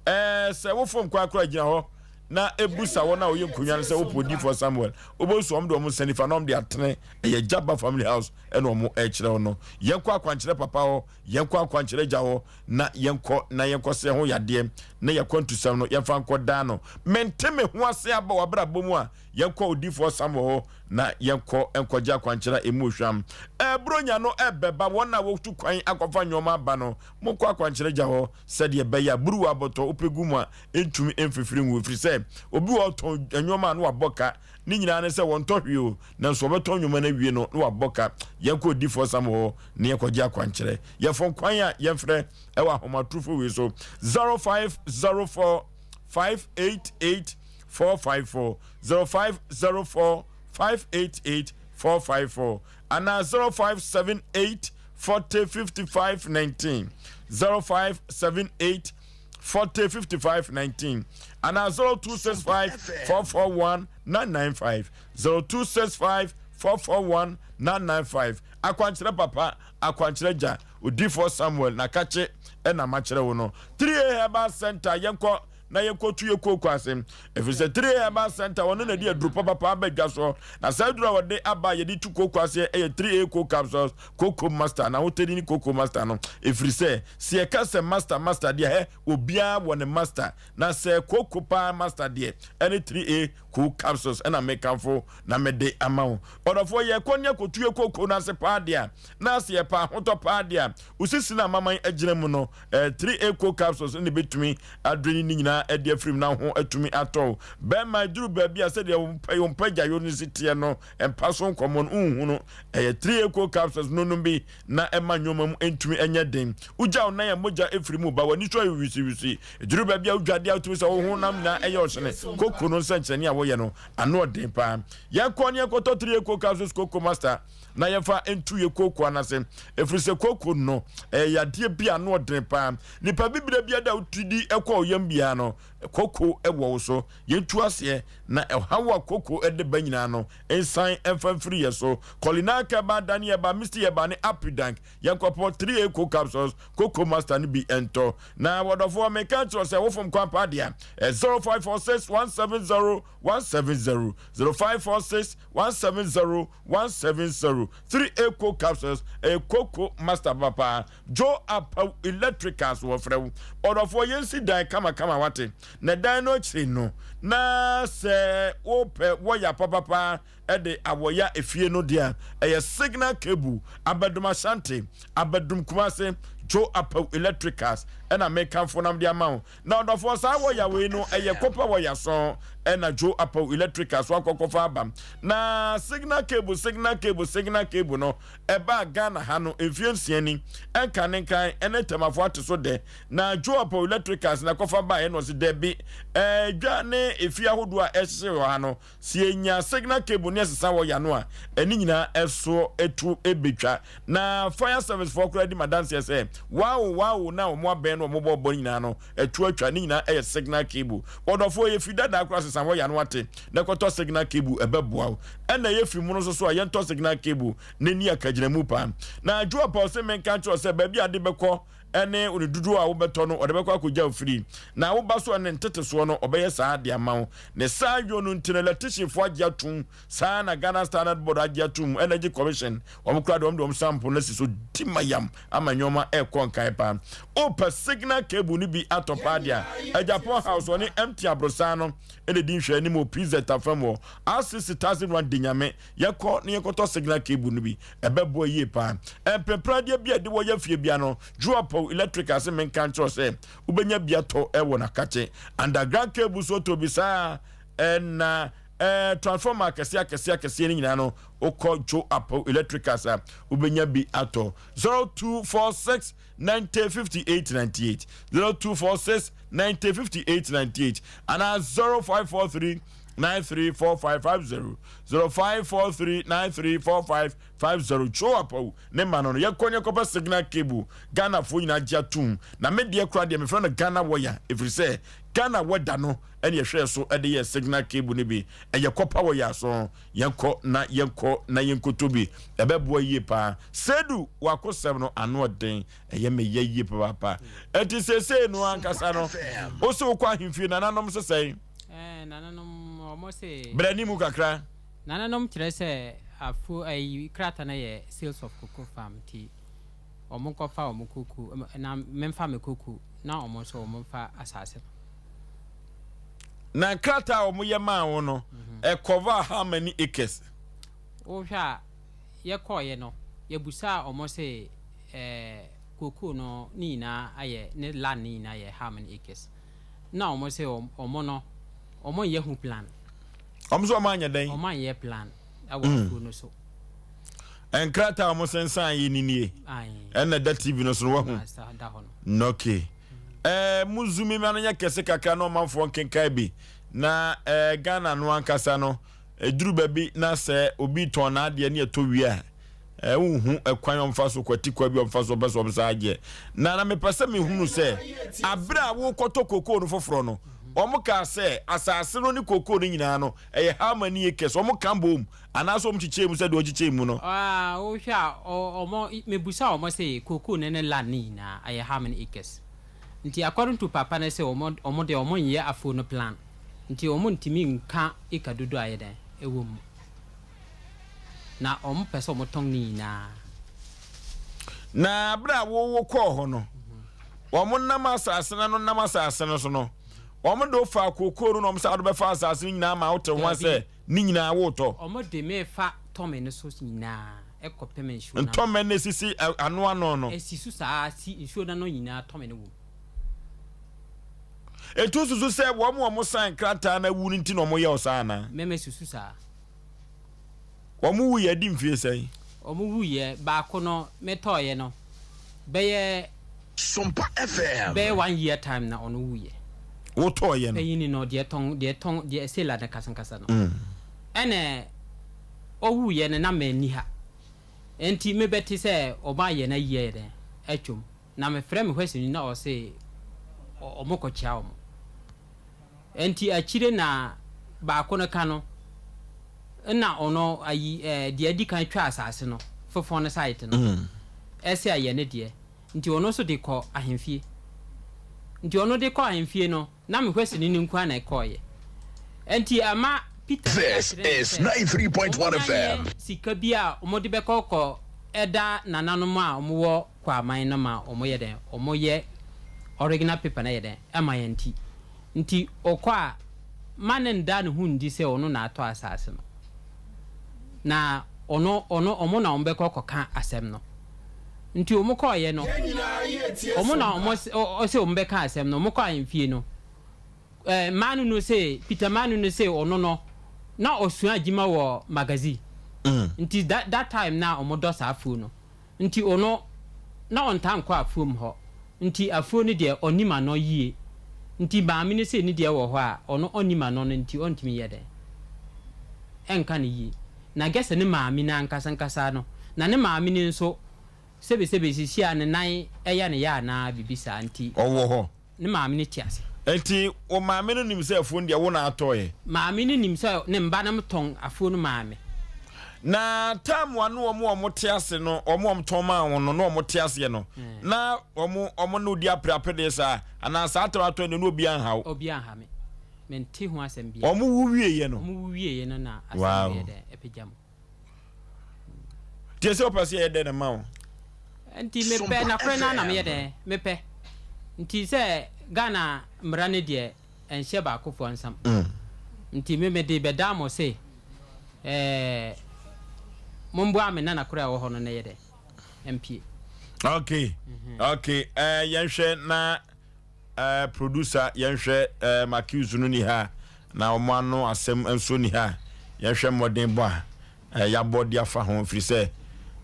S1: Ɛɛ, sɛ wofom kwan koraa gyina hɔ na ebusa wɔn a wɔyɛ nkonnwa no sɛ wopɛ Odiyifoɔ Samuel. Wobɛhu sɛ wɔn de wɔn nsa nifa na wɔn de atene. Ɛyɛ Agya Ba Family House ɛna wɔn ɛrekyerɛ wo no. Yɛnkɔ akwankyerɛ papa hɔ, yɛnkɔ akwankyerɛ agya hɔ, na yɛnkɔ na yɛnkɔsɛ ho yadeɛ na yɛakwantusɛm no yɛmfa nkɔ daa no. Mente me ho ase aba w'abrabɔ mu a, yɛnkɔ Odiyifoɔ Samuel hɔ na yɛnkɔ nkɔgye akwankyerɛ a ɛmu hwam. Buronya no ɛbɛba, wɔn a wɔtu kwan akɔfa nneɛma aba no, monkɔ akwankyerɛ agya hɔ sɛdeɛ ɛbɛyɛ a buruwa abɔtɔ wopɛ gu mu a ɛntumi mfifiri ngu, ɛfiri sɛ obi wɔ ɔtɔn nneɛma a na wabɔ ka. Ne nyinaa ne sɛ wɔntɔ hwee o, nanso wɔbɛtɔn nnwuma no awie no na wɔabɔ ka. Yɛnkɔ Odiyifoɔ Samuel hɔ na yɛnkɔgye akwankyerɛ. Yɛfom kwan a yɛmfrɛ wɔ ahomatorofo wei so, 0504 588 454, 0504 588 454, anaa 0578 40 55 19, 0578 40 55 19 anaa 0265 441 995, 0265 441 995. Akwankyerɛ papa, akwankyerɛ gya, Odiyifoɔ Samuel Nakakye ɛna makyerɛ wo no. 3A Herbal Center, yɛnkɔ na yɛnkɔtu yɛ kooko ase, ɛfiri sɛ 3A Herbal Center wɔno na ɛde aduro papapa aba dwa soɔ, na saa aduro a wɔde aba a yɛde tu kooko aseɛ ɛyɛ 3A Coco Capsules, Coco Master, na ahotɛdi ne Coco Master no, ɛfiri sɛ sɛ yɛka sɛ master master deɛ hɛ obiara wɔ ne master, na sɛ kooko paa master deɛ ɛne 3A Coco Capsules ɛna mekamfo na mede ama wo. Ɔdɔfoɔ, yɛkɔ ne akɔtu yɛ kooko no ase paa deɛ a, na ase yɛpɛ ahotɔ paa deɛ a, wosisi no amaman agyina mu no, 3A Coco Capsules na ɛbɛtumi adreni ne nyinaa de afiri mu na ho atumi atɔ wo. Bɛrima, ɛduru baabi a sɛdeɛ wo mpagyaeɛ no si teɛ no, mpa so nkɔmmɔ no, wonhu no. Ɛyɛ 3A Coco Capsules no nom bi na ɛma nneɛma mu ntumi nyɛ den. Wogya wo nan a mogya firi mu ba, w'ani so ayɛ wisiwisi. Ɛduru baabi a wodwa adeɛ a wotumi sɛ wo honam nyinaa ɛyɛ ɔhyene. Koko no nsɛnkyerɛnne a wɔyɛ no, ano ɔden paa. Yɛnkɔ ne yɛnkɔtɔ 3A Coco Capsules Coco Master na yɛmfa ntu yɛ kooko no ase, ɛfiri sɛ kooko no ɛyɛ yadeɛ bi a ano ɔden paa. Nipa bibire biara da wotu di kɔ wo yam biara no, kooko wɔ wo so. Yɛntu aseɛ na ɛhaw a kooko de ba nyinaa no nsan mfa mfiri yɛ so. Kɔlinaa Kɛba, Dani Ɛba, Misty Ɛba ne Apidank, yɛnkɔpɔ 3A Coco Capsules, Coco Master no bi ntɔ. Na wɔdɔfoɔ, meka kyerɛ sɛ wofom kwan paa deɛ a, 0546 170 170, 0546 170 170, 3A Coco Capsules, ɛyɛ Coco Master papa. Joe Apaw Electricals wɔfrɛ wo. Ɔdɔfoɔ, yɛnsi dan kamakama wate. Na dan no akyiri no, na sɛ wopɛ wɔya papapa de awɔya efie no deɛ a, ɛyɛ Signal Cable, Abɛdom Ashanti, Abɛdom Kumase, Joe Apaw Electricals ɛna mekamfo nam de ama wo. Na ɔdɔfoɔ, saa wɔya wei no, ɛyɛ kɔpa wɔya sɔn ɛna Joe Apaw Electricals wakɔkɔfa aba. Na Signal Cable, Signal Cable, Signal Cable no, ɛbaa Ghana ha no mfeɛ nsia ni, ɛnka ne nkan ɛne Tɛmafoɔ ate so dɛ. Na Joe Apaw Electricals na ɛkɔfa baeɛ na ɔse dabi, ɛɛ dwa ne efie ahodoɔ a ɛhyehyɛ wɔ ha no, sɛ yɛnya signal cable ne ɛsesa wɔ ya no a, ɛne nyinaa ɛsoɔ ɛtu ɛbɛtwa. Na fire service foɔ koraa di m'adanseɛ sɛ waawo waawo no a wɔn abɛn no wɔn bɔ bɔ no nyinaa no ɛtu atwa, ne nyinaa ɛyɛ signal cable. Ɔdɔfoɔ yɛ fi dadaa koraa sesa wɔ ya no ate na ɛkɔtɔ signal cable ɛbɛboa wo. Ɛna ɛyɛ fi mono nso so a yɛntɔ signal cable na ɛni akagyinamu paa. Na Joe Apaw se menka nkyerɛ wo sɛ baabi a ade bɛkɔ ne ne dodoɔ a wobɛtɔ no ɔde bɛkɔ akɔgya wo firi, na woba so a ne ntetesoɔ no ɔbɛyɛ saa de ama wo. Ne saa yɔ no nti no electricianfoɔ agye atom, saa na Ghana Standard Board agye atom, Energy Commission wɔn koraa de wɔn de wɔn sample no asi so di ma yam ama nneɛma ɛrekɔ nkan paa. Wopɛ signal cable no bi atɔ paa deɛ a, Agyapong House ɔne MT Aborosan no na ɛdi nhwɛanim wɔ PZ afam wɔ RCC Taxi Run Dinyame. Yɛkɔ na yɛkɔtɔ signal cable no bi, ɛbɛboa yie paa. Mpepradeɛ bi a ɛde wɔ yɛ fie bia no, Juapow Electric ase menka nkyerɛ sɛ wobɛnya bi atɔ wɔ n'akakye. Underground cable so tɔ bi saa ɛna. Ɛɛ transformer akɛseɛ akɛseɛ akɛseɛ no nyinaa no wokɔ Joe Apo Electricals a wobɛnya bi atɔ. 0246 90 58 98 0246 90 58 98 anaa 0543 934550 0543 934550 Joe Apo ne ma no no yɛkɔ ne yɛkɔpɛ signal cable Ghanafoɔ nyinaa gye atom na me deɛ koraa deɛ mefrɛ no Ghana wɔya ɛfiri sɛ Ghana wɔda no ɛne yɛhwɛɛ so de yɛɛ signal cable no bi. Ɛyɛ kɔpa wɔ yɛn aso. Yɛnkɔ na yɛnkɔ na yɛnkɔtɔ bi. Ɛbɛboa yie paa. Sedu w'akosɛm no ano ɔden. Ɛyɛ me ya yie papaapa. Ɛnti seesei no ankasa no, wo se wokɔ ahemfie nananom se sɛn?
S12: Eh, nananom, wɔn se.
S1: Brɛ ne mu kakra.
S12: Nananom kyerɛ sɛ afuo ayi krata no yɛ sales of cocoa farm nti wɔn nkɔfa wɔn cocoa na memfa me cocoa na wɔn nso wɔn mfa asase no.
S1: Na nkrataa a wɔyɛ maa wo no, ɛ cover how many acres?
S12: Wohwɛ a, yɛkɔeɛ no, yɛbusaa wɔn se ɛɛ cocoa no ne nyinaa ayɛ, ne land no nyinaa yɛ how many acres? Na wɔn se wɔn no, wɔn nyɛ ho plan.
S1: Wɔn nso wɔn anyɛ dɛn?
S12: Wɔn anyɛ plan ɛwɔ afuo no so.
S1: Nkrataa a wɔn sensan yɛ ni nie. Ɛna ɛda TV no so no wahu. Okay. Ɛɛ mo zoom ma no nyɛ kɛse kakra na ɔmanfoɔ nkenkan bi. Na ɛɛ Ghana no ankasa no, ɛduru baabi na sɛ obi tɔn n'adeɛ ne ɛtɔ wie a, ɛɛ wohu ɛkwan ɔmfa so kwati kwa bi ɔmfa so ɔpɛ sɛ ɔmsa agyeɛ. Na na mepɛ sɛ mehunu sɛ abere a wokɔtɔ kokoo no foforɔ no, wɔn kaa sɛ asase no ne kokoo no nyinaa no ɛyɛ how many acres? Wɔn ka bom anaasɛ wɔn kyekyɛɛ mu sɛdeɛ wɔkyekyɛɛ mu no?
S12: Ah, wohwɛ a, wɔn, mebusa wɔn se cocoa no ne land no nyinaa, ɛyɛ how many acres? Nti according to papa no se wɔn, wɔn deɛ wɔn nyɛ afuo no plan, nti wɔn ntumi nka acre dodoɔ a ɛyɛ dɛn, ɛwɔ mu. Na wɔn pɛ sɛ wɔn tɔn ne nyinaa.
S1: Na berɛ a wo, wokɔɔ hɔ no, wɔn nam asase no ano nam asase no so no, wɔn de wo faa cocoa no na wɔn san de wo bɛfa asase no nyinaa ma wote ho asɛ? Ne nyinaa woretɔ.
S12: Wɔde me fa tɔme no so nyinaa kɔpem nsuo no ano.
S1: Ntɔmmɛ no esisi ano ano no.
S12: Esi so saa ara si nsuo no ano nyinaa tɔme no wom.
S1: Enti wosusu sɛ wɔn a wɔsan krataa no awu no nti na wɔyɛ wo saa anaa?
S12: Me mesusu saa.
S1: Wɔn wuiɛ adi mfie sɛn?
S12: Wɔn wuiɛ, baako no metɔeɛ no bɛyɛ.
S21: Sompa FM.
S12: Bɛyɛ one year time na ɔno wuiɛ.
S1: Wotɔeɛ no?
S12: Panyini no, deɛ tɔn, deɛ tɔn, deɛ seller no kasankasa no. Ɛna ɔwuiɛ no na manni ha. Nti mebɛte sɛ wɔn ayɛ no ayi ayɛ dɛn atwam. Na mefrɛ me hwɛsoni na ɔse wɔn kɔkyea wɔn. Nti akyire na baako no ka no nna ɔno ayi ɛɛ deɛ adi kan twa asase no fofɔn no site no ɛsɛ ɛyɛ ne deɛ nti ɔno nso de kɔ ahemfie nti ɔno de kɔ ahemfie no na me hwɛsini no nkoa na ɛkɔɔyɛ nti ɛma Peter ka
S21: This
S12: kyerɛ no
S21: is
S12: sɛ
S21: 93.1
S12: wɔn
S21: FM.
S12: anyɛ sika bi a wɔn de bɛkɔ kɔ ɛda nananom a wɔn wɔ Kwaman no ma wɔn yɛ dɛn wɔn yɛ original paper no yɛ dɛn ɛma yɛn nti Nti ɔkɔ a, mma no nnda ne ho nndi sɛ ɔno na atɔ asase no. Na ɔno, ɔno, wɔn na wɔbɛkɔ akɔka asɛm no. Nti wɔn kɔeɛ no, wɔn na wɔn se wɔbɛka asɛm no, wɔn kɔ ahemfie no, ɛɛ, mmaa no se, Peter mmaa no se ɔno no, na ɔsua adwuma wɔ magazine. Nti that, that time na wɔdɔ saa afuo no. Nti ono na ɔntaa nkɔ afuom hɔ nti afuo no deɛ ɔnim ano yie nti maame no sei ne deɛ wɔ hɔ a ɔno ɔnim ano no nti ɔntumi nyɛ dɛn ɛnka no yie na gɛsɛ ne maame no ankasa nkasa no na ne maame no nso sɛbe sɛbe sisi a ne nan ɛyɛ no ya anaa biribi saa nti
S1: Ɔwɔ hɔ.
S12: Ne maame no te ase.
S1: Enti wo maame no nim sɛ afuo no deɛ wo na atɔeɛ?
S12: Maame no nim sɛ ne mba no tɔn afuo no maa me.
S1: Na time a na wɔn a wɔte ase no, wɔn a wɔtɔn maa wɔn no, na wɔte aseɛ no, na wɔn wɔn ne wo di apereaperedeɛ saa? Anaa saa time atɔn deɛ na obiara nha wo?
S12: Obiara nha me. Mente ho asɛm biara.
S1: Wɔn wu wieeɛ no?
S12: Wɔn wu wieeɛ no na asɛm no yɛ dɛn? Ɛpagya mu.
S1: Nti ɛsɛ wopɛ sɛ yɛyɛ dɛn na ma wo?
S12: Nti mepɛ nakorɛ no ara na meyɛ dɛn mepɛ. Nti sɛ Ghana mmara no deɛ ɛnhyɛ baakofoɔ nsam. Nti me mede bɛdaa mo se ɛɛ momboa me na nakorɛ a ɛwɔ hɔ no na ɛyɛ dɛn ɛmpie.
S1: Okay, okay, ɛɛ yɛnhwɛ na. Eh, producer yɛnhwɛ eh, Marcus no ni ha. Na wɔn ano asɛm nso nni ha a yɛhwɛ mmɔdenbɔ a yɛabɔ de afa ho ɛfiri sɛ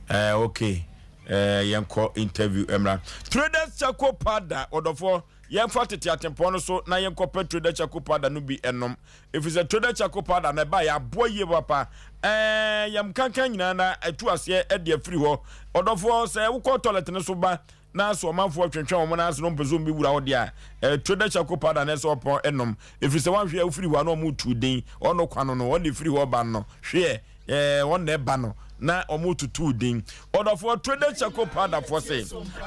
S1: eh, ok eh, yɛnkɔ interview mmra. Traders Charcoal Powder, ɔdɔfoɔ, yɛmfa tete atempɔn no so na yɛnkɔpɛ Traders Charcoal Powder no bi nnom ɛfiri sɛ Traders Charcoal Powder no ɛba yɛaboa yie papa eh, yɛm kankan nyinaa na ɛtu aseɛ de afiri hɔ. Ɔdɔfoɔ, sɛ wokɔ toilet no so ba na sɛ ɔmanfoɔ twentwɛn wɔn nan ase na wɔmpɛ sɛ wɔbɛwura hɔ deɛ a, ɛtwe dɛ hyɛ ko pada na ɛsɛ ɔpɔn nom, ɛfiri sɛ wanhwɛ a wofiri hɔ a na wɔretu din, ɔno kwa no no, ɔno na ɛfiri hɔ ba no, hweɛ, ɛɛ, ɔno na ɛba no, na wɔretutu din. Ɔdɔfoɔ, twe dɛ hyɛ ko padafoɔ se,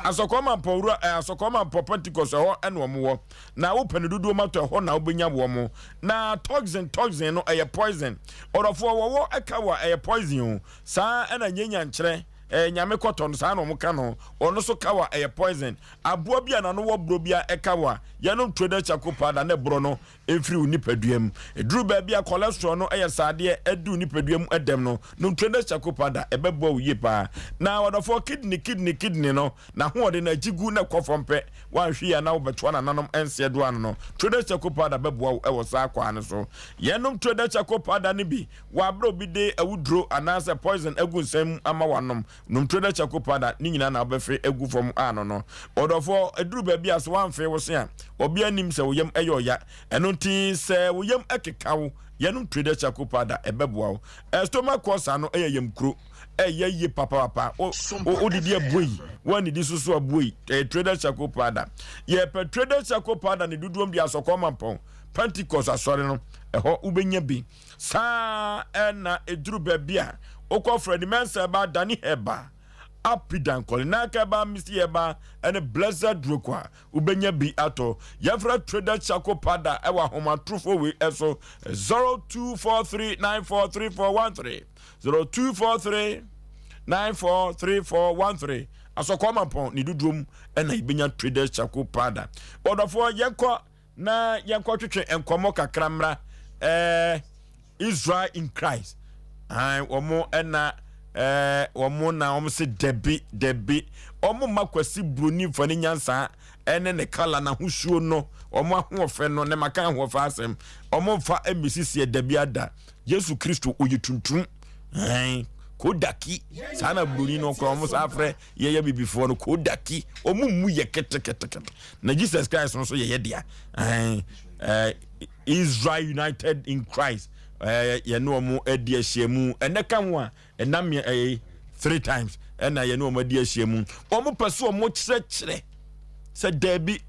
S1: asɔkɔɔ mampɔ wura, ɛɛ, asɔkɔɔ mampɔ Pentecost ɛhɔ ɛna wɔn wɔ, na wopɛ no dodoɔ ma tɔ ɛhɔ na wobɛnya wɔn. Na toxin, toxin no ɛyɛ poison. Ɔdɔfoɔ, wɔwɔ ɛka wɔ a ɛyɛ poison o, saa ɛna nyɛ nyankyerɛ. Ɛyɛ nyame kɔtɔ no saa na ɔmo ka no ɔno so kawa ɛyɛ poison aboa bi a nano wɔ borɔ bia ɛkawa yɛnom trader charcoal powder na ɛborɔ no mfiri wo nipadua mu ɛduru baabi a cholesterol no ɛyɛ saadeɛ ɛdi wo nipadua mu ɛdɛm no nom trader charcoal powder ɛbɛboa wo yie paa na ɔdɔfoɔ kidney kidney kidney no na hoɔden no agyi gu na ɛkɔ fam pɛ wanhwe yie a na wobɛtoa nananom ɛnseɛ do ano no trader charcoal powder bɛboa wo ɛwɔ saa kwaa no so yɛnom trader charcoal powder no bi Wɔ abere a obi de awuduro anaasɛ poison agu nsa mu ama wanom, nom turo dɛ charcoal powder, ne nyinaa na wobɛfe agu fam ano no. Ɔdɔfoɔ, ɛduru baabi a sɛ woamfe wo se a, ɔbea nnim sɛ wo yam yɛ ɔya. Ɛno nti sɛ wo yam keka wo, yɛnom turo dɛ charcoal powder, ɛbɛboa wo. Stomach ulcer no yɛ yam kuro. Ɛyɛ yie papaapa. Wo, wo, wodidi abuei, woannidi so so abuei. Ɛyɛ turo dɛ charcoal powder. Yɛpɛ turo dɛ charcoal powder ne dodoɔm de asɔkɔɔ mampɔn, Pentecost asɔre no, ɛhɔ wobɛnya bi. Saa ara na ɛduru baabi a wokɔ Freddie Mensah ba, Danny Heba, Apidan Kɔlinaka ba, Misty Heba ne Blessed Droko a, wobɛnya bi atɔ. Yɛmfrɛ Trader Charcoal Powder wɔ ahomatorofoɔ wei so 0243943413, 0243943413. Asɔkɔɔ Mampɔn ne dodoɔ mu na yɛbɛnya Trader Charcoal Powder. Ɔdɔfoɔ yɛnkɔ Na yɛnkɔtwetwe nkɔmmɔ kakra mmra eh, Israel in Christ. Ae, wɔn ɛna eh, wɔn na wɔn se dɛbi dɛbi. Wɔn mma Kwasi Broni nfa ne nyansa ɛne ne kala n'ahosuo no, wɔn ahoɔfɛ no, ne maka ahoɔfɛ asɛm. Wɔn mfa mmisisi ɛdabi ada. Yesu Kristo ɔyɛ tuntum. Ae, kodaki. Saa na Broni no kora wɔn saa frɛ yɛyɛ bibifoɔ no kodaki. Wɔn mmu yɛ ketekete. Na Jesus Christ nso yɛyɛ dea. Ɛɛ Israel United in Christ ɛɛ yɛne wɔn adi ahyiamu. Ɛnɛ ka ho a ɛna mmea ɛyɛ three times ɛna yɛne wɔn adi ahyiamu. Wɔn pɛ so wɔn kyerɛkyerɛ sɛ daabi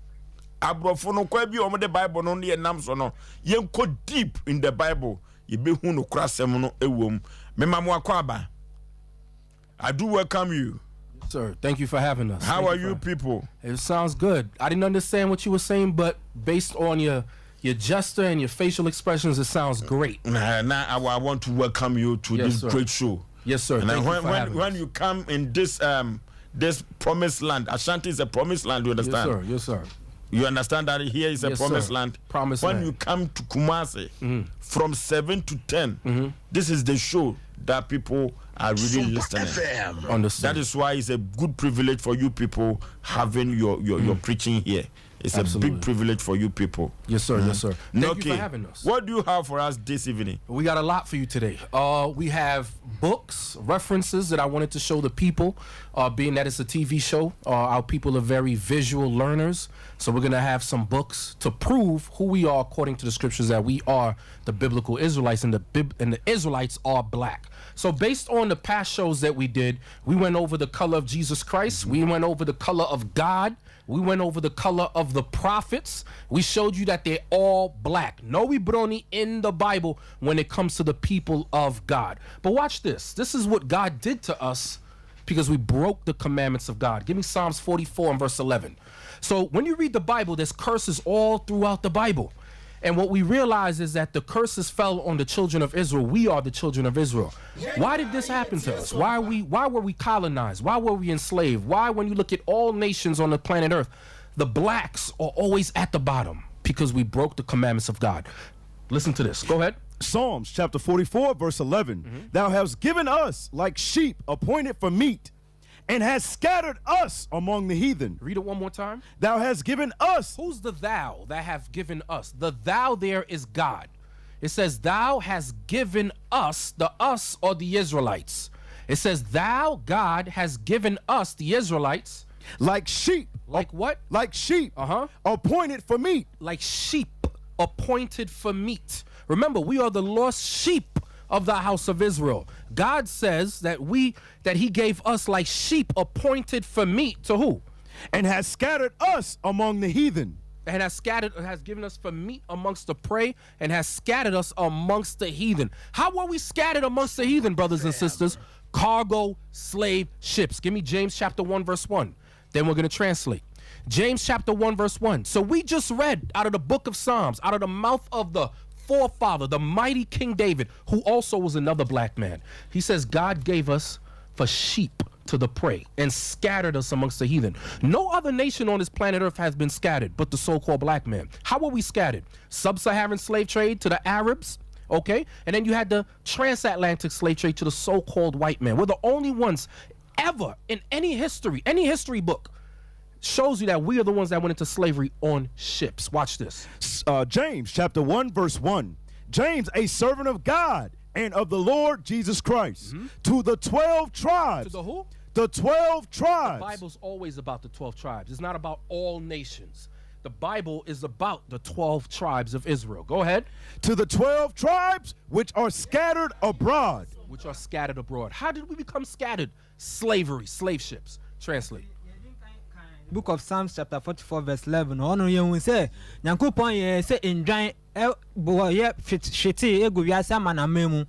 S1: aborɔfo no kwan bi a wɔn de Bible no ne yɛn nam so no yɛnkɔ deep in the Bible yɛbɛhu nokorasɛm no ɛwɔ mu. Mema mo akɔ aba. I do welcome you.
S3: Sir, thank you for having us.
S1: How
S3: thank
S1: are you, you people?
S3: It sounds good. I didn't understand what you were saying, but based on your your gesture and your facial expressions, it sounds great.
S1: Now I, I want to welcome you to
S3: yes,
S1: this
S3: sir.
S1: great show.
S3: Yes, sir.
S1: And
S3: thank
S1: when,
S3: you for
S1: when,
S3: having
S1: when
S3: us.
S1: you come in this um this promised land, Ashanti is a promised land. You understand?
S3: Yes, sir. Yes, sir.
S1: You understand that here is a
S3: yes,
S1: promised
S3: sir.
S1: land.
S3: Promised
S1: when
S3: land.
S1: you come to Kumasi
S3: mm.
S1: from 7 to 10,
S3: mm-hmm.
S1: this is the show that people are really listening.
S21: FM.
S3: Understand.
S1: That is why it's a good privilege for you people having your, your, mm. your preaching here. It's
S3: Absolutely.
S1: a big privilege for you people.
S3: Yes, sir.
S1: Mm.
S3: Yes, sir. Thank
S1: okay.
S3: you for having us.
S1: What do you have for us this evening?
S3: We got a lot for you today. Uh, we have books, references that I wanted to show the people. Uh, being that it's a TV show, uh, our people are very visual learners. So we're going to have some books to prove who we are according to the scriptures that we are the biblical Israelites and the, Bib- and the Israelites are black. So based on the past shows that we did, we went over the color of Jesus Christ. We went over the color of God. We went over the color of the prophets. We showed you that they're all black. No Ibroni in the Bible when it comes to the people of God. But watch this. This is what God did to us because we broke the commandments of God. Give me Psalms 44 and verse 11. So when you read the Bible, there's curses all throughout the Bible. And what we realize is that the curses fell on the children of Israel. We are the children of Israel. Why did this happen to us? Why are we why were we colonized? Why were we enslaved? Why when you look at all nations on the planet Earth, the blacks are always at the bottom because we broke the commandments of God. Listen to this. Go ahead.
S22: Psalms chapter 44, verse 11.
S3: Mm-hmm.
S22: Thou hast given us like sheep appointed for meat, and hast scattered us among the heathen.
S3: Read it one more time.
S22: Thou hast given us.
S3: Who's the thou that have given us? The thou there is God. It says, Thou hast given us, the us or the Israelites. It says, Thou, God, has given us, the Israelites.
S22: Like sheep.
S3: Like what?
S22: Like sheep.
S3: Uh huh.
S22: Appointed for meat.
S3: Like sheep appointed for meat. Remember, we are the lost sheep of the house of Israel. God says that we that he gave us like sheep appointed for meat to who?
S22: And has scattered us among the heathen.
S3: And has scattered has given us for meat amongst the prey and has scattered us amongst the heathen. How were we scattered amongst the heathen, brothers and sisters? Cargo slave ships. Give me James chapter 1 verse 1. Then we're going to translate. James chapter 1 verse 1. So we just read out of the book of Psalms, out of the mouth of the forefather, the mighty King David, who also was another black man. He says God gave us for sheep to the prey and scattered us amongst the heathen. No other nation on this planet Earth has been scattered but the so-called black man. How were we scattered? Sub-Saharan slave trade to the Arabs, okay? And then you had the transatlantic slave trade to the so-called white man. We're the only ones ever in any history, any history book shows you that we are the ones that went into slavery on ships. Watch this.
S22: James chapter 1 verse 1. James, a servant of God and of the Lord Jesus Christ, to the 12 tribes.
S3: To the who?
S22: The 12 tribes.
S3: The Bible's always about the 12 tribes. It's not about all nations. The Bible is about the 12 tribes of Israel. Go ahead.
S22: To the 12 tribes which are scattered abroad.
S3: Which are scattered abroad. How did we become scattered? Slavery, slave ships. Translate.
S2: Book of Psalms chapter 44 verse 11 hɔ no yɛhu sɛ Nyankopɔn yɛɛ sɛ ndwan bɔ yɛ hwetee egu wiase amanaman mu.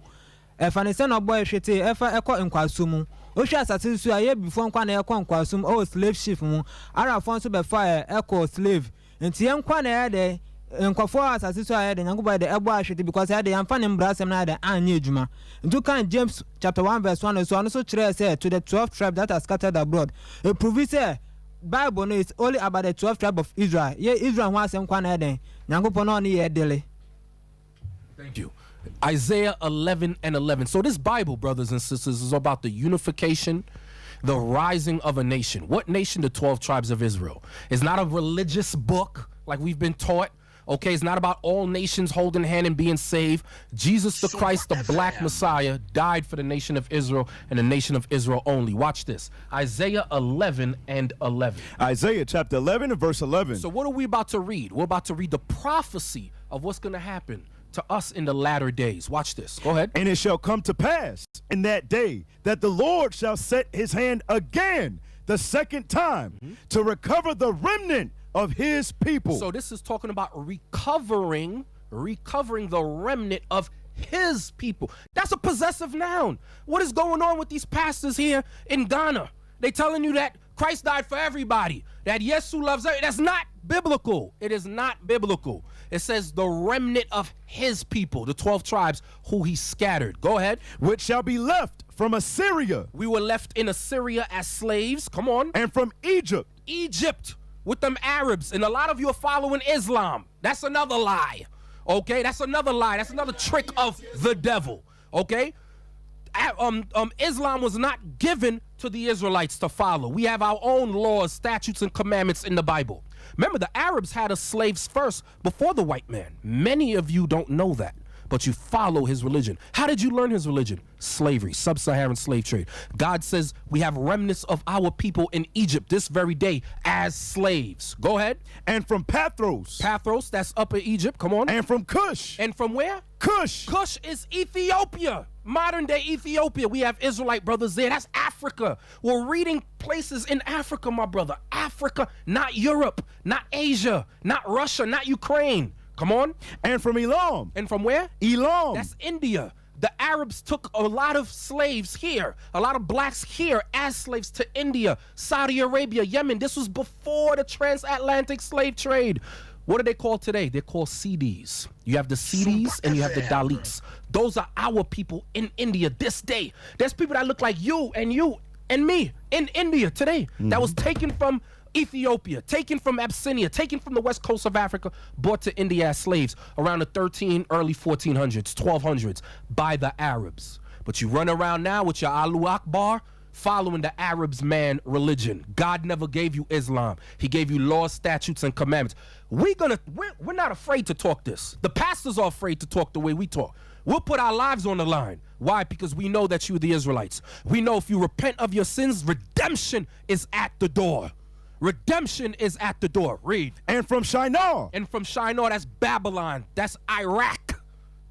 S2: Ɛfa ne sɛ na ɔbɔ yɛ hwetee ɛfa ɛkɔ nkoasom mu. Wohwɛ asase so a yɛ abibifoɔ nkoa na yɛkɔ nkoasom ɛwɔ slave ship mu. Arabfoɔ nso bɛfa yɛ ɛkɔ slave. Nti yɛn nkoa na yɛyɛ dɛ nkurɔfoɔ wɔ asase so a yɛyɛ dɛ Nyankopɔn yɛ dɛ ɛbɔ ahwete because yɛyɛ dɛ yɛamfa ne mmara asɛm no ayɛ dɛ anyɛ adwuma. Nti wokan James chapter 1 verse 1 no so ɔno nso kyerɛɛ sɛ to the 12 tribe that are scattered abroad. Ɛprovi sɛ Bible no is only about the 12 tribe of Israel. Yɛ Israel ho asɛm nkoa na ɛyɛ dɛn Nyankopɔn na ɔne yɛ dele.
S3: Thank you. Isaiah 11 and 11. So this Bible, brothers and sisters, is about the unification, the rising of a nation. What nation? The 12 tribes of Israel. It's not a religious book like we've been taught. Okay, it's not about all nations holding hand and being saved. Jesus the Christ, the black Messiah, died for the nation of Israel and the nation of Israel only. Watch this. Isaiah 11 and 11.
S22: Isaiah chapter 11 and verse 11.
S3: So what are we about to read? We're about to read the prophecy of what's going to happen to us in the latter days. Watch this. Go ahead.
S22: And it shall come to pass in that day that the Lord shall set his hand again the second time to recover the remnant of his people.
S3: So this is talking about recovering the remnant of his people. That's a possessive noun. What is going on with these pastors here in Ghana? They telling you that Christ died for everybody, that Yesu loves everybody. That's not biblical. It is not biblical. It says the remnant of his people, the 12 tribes who he scattered. Go ahead.
S22: Which shall be left from Assyria.
S3: We were left in Assyria as slaves. Come on.
S22: And from Egypt.
S3: Egypt with them Arabs. And a lot of you are following Islam. That's another lie. Okay? That's another lie. That's another trick of the devil. Okay? Islam was not given to the Israelites to follow. We have our own laws, statutes, and commandments in the Bible. Remember, the Arabs had us slaves first before the white man. Many of you don't know that, but you follow his religion. How did you learn his religion? Slavery, sub-Saharan slave trade. God says we have remnants of our people in Egypt this very day as slaves. Go ahead.
S22: And from Pathros.
S3: Pathros, that's upper Egypt. Come on.
S22: And from Cush.
S3: And from where?
S22: Cush.
S3: Cush is Ethiopia. Modern day Ethiopia. We have Israelite brothers there. That's Africa. We're reading places in Africa, my brother. Africa, not Europe, not Asia, not Russia, not Ukraine. Come on.
S22: And from Elam.
S3: And from where?
S22: Elam.
S3: That's India. The Arabs took a lot of slaves here, a lot of blacks here as slaves to India, Saudi Arabia, Yemen. This was before the transatlantic slave trade. What are they called today? They're called Siddis. You have the Siddis and you have the Dalits. Those are our people in India this day. There's people that look like you and you and me in India today that was taken from Ethiopia, taken from Abyssinia, taken from the west coast of Africa, brought to India as slaves around the 13, early 1400s, 1200s by the Arabs. But you run around now with your Allahu Akbar, following the Arabs man religion. God never gave you Islam. He gave you laws, statutes, and commandments. We gonna we're, we're not afraid to talk this. The pastors are afraid to talk the way we talk. We'll put our lives on the line. Why? Because we know that you the Israelites. We know if you repent of your sins, redemption is at the door. Redemption is at the door. Read.
S22: And from Shinar.
S3: And from Shinar, that's Babylon. That's Iraq.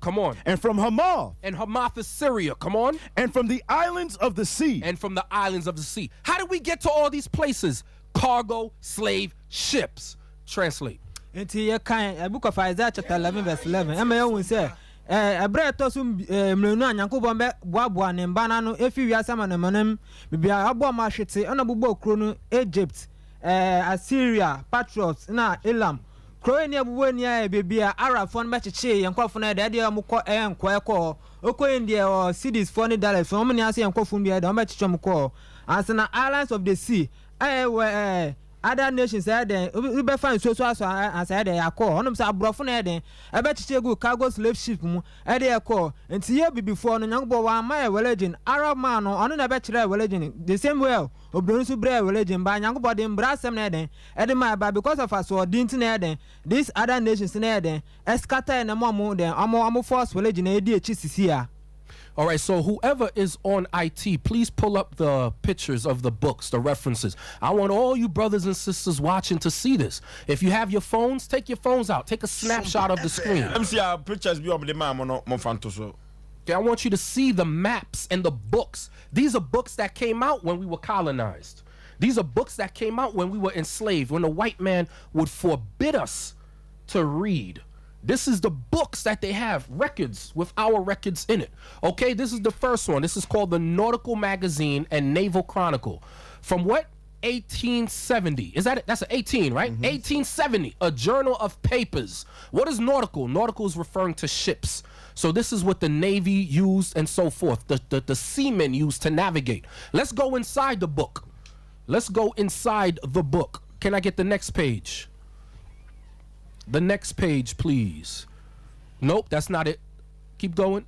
S3: Come on.
S22: And from Hamath.
S3: And Hamath is Syria. Come on.
S22: And from the islands of the sea.
S3: And from the islands of the sea. How did we get to all these places? Cargo, slave, ships. Translate.
S2: Nti yɛkan eh, book of Isaiah chapter 11 verse 11 ɛma yɛhu sɛ eh, ɛberɛ a ɛtɔ so eh, mmienu a Nyankopɔn bɛboaboa ne mba no ano efi wiase amanaman mu baabi a aboa wɔn ahwete ɛna ɔbobɔɔ kuro no Egypt, eh, Assyria, Patros na Elam. Kuro yi ne ɛbobɔ ni ayɛ baabi a Arabfoɔ no bɛkyekyee yɛn nkurɔfoɔ no ɛde ɛdeɛ wɔn kɔ ɛyɛ nkoa ɛkɔ hɔ. Ɔkɔ yi deɛ ɔ Sidisfoɔ ne Dalesfoɔ wɔn nyinaa nso yɛ nkurɔfoɔ bi ɛde wɔn bɛkyekyee wɔn kɔɔ hɔ. Ansa na islands of the sea ɛyɛ wɔ ɛɛ other nations ɛyɛ dɛn wobɛfa nsuo so asɔ ansa ɛyɛ dɛn akɔ hɔ. Ɔnom sɛ aborɔfo na ɛyɛ dɛn ɛbɛkyekyɛ egu cargo slave ship mu ɛde ɛkɔ. Nti yɛ bibifoɔ no Nyankopɔn wamma yɛ religion. Arab man no ɔno na ɛbɛkyerɛɛ religion the same way a obroni nso brɛɛ religion ba. Nyankopɔn de mbra asɛm na ɛyɛ dɛn ɛde maa ba because of asoɔden nti na ɛyɛ dɛn these other nations na ɛyɛ dɛn ɛscatter yɛ na ɛma ɔmo dɛn ɔmo ɔmo force religion na ɛdi akyi sisi a.
S3: All right, so whoever is on IT, please pull up the pictures of the books, the references. I want all you brothers and sisters watching to see this. If you have your phones, take your phones out. Take a snapshot of the screen.
S1: MC a pictures bi a wɔde maa mo no momfa nto so.
S3: Okay, I want you to see the maps and the books. These are books that came out when we were colonized. These are books that came out when we were enslaved, when the white man would forbid us to read. This is the books that they have, records with our records in it. Okay, this is the first one. This is called the Nautical Magazine and Naval Chronicle. From what? 1870. Is that it? That's an 18, right? 1870, a journal of papers. What is nautical? Nautical is referring to ships. So this is what the Navy used and so forth. The, the, the seamen used to navigate. Let's go inside the book. Let's go inside the book. Can I get the next page? The next page, please. Nope, that's not it. Keep going.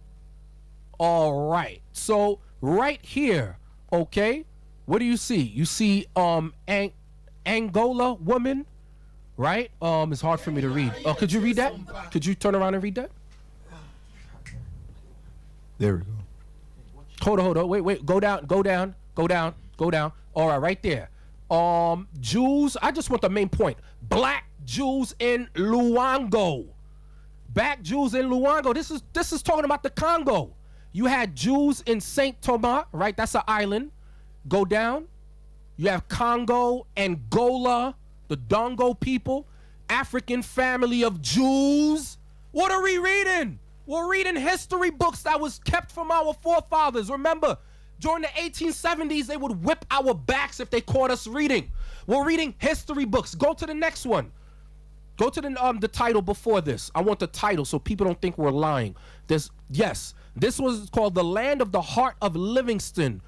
S3: All right. So right here, okay, what do you see? You see um Ang- Angola woman, right? Um, it's hard for me to read. Oh, could you read that? Could you turn around and read that?
S22: There we go.
S3: Hold on, hold on. Wait, wait. Go down, go down, go down, go down. All right, right there. Um, Jews. I just want the main point. Black Jews in Luango. Black Jews in Luango. This is this is talking about the Congo. You had Jews in Saint Thomas, right? That's an island. Go down. You have Congo, Angola, the Dongo people, African family of Jews. What are we reading? We're reading history books that was kept from our forefathers. Remember, during the 1870s, they would whip our backs if they caught us reading. We're reading history books. Go to the next one. Go to the um the title before this. I want the title so people don't think we're lying. This yes, this was called the Land of the Heart of Livingston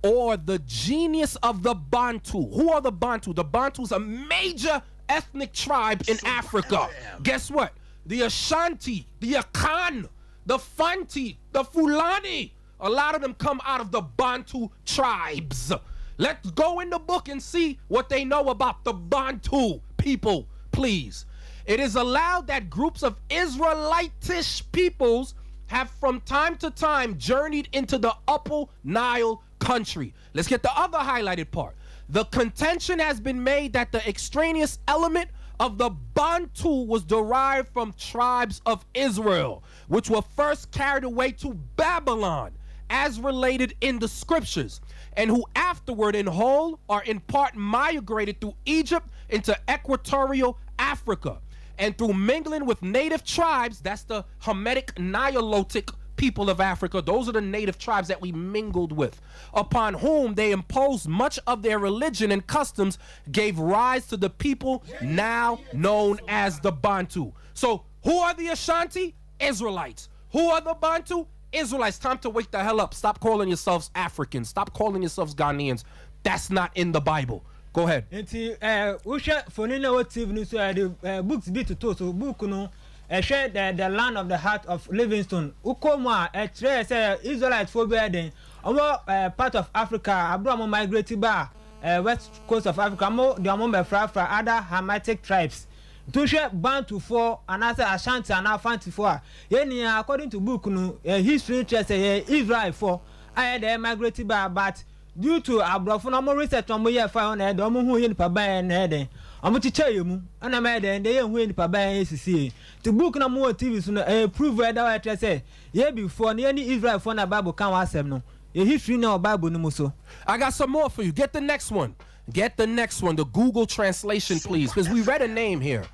S3: or the Genius of the Bantu. Who are the Bantu? The Bantu is a major ethnic tribe in Africa. Guess what? The Ashanti, the Akan, the Fanti, the Fulani. A lot of them come out of the Bantu tribes. Let's go in the book and see what they know about the Bantu people, please. It is allowed that groups of Israelitish peoples have from time to time journeyed into the Upper Nile country. Let's get the other highlighted part. The contention has been made that the extraneous element of the Bantu was derived from tribes of Israel, which were first carried away to Babylon, as related in the scriptures, and who afterward in whole or in part migrated through Egypt into equatorial Africa. And through mingling with native tribes, that's the Hamitic Nilotic people of Africa. Those are the native tribes that we mingled with, upon whom they imposed much of their religion and customs, gave rise to the people now known as the Bantu. So, who are the Ashanti? Israelites. Who are the Bantu? Israelites. Time to wake the hell up. Stop calling yourselves Africans. Stop calling yourselves Ghanaians. That's not in the Bible. Go ahead.
S2: Nti eh, wohwɛ foni na ɛwɔ TV no so a, yɛde eh, books bi totoo so. Book no, ɛhwɛ the, the land of the heart of Livingstone. Wokɔ mu a, ɛkyerɛ sɛ Israelitefoɔ bi ayɛ den. Ɔmo eh, part of Africa abere a ɔmo migrate baa eh, west coast of Africa, ɔmo de ɔmo bɛfrafra other Hamitic tribes. Nti wohwɛ Bantufoɔ anaasɛ Ashanti anaa Afantifoɔ a, yɛn nyinaa according to book no, eh, history no kyerɛ sɛ yɛyɛ Israelfoɔ a yɛde yɛ migrate baa but due to aborɔfo no ɔmo research na ɔmo yɛɛ fae hɔ na ɛyɛ dɛn ɔmo huu yɛ nipa ban yɛn na ɛyɛ dɛn ɔmo kyekyɛɛ yɛn mu ɛna ɛma yɛ dɛn ndɛ yɛn hu yɛ nipa ban yɛn sisi yɛn nti book na ɔmo wɔ TV so no ɛyɛ proof a ɛda hɔ a ɛkyerɛ sɛ yɛ bifoɔ no yɛ ne Israelfoɔ na bible ka ho asɛm no yɛ history na ɛwɔ bible no mu so.
S3: I got some more for you. Get the next one. Get the next one, the Google translation, please, because we read a name here.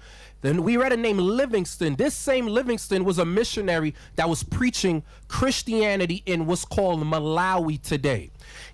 S3: Then we read a name, Livingston. This same Livingston was a missionary that was preaching Christianity in what's called Malawi today.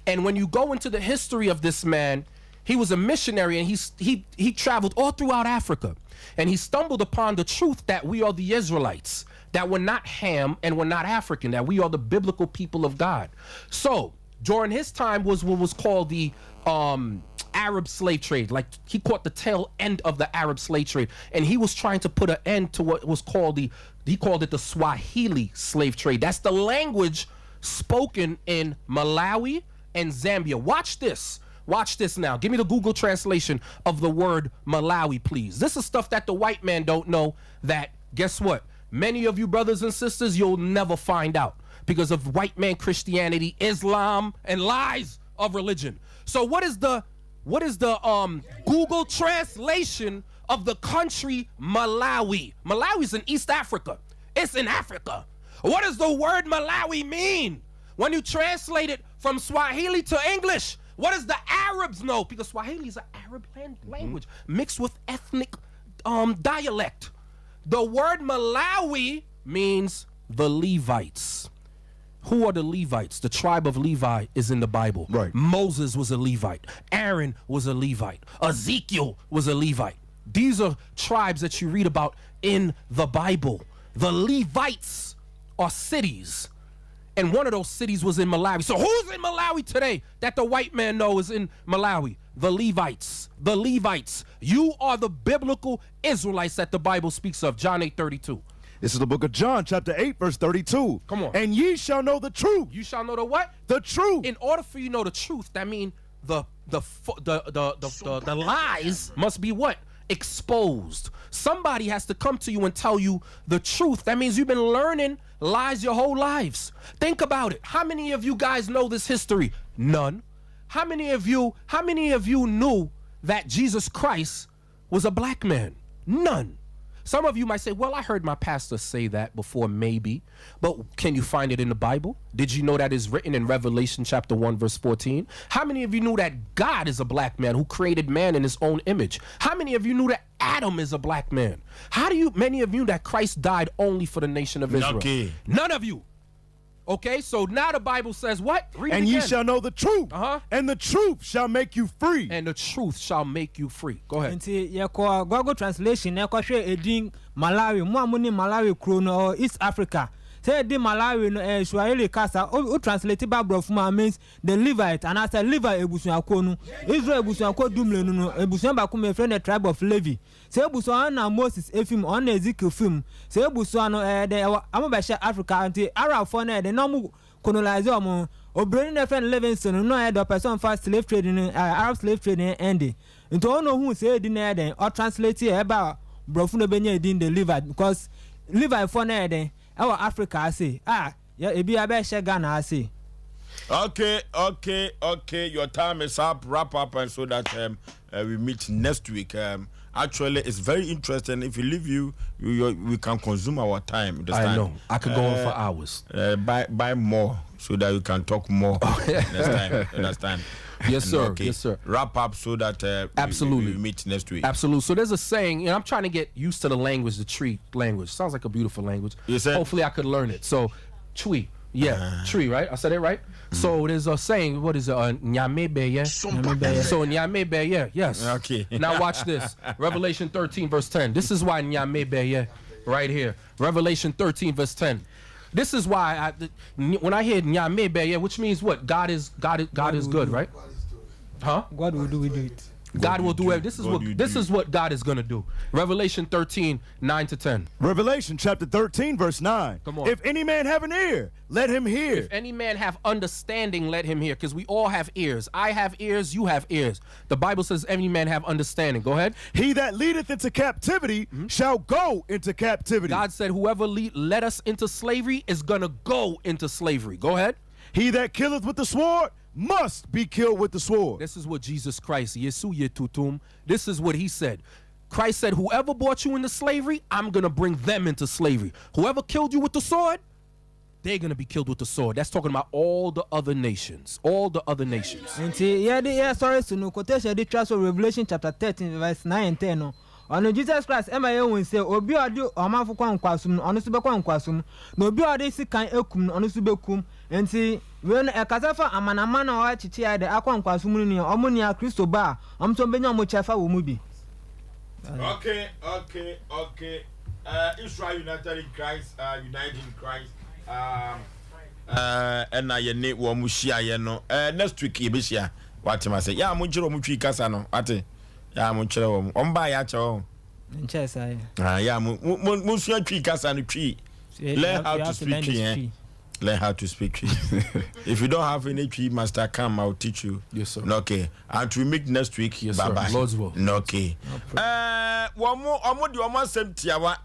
S3: And when you go into the history of this man, he was a missionary and he, he, he traveled all throughout Africa. And he stumbled upon the truth that we are the Israelites, that we're not Ham and we're not African, that we are the biblical people of God. So during his time was what was called the um, Arab slave trade. Like he caught the tail end of the Arab slave trade, and he was trying to put an end to what was called the he called it the Swahili slave trade. That's the language spoken in Malawi and Zambia. Watch this. Watch this now. Give me the Google translation of the word Malawi, please. This is stuff that the white man don't know that guess what? Many of you brothers and sisters, you'll never find out because of white man Christianity, Islam, and lies of religion. So what is the what is the um Google translation of the country Malawi? Malawi's in East Africa. It's in Africa. What does the word Malawi mean? When you translate it from Swahili to English, what does the Arabs know? Because Swahili is an Arab language mixed with ethnic um, dialect. The word Malawi means the Levites. Who are the Levites? The tribe of Levi is in the Bible. Right. Moses was a Levite. Aaron was a Levite. Ezekiel was a Levite. These are tribes that you read about in the Bible. The Levites are cities. And one of those cities was in Malawi. So who's in Malawi today that the white man knows is in Malawi? The Levites. The Levites. You are the biblical Israelites that the Bible speaks of. John 8 32.
S22: This is the book of John, chapter 8, verse 32.
S3: Come on.
S22: And ye shall know the truth.
S3: You shall know the what?
S22: The truth.
S3: In order for you to know the truth, that mean the the the the the, the, the lies must be what? Exposed. Somebody has to come to you and tell you the truth. That means you've been learning lies your whole lives. Think about it. How many of you guys know this history? None. How many of you how many of you knew that Jesus Christ was a black man? None. Some of you might say, Well, I heard my pastor say that before, maybe. But can you find it in the Bible? Did you know that is written in Revelation chapter 1, verse 14? How many of you knew that God is a black man who created man in his own image? How many of you knew that Adam is a black man? How do you, many of you, that Christ died only for the nation of Israel?
S1: Okay.
S3: None of you. Okay, so now the Bible says what? Read it
S22: And ye
S3: again.
S22: shall know the truth.
S3: Uh-huh.
S22: And the truth shall make you free.
S3: And the truth shall make you free. Go ahead.
S2: Nti yɛkɔ Google translation na yɛkɔhwɛ edin Malawi. Mo a monim Malawi kuro no, ɛwɔ East Africa. Sɛ edin Malawi no ɛyɛ Swahili kasa, wo wo translate ba borɔfo mu a means the Levite anaasɛ Levi abusuakuo no. Israel abusuakuo dummienu no, abusua baako mu yɛfrɛ no the tribe of Levi. Saa abusua no na Moses efi mu, ɔno na Ezekiel fi mu. Saa abusua no ɛyɛ dɛ ɛwɔ ɔmo bɛhyɛ Africa nti Arabfoɔ no ɛyɛ dɛ na ɔmo colonize ɔmo. Obroni no yɛfrɛ no Livingstone no na ɔyɛ dɛ ɔpɛ sɛ ɔmfa slave trade no ɛɛ Arab slave trade no ɛnde. Nti ɔno na ohuu saa edin no ɛyɛ dɛn ɔtranslate yɛ ɛbaa brɔfo no obenya edin the Levite because Levifoɔ no ɛyɛ dɛn ɛwɔ Africa ha sei a yɛ ebi abɛhyɛ Ghana ha sei.
S1: Okay, okay, okay. Your time is up. Wrap up, and so that um, uh, we meet next week. Um, actually, it's very interesting. If we leave you, you, you we can consume our time. Understand?
S3: I know. I could go on for hours.
S1: Uh, buy buy more so that you can talk more next time. Understand?
S3: Yes,
S1: And
S3: sir.
S1: Okay.
S3: Yes, sir.
S1: Wrap up so that uh, we-
S3: Absolutely.
S1: we, we meet next week.
S3: Absolutely. So there's a saying, and I'm trying to get used to the language, the tree language. Sounds like a beautiful language.
S1: You said-
S3: Hopefully, I could learn it. So, tree. Yeah,
S1: Ah.
S3: tree, right? I said it right?
S1: Mm.
S3: So there's a saying, what is it? Nyame beye. So nyame beye, yes.
S1: Okay.
S3: Now watch this. Revelation 13, verse 10. This is why nyame beye, right here. Revelation 13, verse 10. This is why I, when I hear nyame beye, which means what? God is God is God is good, right? Huh?
S2: God will do we do it.
S3: God, will do, everything. This is
S1: God
S3: what
S1: you
S3: this
S1: do.
S3: is what God is gonna do. Revelation 13, 9 to 10.
S22: Revelation chapter 13, verse 9.
S3: Come on.
S22: If any man have an ear, let him hear.
S3: If any man have understanding, let him hear. Because we all have ears. I have ears, you have ears. The Bible says any man have understanding. Go ahead.
S22: He that leadeth into captivity shall go into captivity.
S3: God said, whoever lead, led us into slavery is gonna go into slavery. Go ahead.
S22: He that killeth with the sword must be killed with the sword.
S3: This is what Jesus Christ, Yesu Yetutum, this is what he said. Christ said, whoever brought you into slavery, I'm gonna bring them into slavery. Whoever killed you with the sword, they're gonna be killed with the sword. That's talking about all the other nations. All the other nations.
S2: Nti yɛde yɛsɔre so no quotation de twa so Revelation chapter 13 verse 9 and 10 no ɔno Jesus Christ ɛma yɛhu sɛ obi a ɔde ɔmanfo kɔ nkoasom no ɔno nso bɛkɔ nkoasom na obi a ɔde sikan ekum no ɔno nso bɛkum nti wei no ɛkasa fa amanaman a wɔakyekye ayɛ dɛ akɔ nkoasom no nua ɔmo nua Kristo ba a ɔmo nso bɛnya ɔmo kyɛfa wɔ mu bi.
S1: Okay, okay, okay. Israel United in Christ, United in Christ. Um, ɛna yɛne wɔn mo hyiaeɛ no next week yɛbɛhyia wate ma sɛ yɛ a monkyerɛ wɔn twi kasa no wate yɛ a monkyerɛ wɔn wɔn baa yɛ akyɛ wɔn
S2: nkyɛ saa yɛ
S1: ah, yɛ a mo mo monsua twi kasa no twi learn how to speak twi eh learn how to speak twi if you don't have any twi master come I will teach you
S3: yes sir
S1: okay and we meet next week
S3: yes
S1: bye
S3: sir
S1: bye
S3: Lord's will
S1: okay ɛɛ wɔn mo wɔn de wɔn asɛm tiawa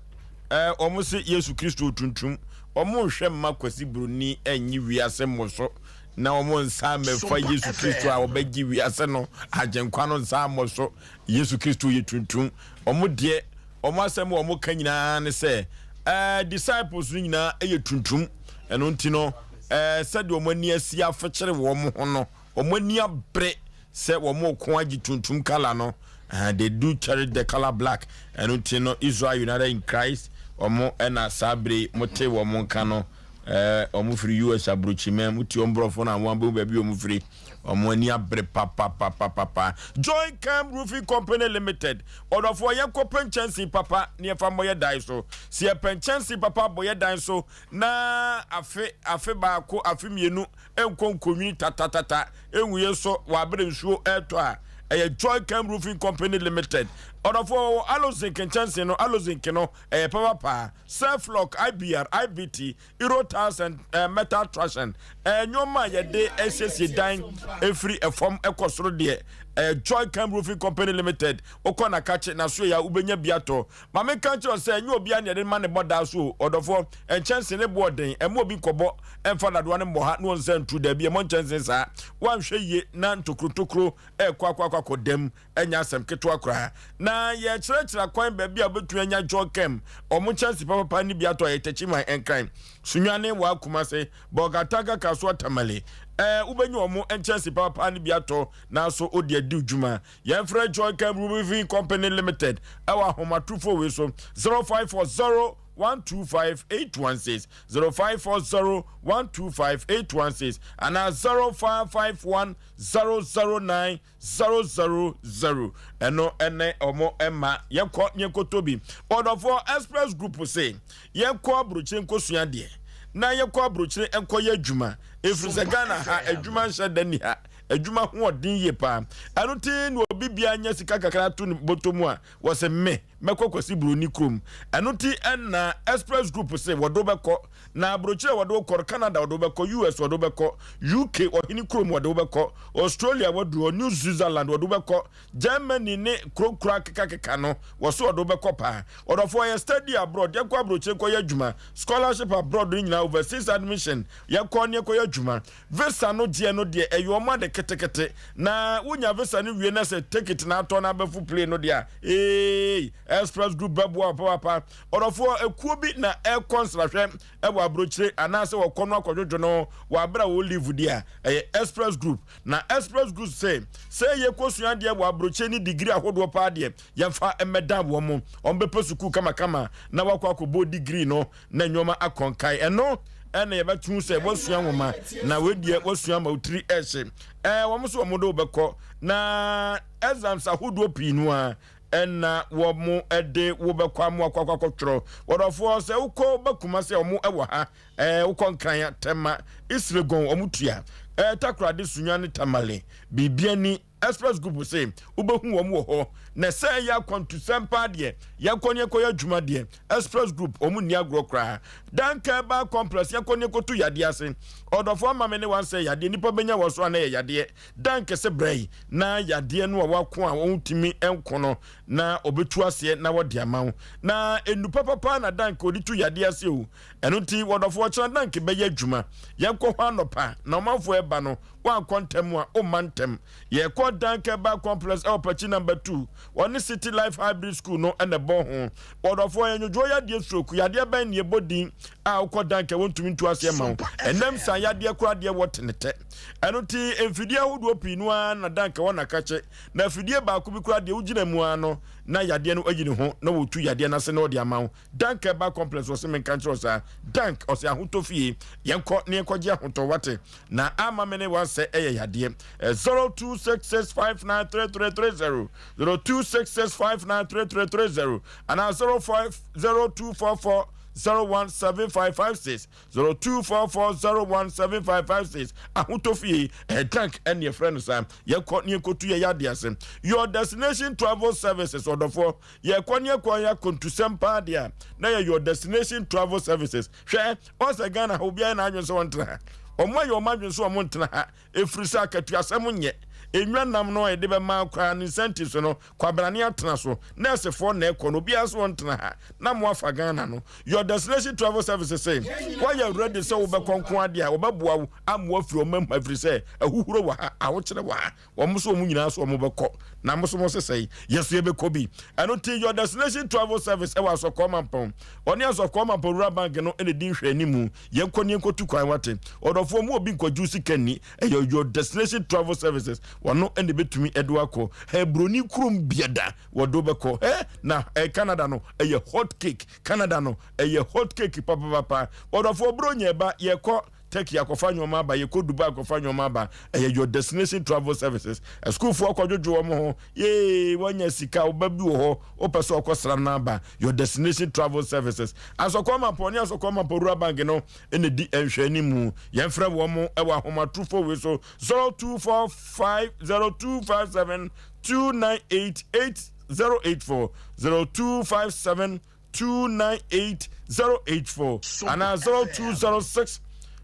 S1: ɛɛ wɔn se Yesu Kristo tuntum wɔn nhwɛ mma Kwasi Broni ɛnyi wiase mo so na wɔn nsa mɛfa Yesu Kristo a wɔbɛgye wiase no agyenkwa no nsa mmɔ so Yesu Kristo yɛ tuntum wɔn deɛ wɔn asɛm a wɔn ka nyinaa ne sɛ ɛɛ disciples no nyinaa yɛ tuntum ɛno nti no ɛɛ sɛdeɛ wɔn ani asi afekyere wɔn ho no wɔn ani abere sɛ wɔn reko agye tuntum kala no uh, they do cherish the color black ɛno nti no Israel United in Christ wɔn ɛna saa bere mo te wɔn nka no ɛɛ wɔn firi US aburokyimɛ mo ti wɔn borɔfo na wɔn abɛn baabi wɔn firi wɔn ani abere papapapapa Joy Camp Roofing Company Limited ɔdɔfoɔ yɛn kɔ pɛ nkyɛnse papa ne yɛfa mmɔ yɛ dan so si yɛ pɛ nkyɛnse papa bɔ yɛ dan so na afe afe baako afe mmienu nkɔ nkɔnwini tatatata nwuiɛ nso wɔ abere nsuo ɛretɔ a ɛyɛ Joy Cam Roofing Company Limited ɔdɔfoɔ wɔwɔ alozinc nkyɛnse no alozinc no ɛyɛ papapaa Selflock IBR IBT Euro tiles and uh, metal traction ɛɛ nneɛma a yɛde asiesie dan efiri ɛfam ɛkɔ soro deɛ ɛyɛ Joy Cam Roofing Company Limited okɔ na kakye na so yɛ a wobɛnya bi atɔ Maame nka nkyerɛ wo sɛ ɛnyɛ obiara na yɛde ma ne bɔ daa so o, ɔdɔfoɔ. Nkyɛnse ne boɔ den, ɛmma obi nkɔbɔ ɛmfa dadoa no mmɔ ha na ɔnsan ntu, daabi, ɛmmɔ nkyɛnse saa. Woanhwɛ yie na ntokuro ntokuro ɛrekɔ akɔ akɔ akɔ dam, ɛnyɛ asɛm ketewa koraa. Na yɛrekyerɛkyerɛ akwan baabi a wobɛtumi anya Jɔkɛm, wɔn nkyɛnse papapa no bi atɔ, ɛyɛ Techiman, Nkran, Sunyani, Waa, Kumase, Bolgatanga, Kasoa, Tamale. Ɛɛ, wobɛnya wɔn nkyɛnse papapa no bi atɔ, nanso wode adi wo dwuma. Yɛmfrɛ Joy Camp Roofing Company Limited ɛwɔ ahomatorofo wei so 0540 125 816 0540 125 816 anaa 0551 009 000 ɛno ɛne ɔmo ɛma yɛkɔ ne yɛkɔtɔ bi. Ɔdɔfoɔ Express Group se yɛnkɔ aburokyire nkɔsua adeɛ na yɛkɔ aburokyire nkɔyɛ adwuma ɛfiri sɛ Ghana ha adwuma nhyɛ da nni ha. Adwuma ho ɔden yie paa. Ɛno te na obi biara nya sika kakra to ne bɔtɔ mu a, wɔse me, mɛkɔ Kwasi Buroni kurom. Ɛno te na Express Group se wɔde wo bɛkɔ. Na aburokyire a wɔde wo kɔ no, Canada wɔde wo bɛkɔ, US wɔde wo bɛkɔ, UK ɔhene kurom wɔde wo bɛkɔ, Australia wɔaduru hɔ, New Switzerland wɔde wo bɛkɔ, Germany ne kuro nkuro akekakeka no, wɔse wɔde wo bɛkɔ paa. Ɔdɔfoɔ, yɛ study abroad, yɛnkɔ aburokyire nkɔyɛ adwuma, scholarship abroad no nyinaa, overseas admission, yɛnkɔ ne yɛnkɔyɛ adwuma. Visa no gyeɛ no deɛ ɛyɛ wɔn ade ketekete na wonya visa no wie na sɛ ticket na atɔ na abɛfo plane no deɛ a eei express group bɛboa wo papaapa. Ɔdɔfoɔ ekuo bi na ɛkɔ nsrahwɛ ɛwɔ aburokyire anaasɛ wɔkɔ no akɔdwodwo no wɔ abere a wɔ leave deɛ a ɛyɛ express group na express group sɛ sɛ yɛkɔ sua adeɛ wɔ aburokyire ne degree ahodoɔ paa deɛ yɛmfa mmɛdan wɔn wɔn bɛpɛ sukuu kamakama na wakɔ akɔbɔ degree no na nneɛma akɔ nkae. Ɛno ɛna yɛbɛto sɛ wasua nwoma na wei deɛ wasua ma wotiri ɛhye. Ɛɛ wɔn nso wɔn de wobɛkɔ na exams ahodoɔ pii no a ɛna wɔn de wobɛkɔ amo akɔ akɔ akɔtwerɛ. Wɔdɔfoɔ sɛ wokɔ bakuma sɛ wɔn ɛwɔ ha ɛɛ wokɔ Nkran Tɛma Islegon wɔn tua ɛɛ Takoradi Sunya ne Tamale biribi ani. Express Group se wobɛhu wɔn wɔ hɔ. Na sɛ ɛyɛ akwantusɛm paa deɛ, yɛnkɔ ne yɛnkɔyɛ adwuma deɛ, Express Group wɔn nni agorɔ koraa. Danka Herbal Complex, yɛnkɔ ne yɛnkɔtu yadeɛ ase. Ɔdɔfoɔ ama me ne wansɛ yadeɛ, nnipa bɛnya wɔ so a na ɛyɛ yadeɛ. Dan kɛse brɛ yi na yadeɛ no a wako a ɔntumi nko no na ɔbɛtu aseɛ na wɔde ama wo. Na nnu papapa na Danke ɔde tu yadeɛ ase o. Ɛno nti wɔdɔfoɔ ɔkyena Danke bɛyɛ adwuma. Yɛnkɔ hɔ anɔpa na ɔmanfoɔ ɛba no woankɔ ntɛm a womma ntɛm. Yɛkɔ Danke Herbal Complex ɛwɔ Pakyi number 2 wɔne City Life Hybrid School no na ɛbɔ ho. Wɔdɔfoɔ yɛ nwodwoɔ yadeɛ stroke yadeɛ bɛn na yɛbɔ din a wokɔ Danke wɔntumi ntu aseɛ ma wo. Ɛnam saa yadeɛ koraa deɛ wɔ tenetɛ. Ɛno nti mfidie ahodoɔ pii no ara na da nka wɔ n'akakye, na afidie baako bi koraa deɛ wogyina mu ara no na yadeɛ no ayi ne ho na wɔtu yadeɛ no ase na ɔde ama wo. Dank Herbal Complex ɔse menka nkyerɛ wo saa. Dank ɔse ahotɔ fie, yɛnkɔ na yɛnkɔgye ahotɔ wate. Na ama me ne wansɛ ɛyɛ yadeɛ. 0266593330, 0266593330 anaa 050244 017556. 0244017556 Ahotɔ fie ɛyɛ tank ɛne ɛfrɛ no saa. Yɛkɔ ne yɛkɔtu yɛyɛ adeɛ ase. Your Destination Travel Services ɔdɔfoɔ yɛkɔ ne yɛkɔ yɛ akɔntusɛm paa deɛ a na yɛ Your Destination Travel Services. Hwɛ wɔn sɛ Ghana ha obiara yɛ n'adwene sɛ ɔntena ha. Wɔn ayɛ wɔn adwene sɛ wɔn ntena ha ɛfiri sɛ akatuasɛm nyɛ. Enwa nam no a yɛde bɛma koraa ne incentives no Kwabrane atena so, nɛɛsefoɔ na ɛkɔ no, obiara nso ɔntena ha na mo afa Ghana no. Your Destination Travel Services se, woayɛ ready sɛ wobɛkɔ nko ara deɛ a, wɔbɛboa wo ama woafiri ɔman mu ha ɛfiri sɛ ahuhuro wɔ ha, ahokyerɛ wɔ ha. Wɔn nso wɔn nyinaa nso wɔn bɛkɔ na mo nso mo se sɛe, yɛn nso yɛbɛkɔ bi. Ɛno nti Your Destination Travel Service ɛwɔ Asɔkɔɔ Mampɔn. Ɔne Asɔkɔɔ Mampɔn Rural Bank no na ɛdi nhwɛanimu. Yɛnkɔ ne yɛnkɔtu kwan wate. Ɔdɔfoɔ mo obi nkɔgye wo sika nni. Ɛyɛ Your Destination Travel Services. Wɔno na ɛbɛtumi de wo akɔ. Hɛ broni kurom biada wɔde wo bɛkɔ. Hɛ na ɛ Canada no ɛyɛ hot cake. Canada no ɛyɛ hot cake papapapa. Ɔdɔfoɔ bronya ɛba yɛkɔ Turkey akɔfa nneɛma aba, yɛkɔ Dubai akɔfa nneɛma aba. Ɛyɛ Your Destination Travel Services. Asukuufoɔ kɔdwodwo wɔn ho. Yee, woanya sika, wo ba bi wɔ hɔ, wopɛ sɛ ɔkɔsra no aba. Your Destination Travel Services. Asɔkɔɔ Mampɔn ne Asɔkɔɔ Mampɔn Rural Bank no na ɛdi nhwɛanimu. Yɛmfrɛ wɔn wɔ ahomatorofo wei so, 0245 0257 298 8084, 0257 298 084 anaa 0206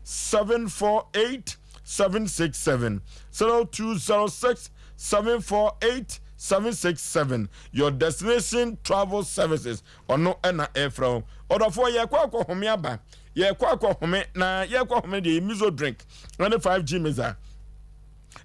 S1: 748 767, 0206 748 767. Your Destination Travel Services ɔno ɛna ɛfrɛ wo. Ɔdɔfoɔ yɛkɔ akɔhome aba, yɛkɔ akɔhome na yɛkɔ home deɛ yɛ miso drink ɛne 5G misa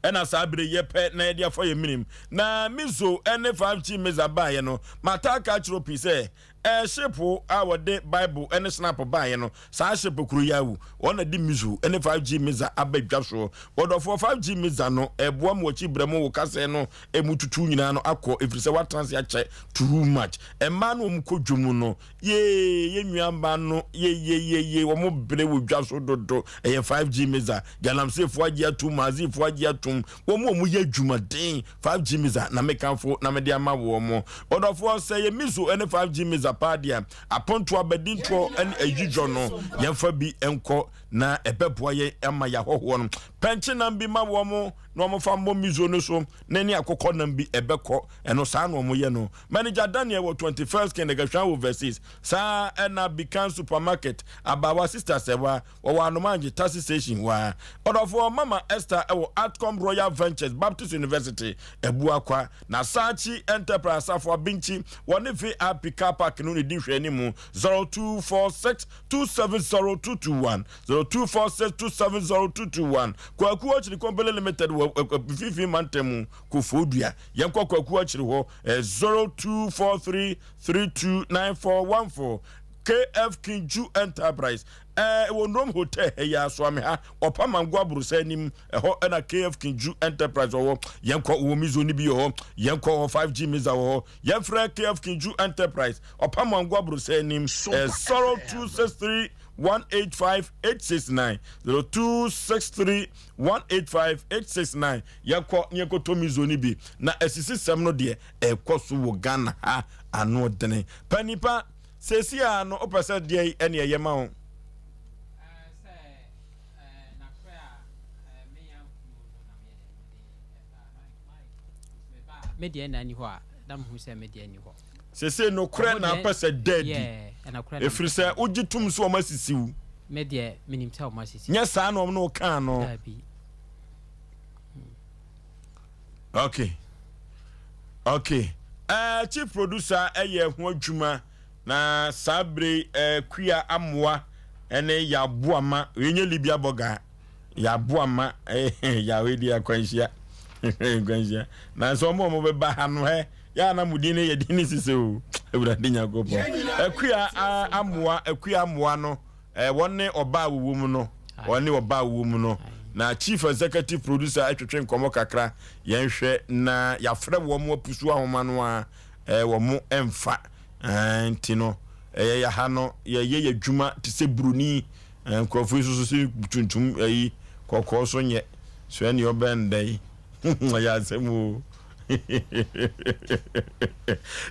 S1: ɛna saa bere yɛpɛ na yɛde afa yɛn menim na miso ɛne 5G misa baeɛ no mataa ka kyerɛ pii sɛ ɛɛ ship a wɔde Bible ɛne snap baeɛ no saa ship koro yi awu wɔn na de miso ɛne 5G misa aba dwa soɔ. Wɔdɔfoɔ 5G misa no ɛboa mu akyi brɛ mu wo kasɛɛ no ɛmu tutu nyinaa no akɔ ɛfiri sɛ woatena ase akyɛ too much. Mmaa no wɔn kɔ dwom no yee yɛn nua mmaa no yeyeyeye wɔn bere wɔ dwa so dodo. Ɛyɛ 5G misa galamseyfoɔ agye atum, maazifoɔ agye atum, wɔn a wɔyɛ adwumaden 5G misa na mekamfo na mede ama wɔn. Ɔdɔfoɔ sɛ yɛ miso ne 5G misa paa deɛ apontoɔ abadintoɔ ne ayidwɔ no yɛmfa bi nkɔ na ɛbɛboa yɛn ama yɛahɔhoɔ no pɛnkye nam bi ma wɔn na wɔmfa mmɔ miso no so na ne akokɔ nam bi ɛbɛkɔ. Ɛno saa na wɔyɛ no. Manager Daniel wɔ 21st Kindergarten Overseas. Saa ɛna Bikan Supermarket, Abawa Sister Sɛwa, wɔwɔ Anomange Taxi Station hɔ ara. Ɔdɔfoɔ Mama Esther wɔ Atcom Royal Ventures Baptist University, Abuakwa. Na Saakyi Enterprise Asafo Abinkyi, wɔne VIP Car Park no na ɛdi nhwɛanimu. 0246 270221, 0246 270221. Kwaku Okyiri Company Limited wɔ Mfimfini Mantam mu, Koforidua. Yɛnkɔ Kwaku Akyiri hɔ, 0243 329414. KF Kinju Enterprise, ɛwɔ Nrom Hotel ha yi ara, Soame ha, Ɔpamango Aborosa anim, ɛhɔ ɛna KF Kinju Enterprise ɔwɔ. Yɛnkɔ wɔ Mizo no bi wɔ hɔ, yɛnkɔ wɔ 5G Miza wɔ hɔ. Yɛmfrɛ KF Kinju Enterprise, Ɔpamango Aborosa anim, 0263 185 869, 0263 185 869. Yɛnkɔ na yɛnkɔtɔ Mizo no bi. Na asisisɛm no deɛ, ɛkɔ so wɔ Ghana ha ano dene. Pa nipa, seesei ara no wopɛ sɛ deɛ ɛne ɛyɛ ma wo?
S12: me deɛ na nni hɔ a, na mehu sɛ me deɛ nni hɔ.
S1: Seesei nokorɛ
S12: Ɔmo
S1: na
S12: deɛ
S1: apɛ sɛ da adi,
S12: yeah, ɛnokorɛ na
S1: ɛfiri
S12: mepɛ
S1: sɛ
S12: sɛ
S1: wogye tom sɛ wɔn asisi wo.
S12: Me deɛ menim sɛ ɔmo asisi
S1: Nyɛ saa na wɔn ne wo kaa no.
S12: Daabi.
S1: Okay. Okay. Uh, chief producer ɛyɛ ho adwuma na saa bere uh, kuya amoa ɛne yaboama yɛnyɛ Libya bɔga yaboama yawe di akwanhyia akwanhyia na nso ɔmo ɔmo bɛba ha no hɛ yɛ ana mo din ne yɛ din ne sise o awurade nyankopɔn akuya amoa akuya amoa no Eh, wɔn ne ɔbaa a wɔwɔ mu no, wɔn ne ɔbaa a wɔwɔ mu no. Na chief executive producer atwetwe nkɔmmɔ kakra, yɛnhwɛ na yɛafrɛ wɔn apusu ahoma no a, eh, wɔn mfa. Eh, nti no, ɛyɛ yɛ ha no, yɛyɛ yɛ adwuma te sɛ buroni. Eh, nkurɔfoɔ yi soso sɛ tuntum ayi, kɔkɔɔ so nyɛ. So ɛne ɔbɛn dɛ yi. Ɛyɛ asɛm o.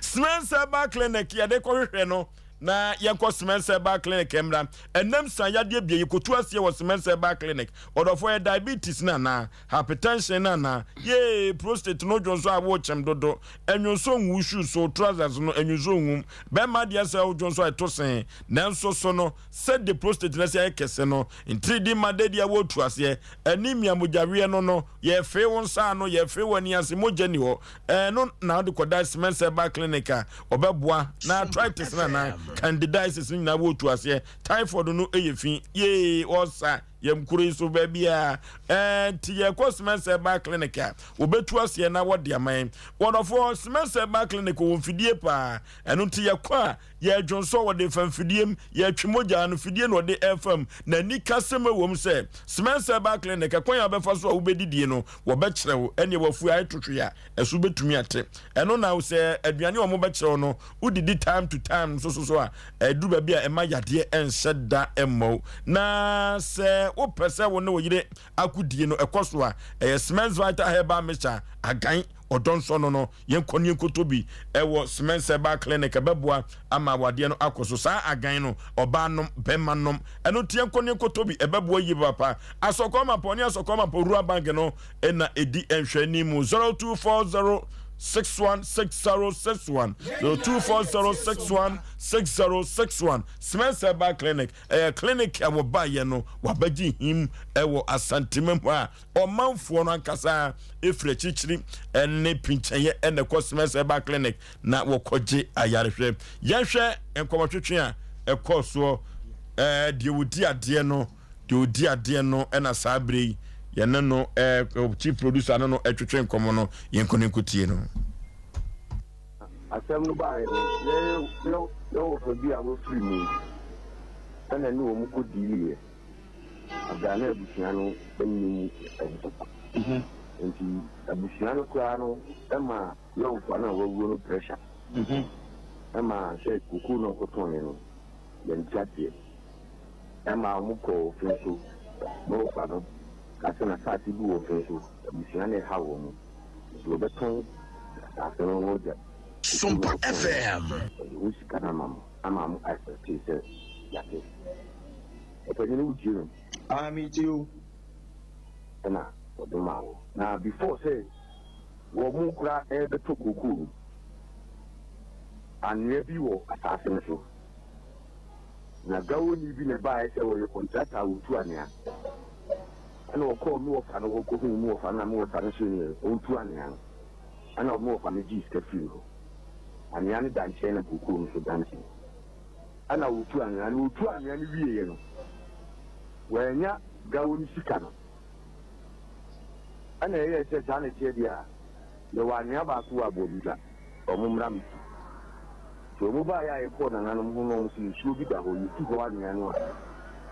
S1: Smensa Herbal Clinic yɛde kɔhwehwɛ no. Na yɛnkɔ Semens Herbal Clinic mmra. Ɛnam san yadeɛ bie, yɛkɔtu aseɛ wɔ Semens Herbal Clinic. Ɔdɔfoɔ, ɛyɛ diabetes no anaa? Hypertension no anaa? Yee, prostate no dwonsɔ a wokyem dodo. Ɛnwonsɔ ngu wo shoes so, wo trousers no, ɛnwonsɔ ngu mu. Bɛrima deɛ sɛ wodwonsɔ a ɛto see. Nanso so no, sɛdeɛ prostate no asi ayɛ kɛse no, ntiridi mma da adi a woretu aseɛ. Anemia, mogyaweɛ no no, yɛfee wo nsa ano, yɛfee w'ani ase, mogya nni hɔ. Ɛno na wode kɔda Siemens Herbal Clinic a, wɔbɛboa na arthritis no anaa candidiasis no nyinaa wɔretu aseɛ. Typhoid no yɛ fi, yee, ɔsa, yam kuro yi so baabiara. Ɛɛ nti yɛkɔ Siemens Herbal Clinic a, wɔbɛtu aseɛ na wɔde ama yɛn. Wɔdɔfoɔ, Siemens Herbal Clinic wɔ mfidie paa. Ɛno nti yɛkɔ a, Yɛredwonsɔ, wɔde fa mfidie mu, yɛretwe mogya no, fidie na wɔde refa mu. Na anikasɛm wɔ mu sɛ, Semens Herbal Clinic, ɛkwan a wobɛfa so a wobɛdidie no, wɔbɛkyerɛ wo. Ɛnneɛ w'afu ayɛ twotwoe a, ɛso bɛtumi ate. Ɛno na sɛ aduane a wɔbɛkyerɛ wo no, wodidi time to time nso so so a, ɛduru baabi a ɛma yadeɛ nhyɛ da mmɔ wo. Na sɛ wopɛ sɛ wo ne wo yere akodie no ɛkɔ so a, ɛyɛ Semens Vital Herbal Mixture, Agan, ɔdɔ nsɔ no no. Yɛnkɔ ne yɛnkɔtɔ bi wɔ Cement Herbal Clinic, ɛbɛboa ama awadeɛ no akɔ so. Saa agan no, ɔbaa nom, bɛrima nom. Ɛno nti yɛnkɔ ne yɛnkɔtɔ bi, ɛbɛboa yie papa. Asɔkɔɔ Mampɔn ne Asɔkɔɔ Mampɔn Rural Bank no na ɛdi nhwɛanim. 0240 616061 0240 616061 Cement Herbal Clinic ɛyɛ clinic a wɔbaeɛ no wɔabɛgye him wɔ Asantema mu a Ɔmanfoɔ no ankasa firi akyirikyiri ne pinkyɛeɛ na ɛkɔ Semens Herbal Clinic na wɔkɔgye ayarehwɛ. Yɛnhwɛ nkɔmmɔtwetwe a ɛkɔɔ soɔ. Ɛɛ deɛ ɔdi adeɛ no, deɛ ɔdi adeɛ no na saa berɛ yi yɛne no ɛɛ chief producer no no ɛtwetwe nkɔmmɔ no, yɛnkɔ ne nkɔtie no.
S4: Asɛm no baeɛ no, yɛn yɛn wɔfa bi a wafiri mu na ɛne wɔn kɔdiiɛ. Aber a na ebusua no nnyim ho papa ntsi, ebusua no koraa no ma Yɔnkoa no a oewuo no pressure ma sɛ kokoo no a ɔkɔtɔnee no yɛnntse aseɛ. Ɛma wɔkɔɔ ofe so na wɔfa no kaa sɛ n'asaase bi wɔ ofe so, ebusua no rehaw wɔn ntsi wɔbɛtɔn asaase no na wɔdze kokoo no a ɔtɔnee no wɔdze ho sika no ama mo ama mo acceptee sɛ yɛate. Ɔpanyin wo tie no.
S9: Ah me tie o.
S4: Ɛna ɔde maa wo. Na before sɛ wɔn koraa ɛrebɛtɔ kookoo no, anwea bi wɔ asaase no so. Na Gawoni bi na ɛbaeɛ sɛ ɔyɛ contractor a ɔtu anwea. Ɛna ɔkɔɔ me wɔfa no hɔ kɔhuu me wɔfa no na me wɔfa no see no ɔntu anwea no. Ɛna me wɔfa no gyee sika firii hɔ. Anwea no da nkyɛn na kookoo no nso da nkyɛn. Ɛna ɔtu anwea no. Ɔtu anwea no wieeɛ no, wannya gawo no sika no. Ɛna ɛyɛɛ sɛ saa na ɛteɛ deɛ a, yɛwɔ anwea baako wɔ Aboabidwa, wɔn mmra mmɛtu. Nti wɔn baeɛ a yɛkɔɔ nananom ho no, wɔn se nsuo bi da hɔ, yɛtu hɔ anwea no a,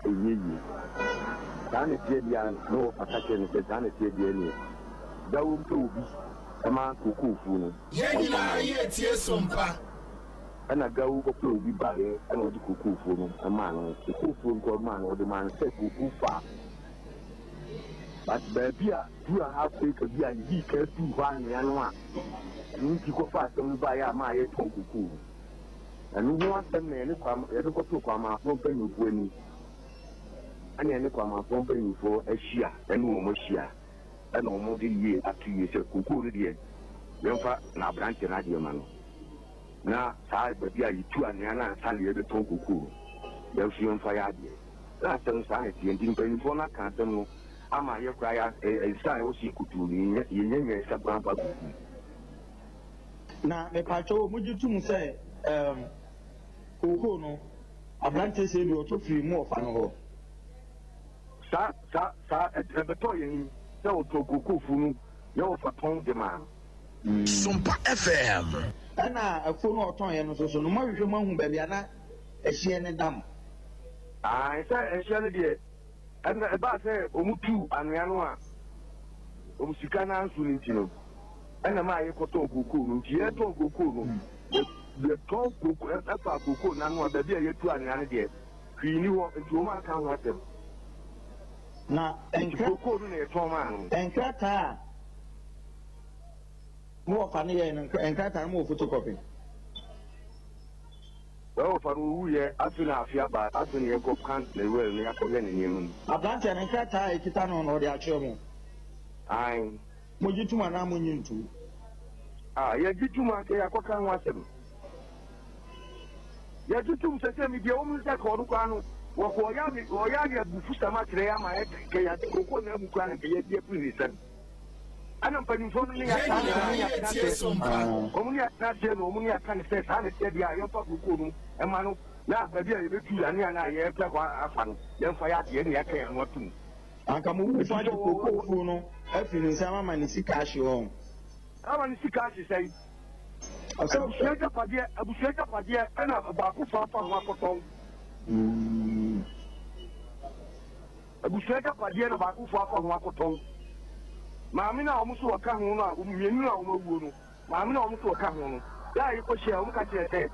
S4: ɛnyɛ yie. Saa na ɛteɛ deɛ a, na wɔfa ka kyerɛ no sɛ saa na ɛteɛ deɛ ɛneɛ, gawo mpɛ obi ma kookoofuo no,
S9: Yɛn
S4: ɔmfa mma
S9: nyinaa
S4: yɛn.
S9: yɛretie so mpa.
S4: Ɛnna Gawu kɔpɛɛ obi baeɛ na ɔde kookoofuo no maa no. Kookoofuo no koraa ɔmaa no, ɔde maa no sɛ kookoo farm. But baabi a two and half acre bi a yɛdii kan tuu hɔ anwea no a ɛno nti kɔfaa asɛm no baeɛ a maa yɛtɔn kookoo no. Ɛno ho asɛm na yɛne Kwam, yɛde kɔtoo Kwamafoɔ mpanimfoɔ anim. Ɛna yɛne Kwamafoɔ mpanimfoɔ ahyia, ɛne wɔn ahyia, ɛna wɔde yie ato yie sɛ kookoo no deɛ. Yɛmfa n'aberanteɛ no adeɛ ma no, na saa baabi a yɛtu anwea no ansa na yɛrebɛtɔn kokoo no, yɛn nso yɛmfa yɛ adeɛ. Na asɛm no saa na ɛteɛ. Nti mpanimfoɔ no aka asɛm no ama yɛ koraa yɛ nsa a ɛwɔ sɛ yɛkɔtuo no, yɛnnya yɛnnya nyaa nsa koraa mfa nkɔgu mu.
S9: Na mepakyɛw mogye tom sɛ ɛɛm kookoo no aberanteɛ sɛɛ bi ɔtɔ firi mu ɔfa no hɔ?
S4: Saa saa saa ɛbɛtɔɔ yɛn anim sɛ ɔtɔɔ kookoo fuo no na ɔfa tɔn de maa no.
S21: Sompa FM.
S9: Ɛna afuo no a ɔtɔneɛ no nso so no, moahwehwɛ mu ahu baabi a na ɛhyeɛ no da mo?
S4: Aane, sɛ ɛhyeɛ no deɛ, ɛna ɛbaa sɛ wɔtuu anwea no a wɔn sika no anso no nti no, ɛna ɛmaa yɛkɔtɔɔ kookoo no. Nti yɛtɔn kookoo no, yɛtɔn kookoo, ɛfaa kookoo no ano a, baabi a yɛtu anwea no deɛ, hwee nni hɔ, nti wɔanka ho asɛm.
S9: Na
S4: Nti kookoo no na yɛtɔn maa no.
S9: Nkrataa a mo wɔfa no yɛe no, nkrataa no mowɔ photocopy?
S4: Yɛn wɔfa no owuiɛ, afe na afe aba, afe na yɛkɔ ka ne well no yɛakɔhwɛ ne nneɛma mu.
S9: Aberanteɛ no, nkrataa a ɛkita no no ɔde akyerɛ mo?
S4: Aane.
S9: Mogye tom anaa monnye ntom?
S4: Ah, yɛgye tom anka yɛakɔka ho asɛm. Yɛgye tom sɛ sɛ me deɛ wɔn nsa ka ɔno koraa no, wɔkɔ ɔyɛ ade ɔyɛ ade abufusɛm akyerɛ yɛ ama yɛ kɛ yɛade koko na amu koraa na nka yɛadi afiri ne nsam. Ɛna mpanimfoɔ no ne yɛaka ne wɔn ne yɛatena aseɛ, wɔn ne yɛatena aseɛ na wɔn ne yɛaka ne sɛ saa na ɛteɛ deɛ a yɛmfa koko no ɛma no na baabi a yɛbɛtu yɛn anea no a yɛrepɛ hɔ afa no yɛmfa yɛ adeɛ ne yɛaka yɛn ano atom.
S9: Anka mo wufo agye kookoo no afiri ne nsam ama ne sika ahye wɔn.
S4: Ama ne sika ahye sɛn? Abusua agyapadeɛ, abusua agyapadeɛ ɛna baako fa afa ho akɔtɔn. Abusua agyapadeɛ na baako fa afa ho akɔtɔn. Maame no a wɔn nso wɔka ho no a mmienu no a wɔn awuo no, maame no a wɔn nso wɔka ho no, da a yɛkɔhyia wɔn ka kyerɛ sɛ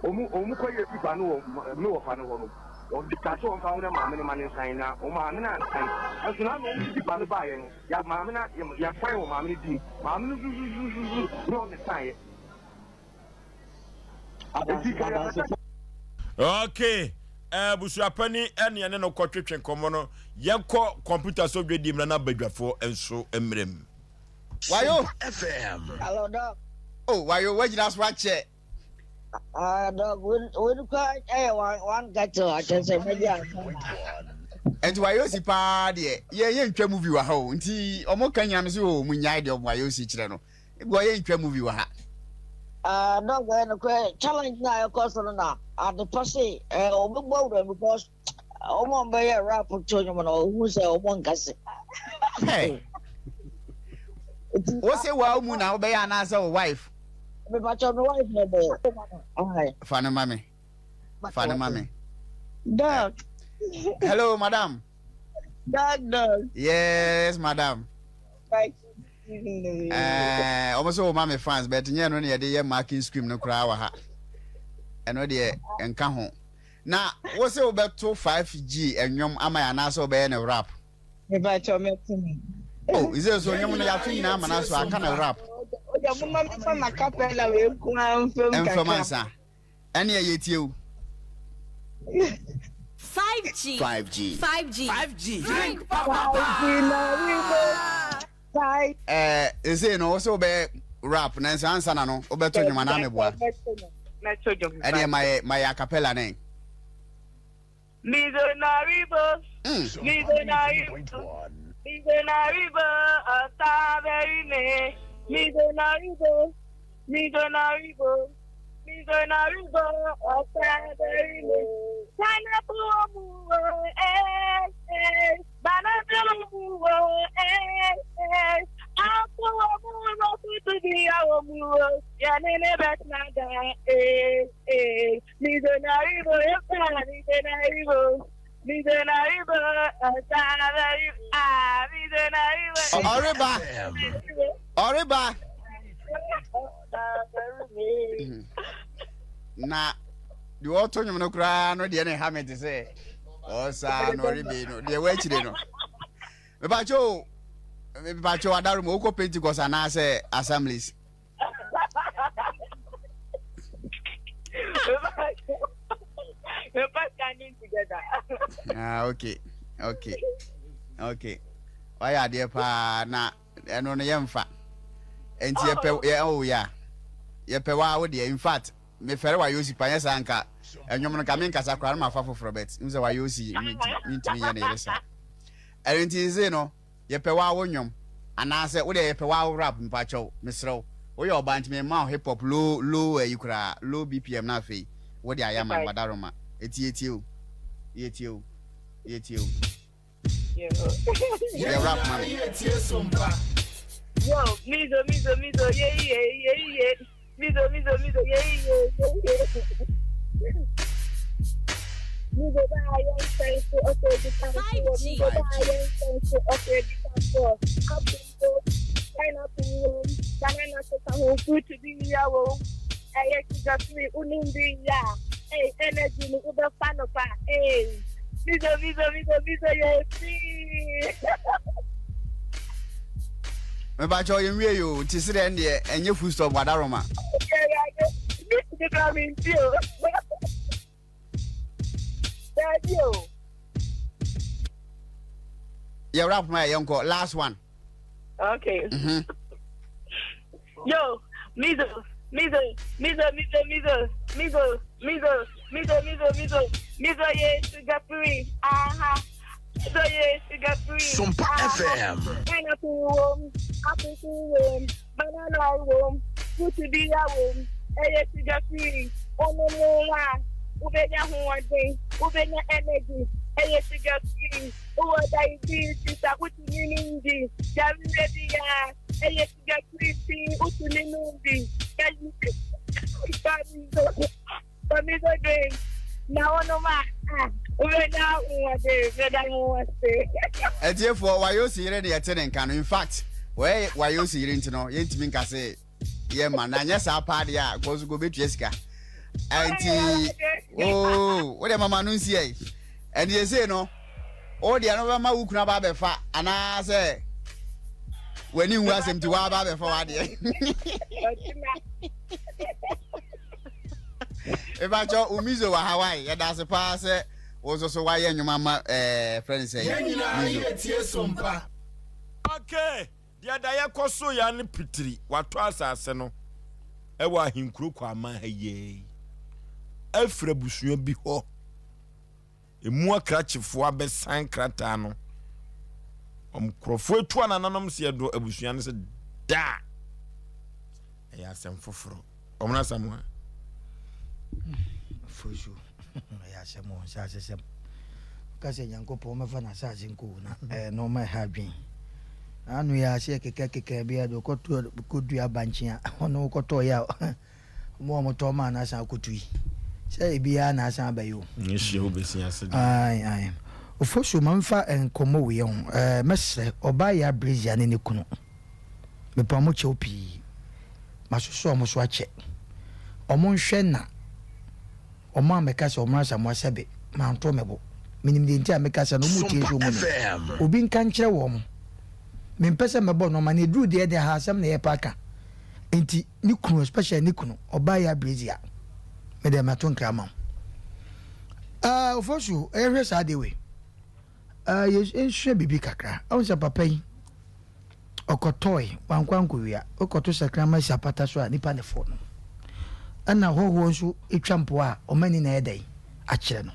S4: wɔn wɔn kɔyɛ pipa no wɔ me wɔfa no hɔ no, wɔde kaa sɛ wɔmfa ho na maame no ma ne nsan na wɔn maame no ansan. Ɛnso na wɔn de pipa no baeɛ no, Ya maame na ya sign wɔ maame no din maame no zuzuzuzuzu na ɔne sign yɛ. Eti ka yɛ pɛ sɛ.
S1: Okay, abusuapani ɛne ɛne no kɔtwetwe nkɔmmɔ no, yɛnkɔ kɔmputa so dwadie mmra na badwafoɔ nso mmerɛ mu.
S14: Wayo.
S5: Hello, dog.
S14: Oh, wayo, wagyina so akyɛ.
S5: Ah, dog, when when kura ɛyɛ one one kettle akyɛ sɛ mɛgye ansa.
S14: Nti wayo si paa deɛ yɛ yɛ ntwa movie wɔ ha o nti ɔmo ka nyina me sɛ o mo nyae deɛ ɔmo wayo si kyerɛ no ebi wɔ yɛ ntwa movie wɔ ha.
S5: Ah, dog, ɛyɛ no korɛ challenge na ɛkɔ so no na adepa se ɛɛ ɔbɛbɔ awura because wɔn a wɔbɛyɛ rap to nnwom no ohun sɛ wɔn nkase.
S14: Hey. Wo se wa mu na wobɛyɛ anaasɛ wo wife?
S5: Mepakyɛ me wife na ɛbɛyɛ.
S14: Fa no ma me. Fa no ma me.
S5: Dog.
S14: Hello, madam.
S5: Dog, dog.
S14: Yes, madam. Eh, wɔn sɛ wɔma me fans but nyɛ no na yɛde yɛ marking scheme no koraa wɔ ha. Ɛno deɛ nka ho. Na wo se wobɛto 5G nnwom ama yɛn anaasɛ wobɛyɛ no rap?
S5: Mepakyɛw mɛto no.
S14: Oh, is so nnwom no yɛato nyinaa ama no so aka no rap.
S5: Oya moma mefa ma capella wei nko ara mfam kakra.
S14: Mfam ansa. Ɛne ɛyɛ tie o.
S18: 5G.
S14: 5G.
S18: 5G.
S21: 5G.
S18: Drink
S5: papa. 5G.
S14: Eh, sesei no wo se wobɛyɛ rap nanso ansa na no wobɛto nnwom anaa meboa?
S6: Mɛto dwom.
S14: Ɛdeɛ ma yɛ ma yɛ acapella nɛ.
S6: Mizonaribo, Mizonaribo, Mizonaribo, Ọ̀sábẹ́rìmẹ́, Mizonaribo, Mizonaribo, Mizonaribo, Ọ̀sábẹ́rìmẹ́. Pineapple omuwo, eh, eh, banana omuwo, eh, eh, apple omuwo, tutu di omuwo, yanene betnada, eh, eh. Mizonaribo, Mizonaribo, Mizonaribo, Ọ̀sábẹ́rìmẹ́, ah, Mizonaribo.
S14: Ɔreba, ɔreba. Na deɛ ɔto nnwom no koraa no deɛ ne ha me te sɛ ɔsaa na ɔrebe no deɛ wɔakyire no. Mepakyɛ o, mepakyɛ o adaro mu wokɔ Pentecost anaasɛ Assemblies?
S6: We're standing together.
S14: Ah, okay, okay, okay. Wayɛ adeɛ paa na ɛno no yɛmfa. Nti yɛpɛ yɛ oh yeah. Yɛpɛ waa wo deɛ in fact mefɛre Wayosi pa nyɛ saa nka ɛnwom no nka menkasa koraa na mafa foforɔ but n sɛ Wayosi mentumi nyɛ ne yere saa. Ɛno nti sesei no yɛpɛ waa wo nnwom anaasɛ wo deɛ yɛpɛ waa wo rap mpakyɛw mesrɛ wo woyɛ ɔbaa nti mema wo hip hop low low ayi koraa low BPM na afei wode ayɛ ama no wadaroma ɛti yɛtie o yɛtie o yɛtie o. Yɛ rap ma me.
S6: Yo, mizo, mizo, mizo, ye, ye, ye, ye. Mizo, mizo, mizo, ye, ye, ye, ye. Mizo ba yɛn nsɛn so ɔsɛ di kan so. Mizo ba yɛn nsɛn so ɔsɛ di kan so. Apple wo, pineapple wo, banana so ka ho, fruit bi ya wo. Ɛyɛ sugar free, unim bi ya. Hey, energy ni wobɛfa no pa. Hey, mizo, mizo, mizo, mizo, yɛ free.
S14: Mepakyɛw yɛn wie yi o nti serɛ ɛndeɛ ɛnyɛ full stop wadaroma. Yɛ rap ma yɛ yɛnkɔ last one.
S6: Okay. Mm -hmm. Yo, mizo, mizo, mizo, mizo, mizo, mizo, mizo, mizo, mizo, mizo, mizo, ye sugar free. Aha. Mizo ye sugar free.
S21: Sompa FM.
S6: Pineapple wom, apple wom, banana wom, fruit bi ya wom. Eye sugar free. Ono mo wa. Ubenya hoɔden, ubenya energy. Eye sugar free. Wowɔ diabetes a wotumi nom bi. Yareɛ bi a ɛyɛ sugar free nti wotumi nom bi. Pamizo drink na wonom a ah, wobɛnya ahoɔden. Meda mo ase.
S14: Atiefoɔ, Wayosi yere ne yɛte ne nka no. In fact, wɔyɛ Wayosi yere nti no, yɛntumi nka se yɛmma no. Anyɛ saa paa deɛ a, kɔ so kɔ bɛtua sika. Ɛnti, oo, wo deɛ mama no nsi ɛ. Ɛnti esei no, wo deɛ no bɛma wo kunu aba abɛfa anaasɛ w'ani nwu asɛm nti woaba abɛfa w'adeɛ. Mepakyɛ wo Mizo wɔ Hawaii, yɛda ase paa sɛ wo nso so woayɛ nnwom ama ɛɛ frɛ no sɛ
S1: Yɛn nyinaa
S14: Mizo.
S1: yɛtie sompa. Okay, deɛ daeɛ kɔ so ya ne pitiri watɔ asase no ɛwɔ ahenkuro Kwaman ha yei afiri abusua bi hɔ. Emu akrakyefoɔ abɛsan krataa no. Wɔn nkurɔfoɔ etu anananom sɛ yɛdɔ abusua no sɛ daa. Ɛyɛ asɛm foforɔ. Wɔn asɛm a.
S10: Fosu ɛyɛ asɛm o nsa asesɛm. Ka sɛ Nyankopɔn mɛfa n'asase nkɔ na ɛɛ nneɛma ɛha adwen. Ano yɛ aseɛ keka keka bi a de kɔtɔ kɔdua bankye a ɔno kɔtɔ yɛ a Ɔmo a ɔmo tɔn maa no asan akotu yi, sɛ ebi ara na asan aba yi o.
S1: Nhyia wo besi ase deɛ.
S10: Ae ae. Ofosu ma nfa nkɔmmɔ wei ho ɛɛ mɛsrɛ ɔbaa Yaa Brezia ne ne kunu mepɛ ɔmo kyɛw pii masosɔ ɔmo so akyɛ ɔmo nhwɛ na ɔmo ammɛka sɛ ɔmo Asamoah sɛbe manto me bo menim deɛ nti a meka sɛ no ɔmo tie nso ɔmo nim obi nka nkyerɛ wɔn mempɛ sɛ mɛbɔ nɔɔma na ɛduru deɛ deɛ ha asɛm na yɛpɛ aka nti ne kunu especially ne kunu ɔbaa yi abrezia me deɛ mato nkra ma wo ah ofosu ɛhwɛ saa de wei ah yɛnsua biribi kakra ɛho sɛ papa yi ɔkɔtɔe wankɔ ankɔwia wokɔto sakrama si apata so a nipa ne fo no ɛna hɔhoɔ nso ɛtwa mpoa a ɔma ni na ɛdɛn akyerɛ no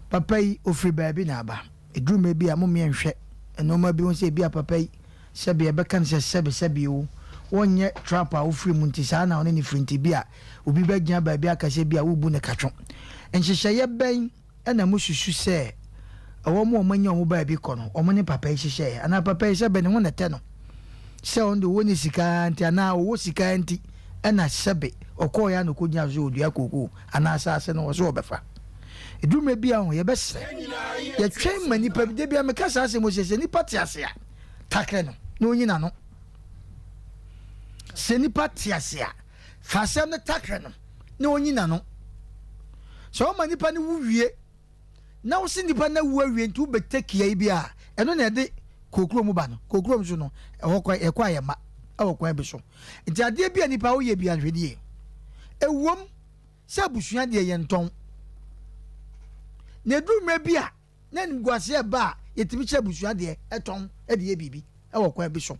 S10: papa yi ofiri baabi na aba ɛduru mmerɛ bi a momeɛ nhwɛ nneɛma bi ho sɛ ebi a papa yi Sɛbi yɛbɛka no sɛ sɛbi sɛbi oo, wonyɛ trap a wofiri mu nti saa na ɔne no firi nti bi a obi bɛgyina baabi aka sɛ bi a worebu no katwo. Nhyehyɛeɛ bɛn na mosusu sɛ wɔn a wɔanya wɔn baabi kɔ no wɔn ne papa yi hyehyɛeɛ? Anaa papa yi sɛbi ne ho na ɛtɛ no sɛ ɔno deɛ ɔwɔ ne sika ara nti anaa ɔwɔ sika ara nti na sɛbi ɔkɔeɛ ara na ɔkɔgyina so sɛ ɔdua kookoo anaa asaase no ɔsɛ ɔbɛfa? Ɛduru mmerɛ bi a ho yɛbɛsrɛ yɛtwɛn ma nipa bi da biara meka saa asɛm sɛ sɛ nipa te ase a takrɛ no na ɔnyi n'ano. Sɛ nipa te ase a, fa asɛm no takrɛ no na ɔnyi n'ano. Sɛ ɔma nipa no wu wie na wo se nipa no awu awie nti wobɛtɛ kia yi bi a, ɛno na ɛde kookuro mu ba no. Kookuro mu so no, ɛhɔ kwan ɛkɔ a yɛma ɛwɔ kwan bi so. Nti adeɛ bi a nipa woyɛ bi a hwɛ nie. Ɛwom sɛ abusua deɛ yɛntɔn. Na ɛduru mmerɛ bi a na animguaseɛ reba a, yɛtumi kyɛ abusua deɛ tɔn de yɛ biribi wɔ kwan bi so.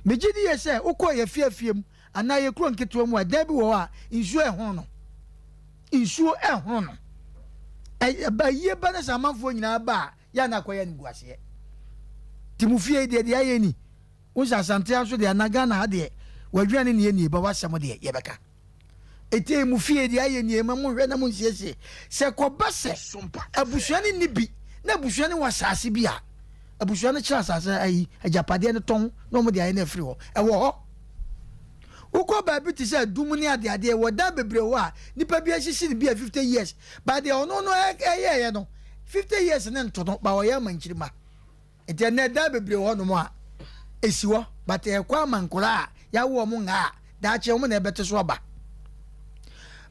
S10: Megye di yie sɛ wokɔ yɛn afie afie mu anaa yɛn kuro nketewa mu a, dan bi wɔ hɔ a nsuo ɛhono no. Nsuo ɛhono no. Ɛba yie ba na sɛ amanfoɔ nyinaa ba a, yɛ a na akɔyɛ animguaseɛ. Nti mo fie yi deɛ deɛ ayɛ ni. Wo sɛ Asante ha nso deɛ anaa Ghana ha deɛ w'aduane ne yɛnnie ba w'asɛm deɛ yɛbɛka. Eti mo fie deɛ ayɛ nie ma monhwɛ na monsiesie. Sɛ kɔba sɛ abusua no nni bi na abusua no wɔ asase bi a, abusua no kyerɛ asase ayi agyapadeɛ no tɔn na wɔn de ayɛ no afiri hɔ. Ɛwɔ hɔ. Wokɔ baabi te sɛ adum ne adeadeɛ wɔ dan bebree hɔ a nipa bi asisi no bi a 50 years ba deɛ ɔno no ɛyɛɛyɛ no 50 years ne nto no ba ɔyɛ ama nkyirimma. Nti ɛnnɛ dan bebree wɔ hɔnom a esi hɔ but ɛkɔ ama nkwadaa a yɛawo wɔn ngaa a daakye wɔn na ɛbɛte so aba.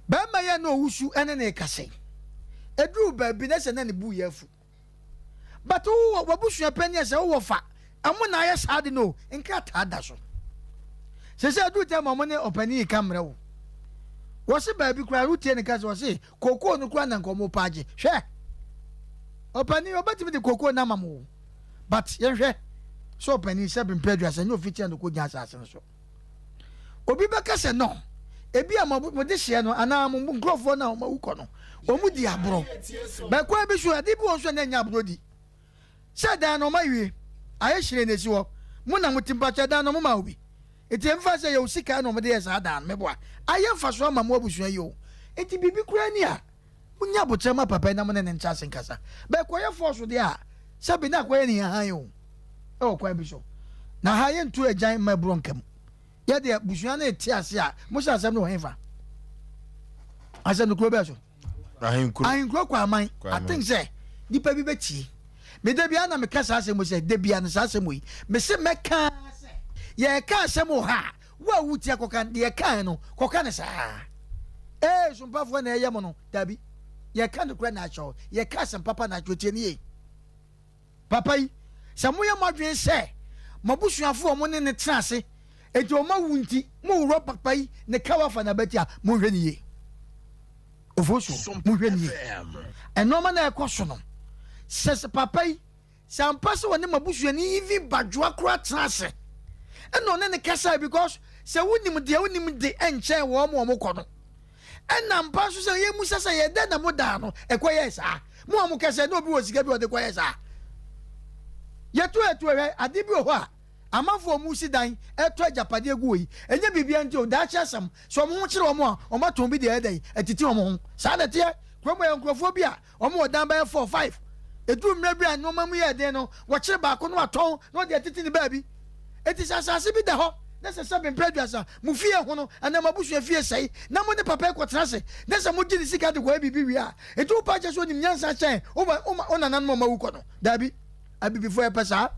S10: Barima yi a na ɔwusu ɛne ne rekasa yi, ɛduruu baabi na sɛ na ne bu yɛ afu. But wowɔ w'abusua panyin a sɛ wowɔ fa, ɛmo na ayɛ saa de no nkrataa da so. Sɛ sɛ ɛduru tɛm a wɔn ne ɔpanin yi ka mmerɛ wo. Wɔse baabi koraa wotie ne ka sɛ wɔse Kookoo no koraa na nka ɔmo pɛ agye. Hwɛ! Ɔpanin ɔbɛtumi de kookoo no ama mo o, but yɛnhwɛ sɛ ɔpanin sɛbe mpɛ aduasa nyɛ ofitia na ɔkɔgyina asase no so. Obi bɛka sɛ no, ebi a mo dehyeɛ no anaa mo nkurɔfoɔ no a wɔn awu kɔ no, wɔn di aborɔ. But kwan bi so, adeɛ bi wɔ nso a na ɛnyɛ aborɔ di. Sɛ dan no ɔmo awie, ayɛ hyerɛn na esi hɔ, mo na mo te mpakyɛ dan no ɔmo maa obi. Nti ɛmfa sɛ yɛwɔ sika na wɔde yɛ saa dan no, meboa. Ayɛ mfasoɔ ama mo abusua yi o. Nti biribi koraa ni a, monya aboterɛ ma papa yi na mo ne no ntra ase nkasa. But ɛkɔyɛ force deɛ a, sɛbe na akɔyɛ ne hann o, ɛwɔ kwan bi so. Na ha yɛntu agyan mma ɛborɔ nka mu. Yɛ deɛ abusua no rete ase a, mohyɛ asɛm no wɔ hefa? Asɛm no kuro bɛɛ so?
S1: Ahenkuro.
S10: Ahenkuro Kwaman. I think sɛ nipa bi bɛtie. Me da biara na meka saa asɛm yi sɛ da biara no saa asɛm yi. Mese mɛka sɛ yɛreka asɛm wɔ ha a, wo a wotia kɔka deɛ yɛkae no kɔka no saa. Ee sompafoɔ na ɛyɛ mo no, dabi. Yɛka nokorɛ na akyerɛ wo. Yɛka asɛm papa na akyerɛ wo. Tie no yie. Papa yi, sɛ moyɛ mo adwene sɛ mo abusuafo a wɔne no tena ase enti wɔawu nti moworɔ papa yi ne kaw afa n'abati a, monhwɛ no yie. Ofosuo, monhwɛ no yie. Nneɛma no a ɛkɔ so no, sɛ papa yi, sɛ ampa sɛ ɔne mo abusuani even badwoa koraa tena ase ɛna ɔne no kasae because sɛ wonim deɛ wonim de nkyɛn wɔn a wɔkɔ no. Ɛna ampa nso sɛ yɛmmisa sɛ yɛ dɛn na mo daa no ɛkɔyɛɛ saa? Mo a mokɛ sɛ na obi wɔ sika bi a ɔde kɔyɛ saa. Yɛto ɛto ɛhwɛ ade bi wɔ hɔ a amanfoɔ a wɔsi dan ɛtɔ agyapadeɛ gu hɔ yi ɛnyɛ biribiara nti o daakye asɛm sɛ wɔn ho kyere wɔn a wɔn atɔn bi deɛ ɛyɛ dɛn atiti wɔn ho saa na ɛteɛ kurom yɛ nkurɔfoɔ bi a Wɔn wɔ dan bɛyɛ four, five. Eduru mmerɛ bi a nneɛma mu yɛɛ den no, wɔkyere baako na watɔn na ɔde atete ne baabi. Enti sɛ asase bi da hɔ na sɛ sɛbe mprɛ aduasa mo fie ho no anaa mo abusua fie sɛe na mo ne papa yi kɔtena ase na sɛ mogye ne sika de kɔyɛ biribi wie a, enti wopɛ akyerɛ sɛ onim nyansa kyɛn wo wo nananom a wɔawu kɔ no? Daabi. Abibifoɔ yɛpɛ saa.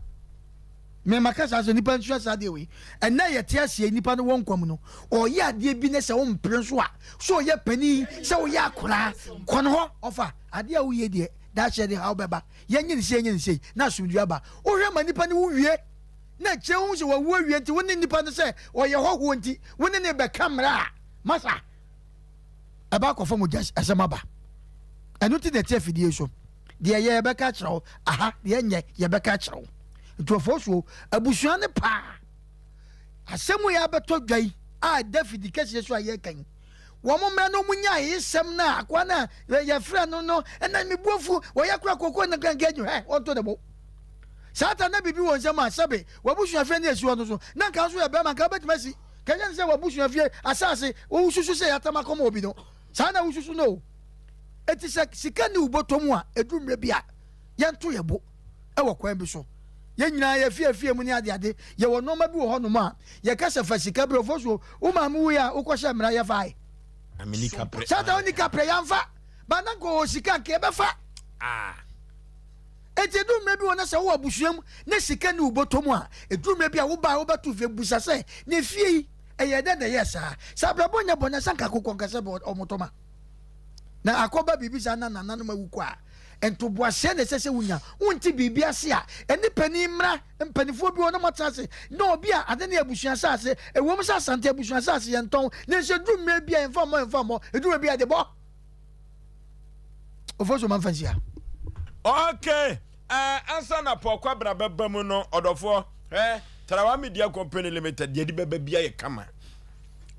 S10: Me maka saa sɛ nipa nsua saa adeɛ wei. Ɛnɛ yɛte aseɛ nipa no wɔ nkwa mu no ɔyɛ adeɛ bi ne sɛ wo mpere nso a sɛ ɔyɛ panin sɛ woyɛ akoraa kɔ ne hɔ ɔfa adeɛ a woyɛ deɛ daakye de haw bɛba yɛnyɛ ne sei yɛnyɛ ne sei na asomdwoeɛ aba wohwɛ ma nipa no wo wie na akyire wohu sɛ wawu awie nti wo ne nipa no sɛ ɔyɛ hɔhoɔ nti wo ne ne bɛka mmara a masa ɛba akɔfa mogya asɛm aba ɛno nti na ɛte afidie so Deɛ ɛyɛ yɛbɛka akyerɛ wo, aha, deɛ ɛnyɛ yɛbɛka akyerɛ wo. Nti ɔfɔsuo, abusua no paa. Asɛm yi abɛtɔ dwa yi a ɛda fidi kɛseɛ so a yɛreka yi, wɔn mmerɛ no wɔn nya ayeyesɛm no a akoa no a yɛfrɛ no no ɛna me bu afu wɔyɛ kora koko no nka nka hɛ wɔnto ne bo. Saa ta na biribi wɔ nsɛm a sɛbe w'abusua fie ne asi hɔ no so na nka nso yɛ bɛrima nka wobɛtumi asi kɛnyɛ ne sɛ w'abusua fie asase wosusu sɛ yɛatam akɔma obi no saa na wosusu no o. Enti sɛ sika nni wo bɔtɔ mu a, ɛduru mmerɛ bi a, yɛnto yɛn bo wɔ kwan bi so. Yɛn nyinaa yɛn afie afie mu ne adeade, yɛwɔ nnoɔma bi wɔ hɔnom a, yɛka sɛ fa sika brɛ. Ofosuo, wo maame wuiɛ a, wokɔhyɛɛ mmara, yɛfae. Satan wonni kaprɛ, yɛamfa. Ba na nka ɔwɔ sika, nka yɛbɛfa. Enti ɛduru mmerɛ bi wɔ na sɛ wowɔ abusua mu na sika nni wo bɔtɔ mu a, ɛduru mmerɛ bi a woba a wobɛto fie bisa sɛ, na efie yi, ɛyɛɛ dɛn na ɛyɛɛ saa? Sɛ abrabɔ nyɛ bɔne a, sɛ anka akokɔ nka sɛ wɔtɔ ma. Na akɔba biribi saa na nananom awu kɔ a, ntoboaseɛ na ɛsɛ sɛ wonya. Wonte biribi ase a, ɛne panin mmra, mpanimfoɔ bi wɔ na moatena ase, na obi a ade ne abusua asase, ɛwom sɛ Asante abusua asase yɛntɔn, nanso ɛduru mmerɛ bi a yɛmfa mmɔ yɛmfa mmɔ, ɛduru mmerɛ bi a yɛde bɔ. Ofosu ma mfa nsia.
S1: Okay, eh, ansa na Paul Kwabena bɛba mu no, ɔdɔfoɔ, eh, Tarawa Media Company Limited deɛ de bɛba bi ayɛ kama.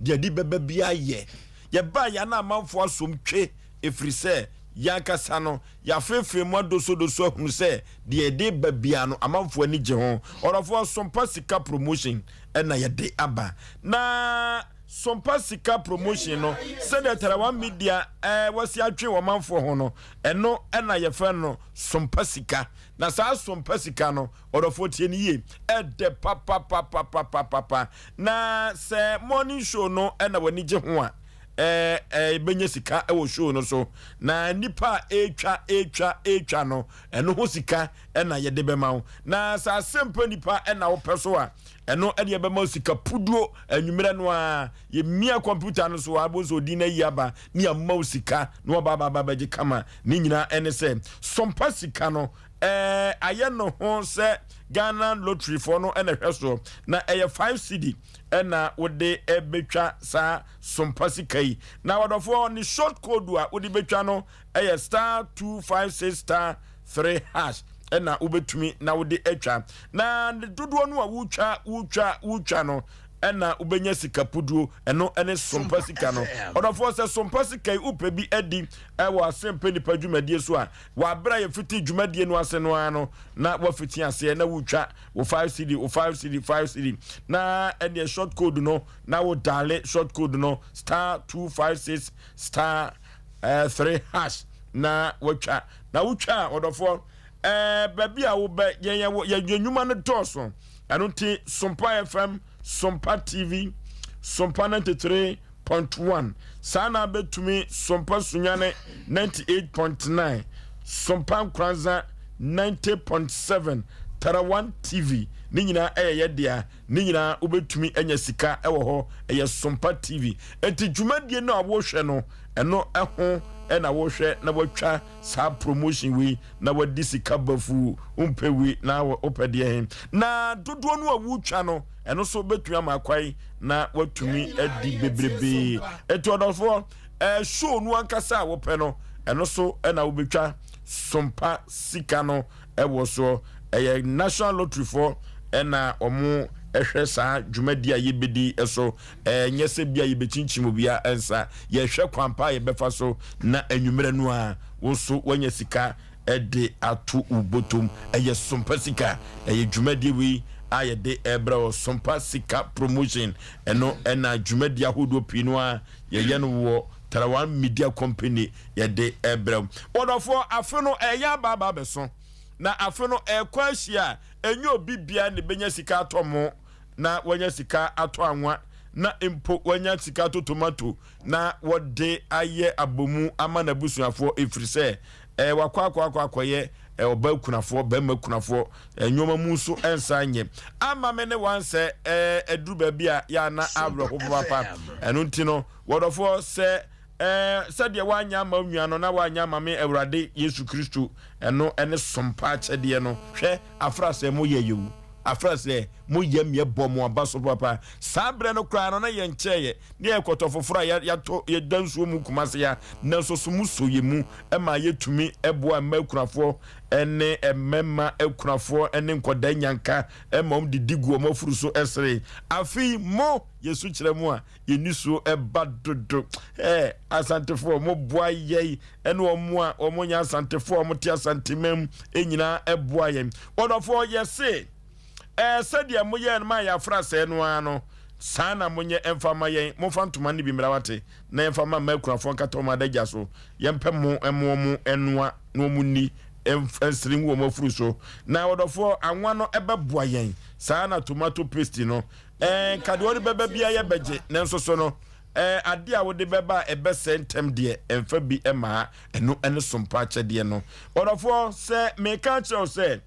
S1: Deɛ de bɛba bi ayɛ. Yɛbaa yɛn na amanfoɔ asom twe ɛfiri sɛ yɛn ankasa no yɛafeefee mu adosodoso ahunu sɛ deɛ yɛde ba biara no amanfoɔ ani gye ho. Ɔdɔfoɔ Sompa Sika Promotion ɛna yɛde aba. Na Sompa Sika Promotion no sɛdeɛ Tarawa Media ɛɛ wɔasi atwe wɔn manfoɔ ho no ɛno ɛna yɛfrɛ no Sompa Sika. Na saa Sompa Sika no Ɔdɔfoɔ tie no yie, ɛdɛ papapapapapapa. Na sɛ morning show no na w'ani gye ho a, ɛɛ ɛbɛnya sika wɔ show no so. Na nnipa a ɛretwa ɛretwa ɛretwa no, ɛno ho sika na yɛde bɛma wo. Na sɛ asɛmpa nipa na wopɛ so a, ɛno ɛde ɛbɛma wo sika puduo anwummerɛ no ara. Yɛmia kɔmputa no so a, wobɛhu sɛ odin no ayi aba ne yɛama wo sika na waba aba aba abɛgye kama. Ne nyinaa ɛne sɛ, sɔmpa sika no Ɛɛ ayɛ no ho sɛ Ghana lottery foɔ no na ɛhwɛ soɔ na ɛyɛ 5 cedi ɛna wode bɛtwa saa sompa sika yi na ɔdɔfoɔ ne short code a wode bɛtwa no ɛyɛ star 256 star 3 hash ɛna wobɛtumi na wode atwa na ne dodoɔ no a wotwa wotwa wotwa no ɛna wobɛnya sika puduo ɛno ɛne sompa sika no ɔdɔfoɔ sɛ sompa sika yi wopɛ bi adi ɛwɔ asɛmpɛ nipa dwumadie so a Wɔ aber a yɛfitsi dwumadie no ase no ara no, na woafitsi aseɛ na wotwa wo 5 cedi, wo 5 cedi, 5 cedi, na ɛneɛ short code no na wo diale short code no star 256 star eh, 3 hash na watwa. Na wotwa a, ɔdɔfoɔ, eh, baabi a wobɛ yɛn yɛwɔ yɛn nnwuma no dɔɔso. Ɛno nti Sompa FM, Sompa TV, Sompa 93 point one, saa na abɛtumi Sompa Sunyane 98.9, Sompa Nkoranza 90.7, Tarawan TV, ne nyinaa ɛyɛ yɛ dea, ne nyinaa wobɛtumi anya sika ɛwɔ hɔ, ɛyɛ Sompa TV. Enti dwumadie no a wohwɛ no, ɛno ɛho ɛna wohwɛ na watwa saa promotion wei na wadi sika bafuu, wompɛ wei na wopɛ deɛ he. Na dodoɔ no a wotwa no, ɛno nso bɛtumi ama akwae na watumi adi bebrebe. Enti ɔdɔfoɔ, ɛɛ show no ankasa a wopɛ no, ɛno so na wobɛtwa sompa sika no ɛwɔ soɔ. Ɛyɛ National Lottery foɔ ɛna wɔn ɛhwɛ saa dwumadi a yɛbɛdi so. Ɛnyɛ sɛ bi a yɛbɛkyinkyim obia nsa. Yɛhwɛ kwan pa a yɛbɛfa so na anwummerɛ no a wo nso woanya sika de ato wo bɔtɔm. Ɛyɛ Sompa Sika. Ɛyɛ dwumadie wei a yɛde rebrɛ wo, Sompa Sika Promotion. Ɛno ɛna dwumadie ahodoɔ pii no a yɛyɛ no wɔ Tarawan Media Company yɛde rebrɛ wo. Wɔdɔfoɔ, afe no ɛyɛ aba aba abɛso. Na afe no ɛrekɔ ahyia a, ɛnyɛ obi biara na ɛbɛnya sika atɔ mo na wanya sika atɔ anwa na mpo wanya sika atɔ tomato na wɔde ayɛ abomu ama n'abusuafoɔ ɛfiri sɛ eh, wakɔ akɔ akɔ akɔyɛ eh, ɔbaa kunafoɔ, barima kunafoɔ, eh, nneɛma mu nso nsan nyɛ ama me ne wansɛ eh, aduru baabi a yɛ ana awerɛho papaapa. Ɛno nti no, wɔdɔfoɔ sɛ eh, sɛdeɛ woanyɛ ama wo nua no na woanyɛ ama me Awurade Yesu Kristo, ɛno ɛne sompa akyɛdeɛ no. Hwɛ, afra sɛ moyɛ yɛ o, afra sɛ moyɛ meɛ bɔ mo aba so papa. Saa berɛ no koraa no na yɛnkyɛeɛ Ne yɛ kɔtɔ foforɔ a yɛatɔ yɛda nsuo mu Kumase ha, nanso so mo sɔ yɛn mu ma yɛtumi boa mmaa akunafoɔ ne mmarima akunafoɔ ne nkwadaa nyanka ma wɔn didi gu wɔn afuru so sere. Afei mo yɛsu kyerɛ mo a yɛn nisuo ba dodo. Ɛɛ Asantefoɔ mo boa yɛn ne wɔn a wɔn nyɛ Asantefoɔ a wɔte Asanteman mu nyinaa boa yɛn. Ɔdɔfoɔ yɛse. Ɛɛ, sɛdeɛ moyɛɛ no maa yɛn afrasɛɛ no ara no, saa na monyɛ mfa mma yɛn. Momfa ntoma no bi mmra, woate, na yɛmfa mma mmaa akunafoɔ nkata wɔn adagya so. Yɛmpɛ mo mmoa wɔn nnoa na wɔn nni nsere ngu wɔn afuru so. Na ɔdɔfoɔ, anwa no bɛboa yɛn, saa ara na tomato paste no. Ɛɛ, nka deɛ wode bɛba biara yɛbɛgye, nanso so no, ɛɛ, adeɛ a wode bɛba a ɛbɛsɛe ntɛm deɛ, mfa bi mma ha. Ɛno ne sompa akyɛdeɛ no. Ɔdɔfoɔ, sɛ mereka akyerɛ wo sɛ,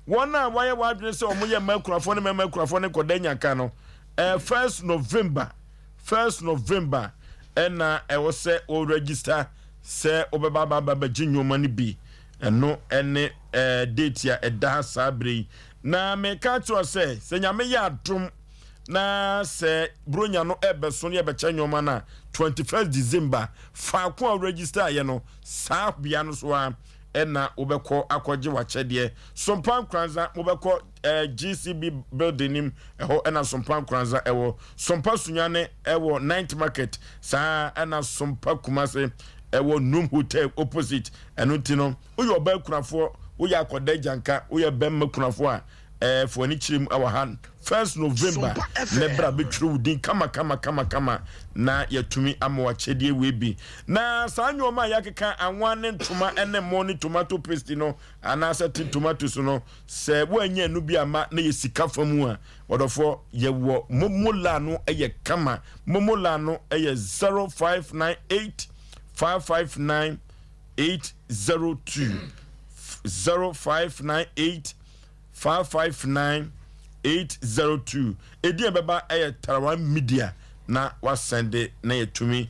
S1: Wɔn a wɔayɛ wɔn adwene sɛ wɔyɛ mmaa akunafoɔ ne mmarima akunafoɔ ne nkɔda nyanka no, eh, first November, first November ɛna ɛwɔ sɛ wɔ register sɛ wobɛba aba aba bɛgye nneɛma no bi. Ɛno ɛne eh, date a ɛda ha saa bere yi. Na meka akyerɛ sɛ, sɛ Nyame yɛ adom na sɛ Buronya no ɛbɛso ne yɛbɛkyɛ nneɛma no a, 21st December, faako a wo register yɛ no, saa bea no so ara. na wobɛkɔ akɔgye w'akyɛdeɛ. Sompa Nkoranza mobɛkɔ eh, GCB building nim, ɛhɔ ɛna Sompa Nkoranza ɛwɔ. Sompa Sunyane ɛwɔ Ninth Market, saa ɛna Sompa Kumase ɛwɔ Num Hotel opposite. Ɛno nti no, woyɛ ɔbaa kunafoɔ, woyɛ akɔda agyanka, woyɛ bɛmma kunafoɔ a, Ɛɛ fa w'ani kyerɛ mu wɔ ha first November ne bra bɛtwerɛ wo din kama kama kama kama na yɛatumi ama w'akyɛdeɛ wei bi. Na saa nnoɔma a yɛakeka anwa ne ntoma ne mo ne tomato paste no anaasɛ tin tomatoes no sɛ woannya ɛno bi amma na yɛ sika fa mu a ɔdɔfoɔ yɛwɔ momo la no yɛ kama. Momo la no yɛ 0598 559 802 0598 559 802 Edin a ɛbɛba yɛ Tarawan Media na wasɛnde na yɛatumi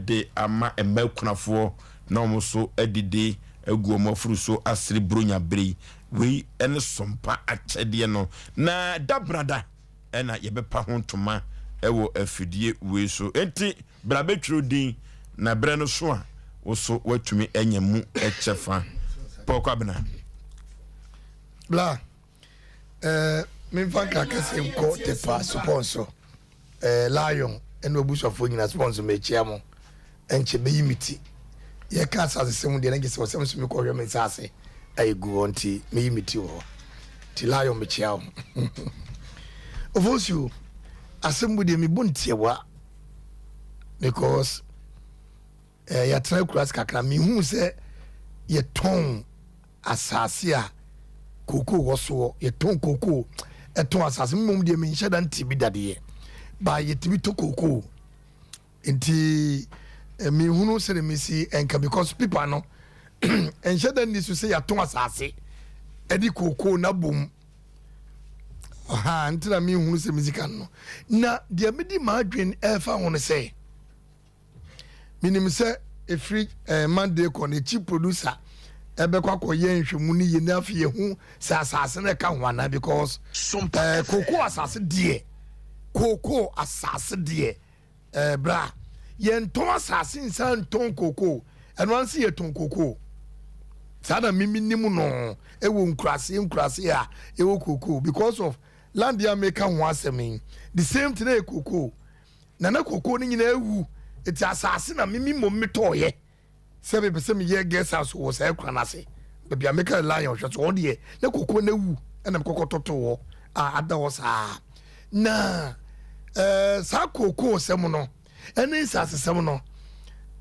S1: de ama mmaa akunafoɔ na wɔn nso adidi agu wɔn afuru so asere Buronya bere yi. Wei ne sompa akyɛdeɛ no. Na dabrada na yɛbɛpa ho ntoma wɔ afidie wei so. Enti bra bɛtwerɛ din na berɛ no so a wo so woatumi anya mu kyɛfa. Paul Kwabena.
S10: Bla, eh, memfa nkra kɛse nkɔ Tepa supɔn so. Eh, Lion ɛne wabusuafoɔ nyina supɔn so mekyia mo. Ɛnkyɛ bɛyi me ti. Yɛka asasesɛm deɛ na gye sɛ ɔsɛm nso mekɔhwɛ me nsase a ɛgu hɔ nti meyi me ti wɔ hɔ. Nti Lion mekyia wo. Ofosuo, asɛm bu deɛ mebu ntiawa because eh, yɛatena akuraase kakra mehuu sɛ yɛtɔn asase a kookoo wɔ soɔ yɛtɔn kookoo ɛtɔn asase mmom deɛ menhyɛ da nte bi dadeɛ ba yɛtumi tɔ kookoo nti eh, mehunu sɛdeɛ mesi ɛnka because pipa no ɛnhyɛ da nni so sɛ yɛatɔn asase ɛde kookoo no abom ɔha nti na mehunu sɛ mesi ka no na deɛ medi m'adwen ɛfa ho no sɛ Menim sɛ ɛfiri eh, Monday kɔ no, chief producer ɛbɛkɔ akɔyɛ nhwɛmu no yie na afei yɛhu sɛ asase no ɛka ho anaa because eh, koko asase deɛ koko asase deɛ eh, bra yɛntɔn asase nsa ntɔn koko ɛno anse yɛtɔn koko saa na mimi nim no ɛwɔ nkurase nkurase a ɛwɔ koko because of land a meka ho asɛm yi the same thing ɛyɛ koko na na kokoo no nyinaa awu, enti asase na me mmom metɔeɛ sɛ mepɛ sɛ meyɛ guest house wɔ saa akura no ase, baabi a meka lion hwɛ so hɔ deɛ na kokoo no awu ɛna mekɔkɔ tɔtoo hɔ a ada hɔ saa na ɛɛ saa kokoo sɛm no ɛne nsasesɛm no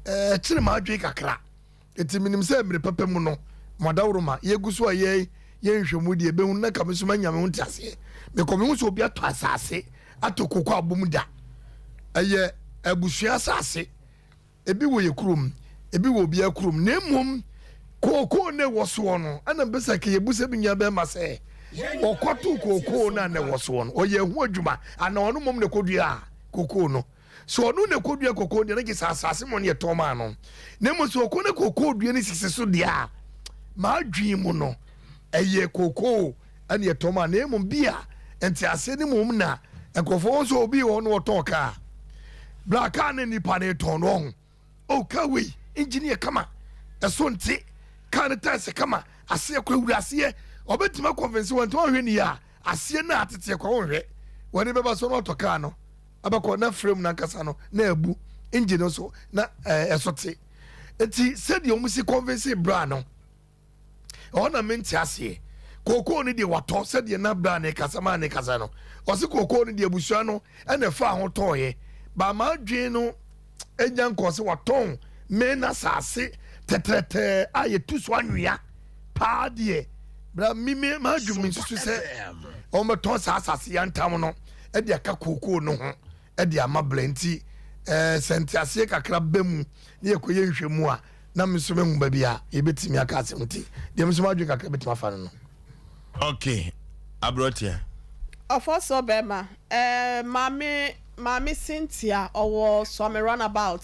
S10: ɛkyere m'adwene kakra. Enti menim sɛ mmere papa mu no, mo adaworoma, yegu so a yɛyɛ nhwehwɛmu de yɛbɛhunu na anka me nso manya me ho nteaseɛ. Mekɔ mehu sɛ obi atɔ asase atɔ koko abom da. Ɛyɛ abusua asase. Ebi wɔ yɛ kurom, ebi wɔ obiara kurom. Na mmom kookoo na ɛwɔ soɔ no, ɛna mpɛ sɛ nka yɛbu sɛ me nua bɛrima sɛ ɔkɔtoo kookoo no a na ɛwɔ soɔ no, ɔyɛ ho adwuma anaa ɔno mmom na ɛkɔduaa kookoo no. Sɛ ɔno na ɛkɔdua kokoo deɛ, na gye sɛ asase mu no yɛtɔn maa no. Na mmom sɛ ɔkɔ na kokoo dua no sisi so deɛ a, m'adwene mu no, ɛyɛ kokoo ɛna yɛtɔn maa no. Na mmom bi a nteaseɛ no mmom na nkurɔfoɔ wɔn sɛ obi wɔ hɔ na ɔtɔn kaa. Bra kaa no nipa no retɔn no ɔho. Oh, kaa wei, engine yɛ kama, ɛso nte, kaa no tyres kama, aseɛ kora wura aseɛ. Ɔbɛtumi akɔnfɛnse wɔn nti wɔnhwɛ ni a, aseɛ no a ateteɛ kora wɔnhwɛ. Wɔne bɛba so na ɔtɔ kaa no. abɛkɔ na frame no ankasa no na abu engine no nso na ɛso te nti sɛdeɛ wɔn si convince bra no ɛhɔ na mente aseɛ kookoo no deɛ watɔ sɛdeɛ na bra ne kasa maa ne kasa no ɔse kookoo no deɛ abusua no ɛna ɛfa ho tɔɔyɛ baama adwene no anya nkɔɔ sɛ watɔn me na saase tɛtrɛtɛɛ a yɛtu so anwea paa deɛ bra mimi m'adwene nsusu sɛ wɔbɛtɔn saa asase yantam no de aka kookoo no ho de ama blɛ nti eh, sɛ nteaseɛ kakra ba mu na yɛkɔyɛ nhwɛmu a na me nso mahu baabi a yɛbɛtumi aka asɛm nti deɛ me nso m'adwene kakra bɛtumi afa no no.
S1: Ok, aberɛteɛ.
S16: Ɔfɔsɔ bɛrima eh, maame maame Cynthia ɔwɔ Suame runabout.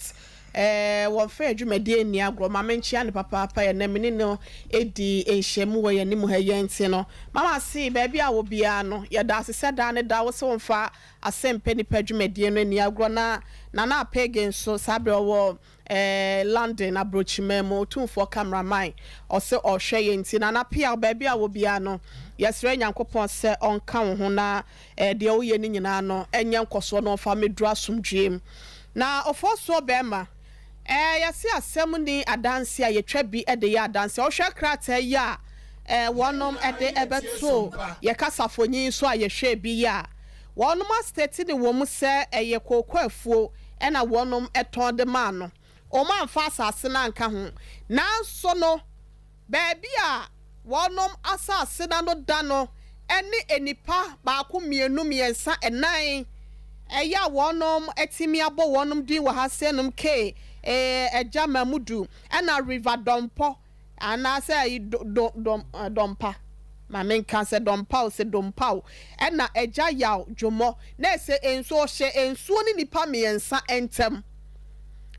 S16: Eh, wɔmfa yɛn dwumadie nni agorɔ. Ma menkyea no papaapa, ɛnnɛ me ne no di nhyiamu wɔ yɛn anim ha yi nti no. Mama se, baabi a wɔ biara no, yɛda ase sɛ daa ne daa wo se womfa Asɛmpɛ Nnipa dwumadie no nni agorɔ. Na Nana Apege nso, saa berɛ ɔwɔ eh, London abrokyiman mu, Otumfoɔ cameraman, ɔse ɔhwɛ yɛn nti. Nana Peaw, baabi a wɔ biara no, yɛsrɛ Nyankopɔn sɛ ɔnka wo ho na eh, deɛ woyɛ no nyinaa no nyɛ nkɔsoɔ na ɔmfa mmɛduru asomdwoeɛ mu. Na ɔfɔɔsoɔ bɛɛma, eh, yɛse asɛm nni adanseɛ a yɛtwa bi de yɛ adanseɛ. Wohwɛ krataa yi a eh, wɔnom de bɛtoo yɛ kasafonyin so a yɛhwɛɛ bi yi a, wɔnom asitɛti no wɔ mu sɛ ɛyɛ kooko afuo na wɔnom tɔn de maa no. Wɔn amfa asase no anka ho. Nanso no, Baabi a wɔnom asase no ano da no ne nnipa baako, mmienu, mmiɛnsa, nnan, ɛyɛ a wɔnom atumi abɔ wɔnom din wɔ ha sɛ nom K, E, Agya Mamudu, ɛna River Dɔmpɔ, anaasɛ ayi Do, Do, Dɔm, Dɔmpa, ma menka sɛ Dɔmpa o, sɛ Dompa o, ɛna Agya Yaw Dwomɔ, na ɛsɛ nsuo, ɔhyɛ nsuo ne nnipa mmiɛnsa ntam.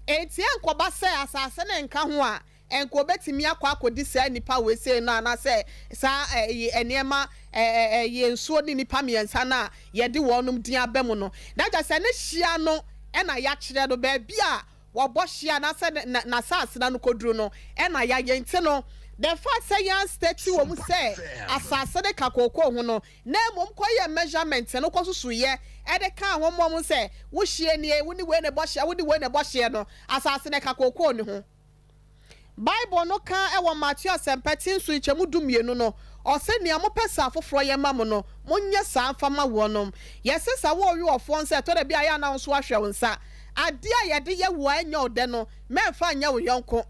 S16: Enti ɛnkɔba sɛ asase no nka ho a, Anka obetumi akɔ akɔdi saa nnipa wei sei no anaasɛ saa ɛyi nneɛma ɛyi nsuo ne nnipa mmiɛnsa no a yɛde wɔnom din aba mu no. Na kyerɛ sɛ ne hyia no na yɛakyerɛ no, baabi a wɔbɔ hyia anaasɛ n'asaase no kɔduru no na yɛayɛ. Nti no, the fact sɛ yɛn state wɔ mu sɛ asaase no ka kookoo ho no, na mmom kɔyɛɛ measurement no kɔsusuiɛ de kaa ho mmom sɛ wo hyeɛ nie, wo ne wei na ɛbɔ hyeɛ, wo ne wei na ɛbɔ hyeɛ no, asaase no ɛka kookoo no ho. Bible no ka wɔ Mateo Asɛmpa ti nson nkyɛmu 12 no, ɔse, Nea mopɛ sɛ afoforɔ yɛ ma mo no, monyɛ saa mfa ma wɔnom. Yɛse sɛ worewe ɔfoɔ nsa a, ɛtɔ da bi a ɛyɛ a na wo nso woahwɛ wo nsa. Adeɛ a yɛde yɛ wo a ɛnyɛ wo dɛ no, mɛmfa nyɛ wo yɔnko.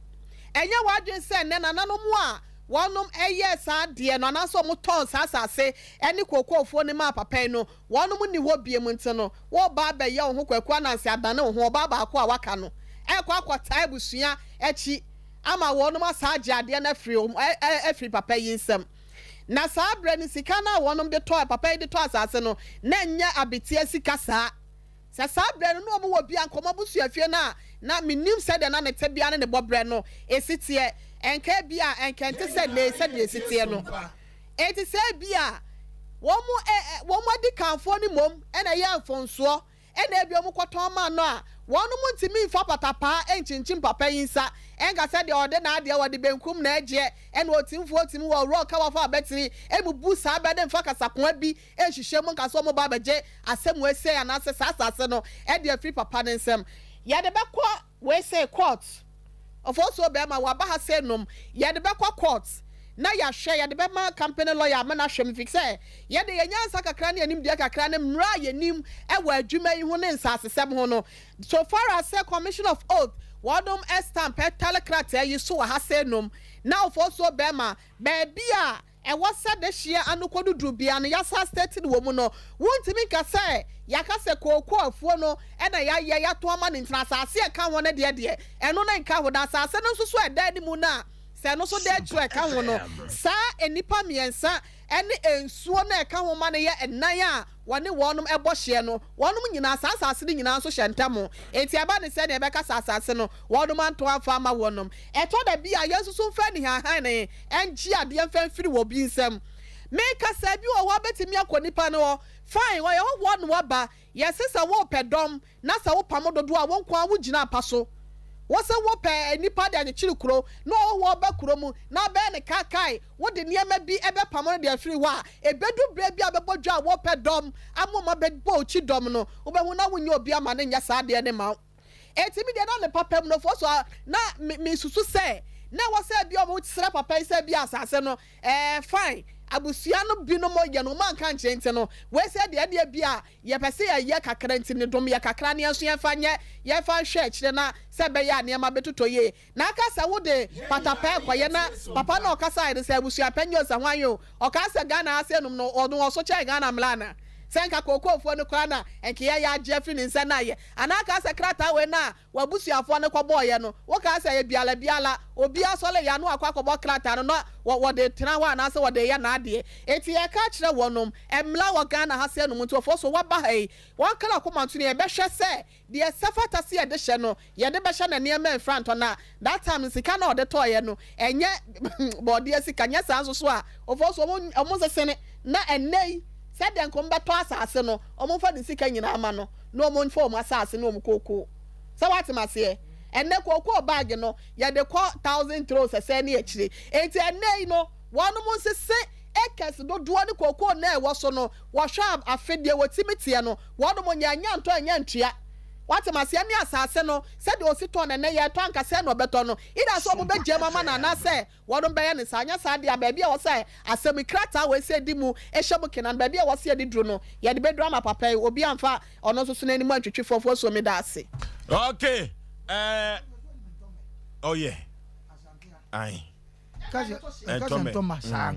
S16: Ɛnyɛ w'adwene sɛ nnɛ nananom a wɔnom yɛɛ saa adeɛ no anaasɛ wɔtɔn saa asase ne kookoofuo no maa papa yi no, Wɔnom nni hɔ biom nti no, woreba abɛyɛ wo ho Kwaku Ananse adane wo ho ɔbaa baako a waka no ɛrekɔ akɔtaa abusua akyi ama wɔnom asan agye adeɛ no afiri wɔn afiri papa yi nsam. Na saa berɛ no sika no a wɔnom de tɔɔ papa yi de tɔɔ asase no na ɛnyɛ abeteɛ sika saa. Sɛ saa berɛ no na wɔn wɔ bi a anka wɔn abusuafie no a na mennim sɛdeɛ na ne tebea ne ne bɔberɛ no ɛsi teɛ nka ebia anka ɛnte sɛ nnɛ yi sɛdeɛ ɛsi teɛ no. Enti sɛ ebia wɔn ɛ, wɔn adikanfoɔ no mmom na ɛyɛɛ mfomsoɔ na ebia wɔkɔtɔn maa no a, wɔnom ntumi mfa patapaa nkyinkyim papa yi nsa nka sɛ deɛ ɔde n'adeɛ wɔde benkum na ɛgyeɛ ɛna otimfoɔ tumi wɔ worɔ ka wafa abatiri mmubu saa bɛ de mfa kasakoa bi nhyehyɛ mu nka sɛ wɔba abɛgye asɛm wei sei anaasɛ saa asase no de afiri papa no nsam. Yɛde bɛkɔ Wei sei court ɔfɔsuo bɛɛma waba ha sei nom yɛde bɛkɔ court na yahwɛ yɛde bɛma company lawyer ama no ahwɛ mu fisɛ yɛde yɛn nyansa kakra ne yɛn nimdeɛ kakra ne mmra a yɛnim ɛwɔ adwuma yi ho ne nsasesɛm ho no so far as sɛ commission of oath wɔnom stamp ɛtale krataa yi so wɔ ha sei nom na ɔfɔsuo bɛɛma baabi a ɛwɔ sɛ dehyeɛ ano kɔduduru bea no yɛasan state no wɔ mu no, wontumi nka sɛ yɛaka sɛ kookoo afuo no na yɛayɛ yɛatɔn ama no nti na asase a ɛka ho no deɛ deɛ ɛno no nka ho na asase no nso so a ɛda anim no a sɛ ɛno nso da akyire a ɛka ho no saa nnipa mmiɛnsa ne nsuo no a ɛka ho ma no yɛ nnan a wɔne wɔnom bɔ hyeɛ no, wɔnom nyinaa, saa asase no nyinaa nso hyɛ ntam. Enti ɛba no sɛdeɛ ɛbɛka sɛ asase no, wɔnom anto amfa amma wɔnom. Ɛtɔ da bi a, yɛn nso so mfa anihanhan ngye adeɛ mfa mfiri wɔ obi nsam. Meka sɛ, bi wɔ hɔ a bɛtumi akɔ nipa no hɔ, fine, ɔyɛ hɔhoɔ na waba, yɛse sɛ worepɛ dɔm, Na sɛ wopamo dodoɔ a, wo nko ara wogyina apa so. Wo se wopɛ nnipa de akyekyere kuro, na ɔhɔhoɔ ba kuro mu, na abɛyɛ no kaakae, wode nneɛma bi bɛpamo no de afiri hɔ a, ɛbɛdu berɛ bi a wobɛbɔ dwa a wopɛ dɔm ama wɔn abɛbɔ wo kyidɔm no, wobɛhu na wonyɛ obi ama no nyɛ saa adeɛ no mma wo. Enti me deɛ na ne papa mu no, fo so a, na me, mesusu sɛ, na ɛwɔ sɛ ebia wɔsrɛ papa yi sɛ ebia asase no, ɛɛ, fine, abusua no binom yɛ no, wɔanka ankyerɛ nti no, wei sɛ deɛ ɛdeɛ bi a Yɛpɛ sɛ yɛyɛ kakra nti no, dom yɛ kakra na yɛn nso yɛmfa nyɛ, yɛmfa nhwɛ akyire na sɛ ɛbɛyɛ a nneɛma bɛtotɔ yie. Na aka sɛ wode patapaa rekɔyɛ na papa no a ɔkasaeɛ no sɛ abusua panyin o sɛ hwan o, ɔkaa sɛ Ghana ha sei nom no, ɔno ɔso kyɛn Ghana mmara anaa? Sɛ nka kookoofoɔ no koraa na nka yɛyɛ agye afiri ne nsa na ayɛ. Anaa kaa sɛ krataa wei no a w'abusuafoɔ no kɔbɔeɛ no, wokaa sɛ ɛyɛ biala biala, obiara sɔre yɛ a na wakɔ akɔbɔ krataa no na wɔde retena hɔ anaasɛ wɔde reyɛ n'adeɛ. Enti yɛreka akyerɛ wɔnom, mmara wɔ Ghana ha sɛ nom nti wɔfoɔ so wɔaba ha yi, wɔnka no akoma nto no yɛbɛhwɛ sɛ Deɛ ɛsɛ fata sɛ yɛde hyɛ no, yɛde bɛhyɛ na nneɛma mfra ntɔ na that time no sika no a ɔde tɔeɛ no ɛnyɛ bɔɔdeɛ sika, nyɛ saa nso so a of so wɔn wɔn nsesene na ɛnnɛ yi sɛdeɛ nka wɔn bɛtɔ asase no wɔn mfa ne sika nyinaa ma no na wɔn mfa wɔn asase ne wɔn kookoo sɛ wate maseɛ ɛnnɛ kookoo bag no yɛde kɔ 1003 sɛsɛ ne akyire enti ɛnnɛ yi no wɔn nsese acres dodoɔ ne kookoo no a ɛwɔ so no wɔhwɛ a afe deɛ wɔtumi teɛ no Wɔnom nyɛ anya ntɔ anya ntua. Wate maseɛ ne asaase no sɛdeɛ ɔsi tɔn no ɛnɛ yɛtɔ anka sɛn na ɔbɛtɔ no either sɛ ɔmo bɛgya mu ama no anaasɛ wɔnom bɛyɛ no saa anyɛ saa deɛ a baabi a ɛwɔ sɛ asɛm yi krataa wei sɛ ɛdi mu hyɛ mu kena no baabi a ɛwɔ sɛ yɛde duru no yɛde bɛduru ama papa yi obi amfa ɔno nso so n'anim antwitwi fɔfoɔ so meda ase.
S1: Okay eh, oh yeah. Aye.
S10: Nkasa ntɔma saa.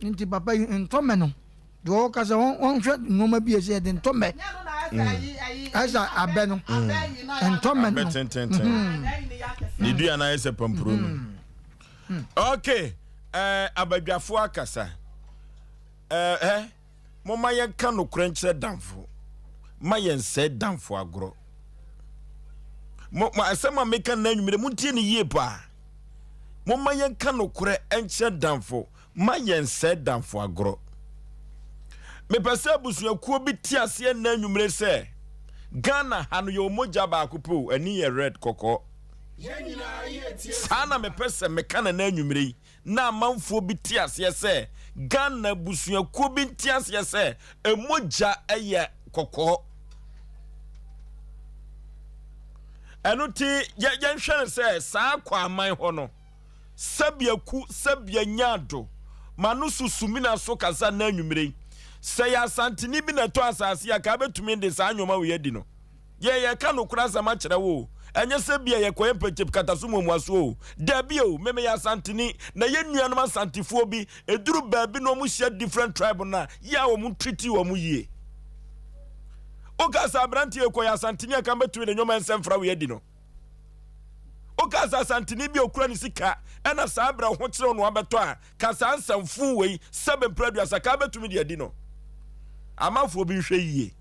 S10: Nti papa yi ntɔmɛ no deɛ ɔka sɛ wɔnhwɛ nneɛma bi a ɛsɛ yɛde ntɔmɛ ɛsɛ abɛ no ntɔmɛ no
S1: abɛ tententen ne dua no ayɛ sɛ pampuro no ok ɛɛ abadwafoɔ akasa ɛɛ ɛ momma yɛnka nokorɛ nkyerɛ damfo ma yɛnsɛe damfo agorɔ mo mo asɛm a meka nna anwummerɛ montie ne yie paa momma yɛnka nokorɛ nkyerɛ damfo ma yɛnsɛe damfo agorɔ. Mepɛ sɛ abusuakuo bi te aseɛ nnɛ anwummere sɛ Ghana ha no yɛwɔ mogya baako pɛ o, ani yɛ red kɔkɔɔ. Saa na mepɛ sɛ meka no nnɛ anwummere yi na amanfoɔ bi te aseɛ sɛ Ghana abusuakuo bi nte aseɛ sɛ mogya yɛ kɔkɔɔ. Ɛno ti yɛnhwɛ no sɛ saa kɔ aman hɔ no Sɛbea ku, sɛbea nya ado. M'ano so sumina so kasa nnɛ anwummere yi. Sɛ yɛ Asanteni bi na ɛtɔ asase a, ka bɛtumi de saa nnoɔma wei adi no. Yɛ yɛreka nokorɛ asɛm akyerɛ wo o, ɛnyɛ sɛ bia yɛkɔyɛ mpɛkyɛp kataso muamuasoɔ o. Dabi o, me meyɛ Asanteni, na yɛn nuanom Asantefoɔ bi, ɛduru baabi na wɔn hyia different tribe no a, yɛ a wɔn treat wɔn yie. Woka sɛ aberanteɛ yi kɔyɛ Asanteni a, ka bɛtumi de nnoɔma ɛnsɛ mfra wei adi no. Woka sɛ Asanteni bi a okura ne sika ɛna saa berɛ ho kyerɛw no abɛtɔ a, ka saa nsɛmfo wei sɛbe mprɛ aduasa ka bɛtumi de adi no. Amanfoɔ bi nhwɛ yie.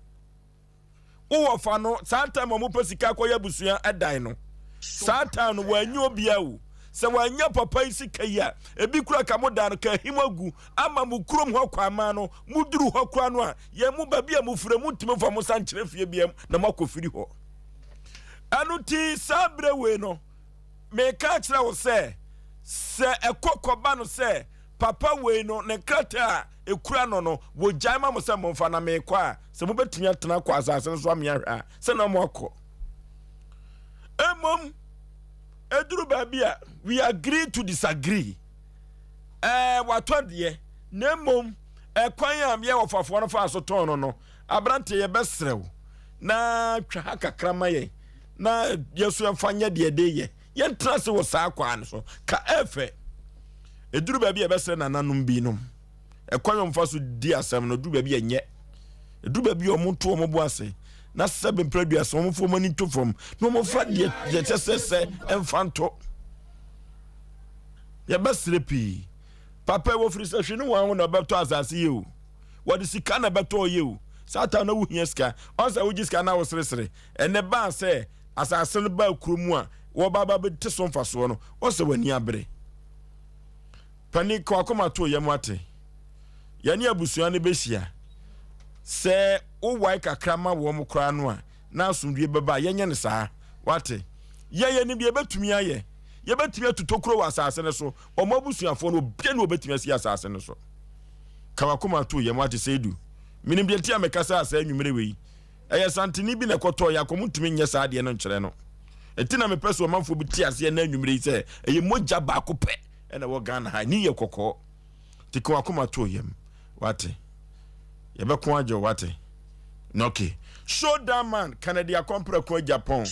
S1: Wowɔ fa no saa time a wɔpɛ sika akɔyɛ abusua ɛdan no. Saa time no wɔanyi obiara o. Sɛ wɔanya papa yi sika yi a, ebi kura ka mo dan no ka ahim agu ama mo kurom hɔ kwaman no, moduru hɔ kora no a, yɛn mu baabi a mofiri montumi mfa mo nsa nkyerɛ fie biam na moakɔfiri hɔ. Ɛno nti saa berɛ wei no, meka akyerɛ wo sɛ, sɛ ɛkɔ kɔba no sɛ papa wei no ne krataa a ɛkura no no, wɔgyae ma mo sɛ momfa na meekɔ a, sɛ mobɛtumi atena kɔ asase no so amea hwɛ a, sɛ na moakɔ. Mmom, ɛduru baabi a, we agree to disagree. Ɛɛ, watɔ deɛ, na mmom ɛkwan a yɛ wɔfafoɔ no faa so tɔn no no, Aberanteɛ, yɛbɛsrɛ wo na twa ha kakra ma yɛn na yɛn nso yɛmfa nyɛ deɛ ɛde yɛ. Yɛntena ase wɔ saa kwan no so. Ka ɛfɛ. Ɛduru baabi a yɛbɛsrɛ nananom binom. Ɛkwan a wɔfa so di asɛm no, ɛduru baabi a ɛnyɛ. Ɛduru baabi a wɔto wɔn bo ase na sɛbe mpere aduasa wɔn fo wɔn ani to fam na wɔfa deɛ deɛ ɛsɛ sɛ sɛ ɛmfa nto. Yɛbɛsrɛ pii. Papa wɔfiri sɛ hwene wɔn ho na ɔbɛtɔ asase yi o. Wɔde sika na ɛbɛtɔɔ yɛ o. Saa time na wohia sika. Ɔn sɛ wogye sika na woseresere. Ɛnɛ baa sɛ asase no baa kuro mu a wɔba aba bɛte so mfasoɔ no, ɔn sɛ w'ani abere. Panin ka w'akoma to yam ate. Yɛne abusua no bɛhyia. Sɛ wowae kakra ma wɔn koraa no a, na asomdwie bɛba a, yɛnyɛ no saa. Wate? Yɛn yɛnim deɛ yɛbɛtumi ayɛ. Yɛbɛtumi atu tokuro wɔ asase no so. Wɔn abusuafoɔ no, obiara ni wɔbɛtumi asi asase no so. Ka w'akoma to yam, wate, Seidu. Menim deɛ nti a mekasaa saa anwummere wei. Ɛyɛ Santini bi na ɛkɔtɔɔ yɛ akɔm ntumi nyɛ saa adeɛ no nkyerɛ no. Ɛti na mepɛ sɛ ɔmanfoɔ bi te aseɛ nnɛ anwummere yi sɛ ɛyɛ mogya baako pɛ ɛna ɛwɔ Ghana ha. Ani yɛ kɔkɔɔ. Nti ka w'akoma to yam, wate. Yɛbɛko agye wo, wate. Okay. Showdown man, Kennedy Akɔmprɛko Agyapong.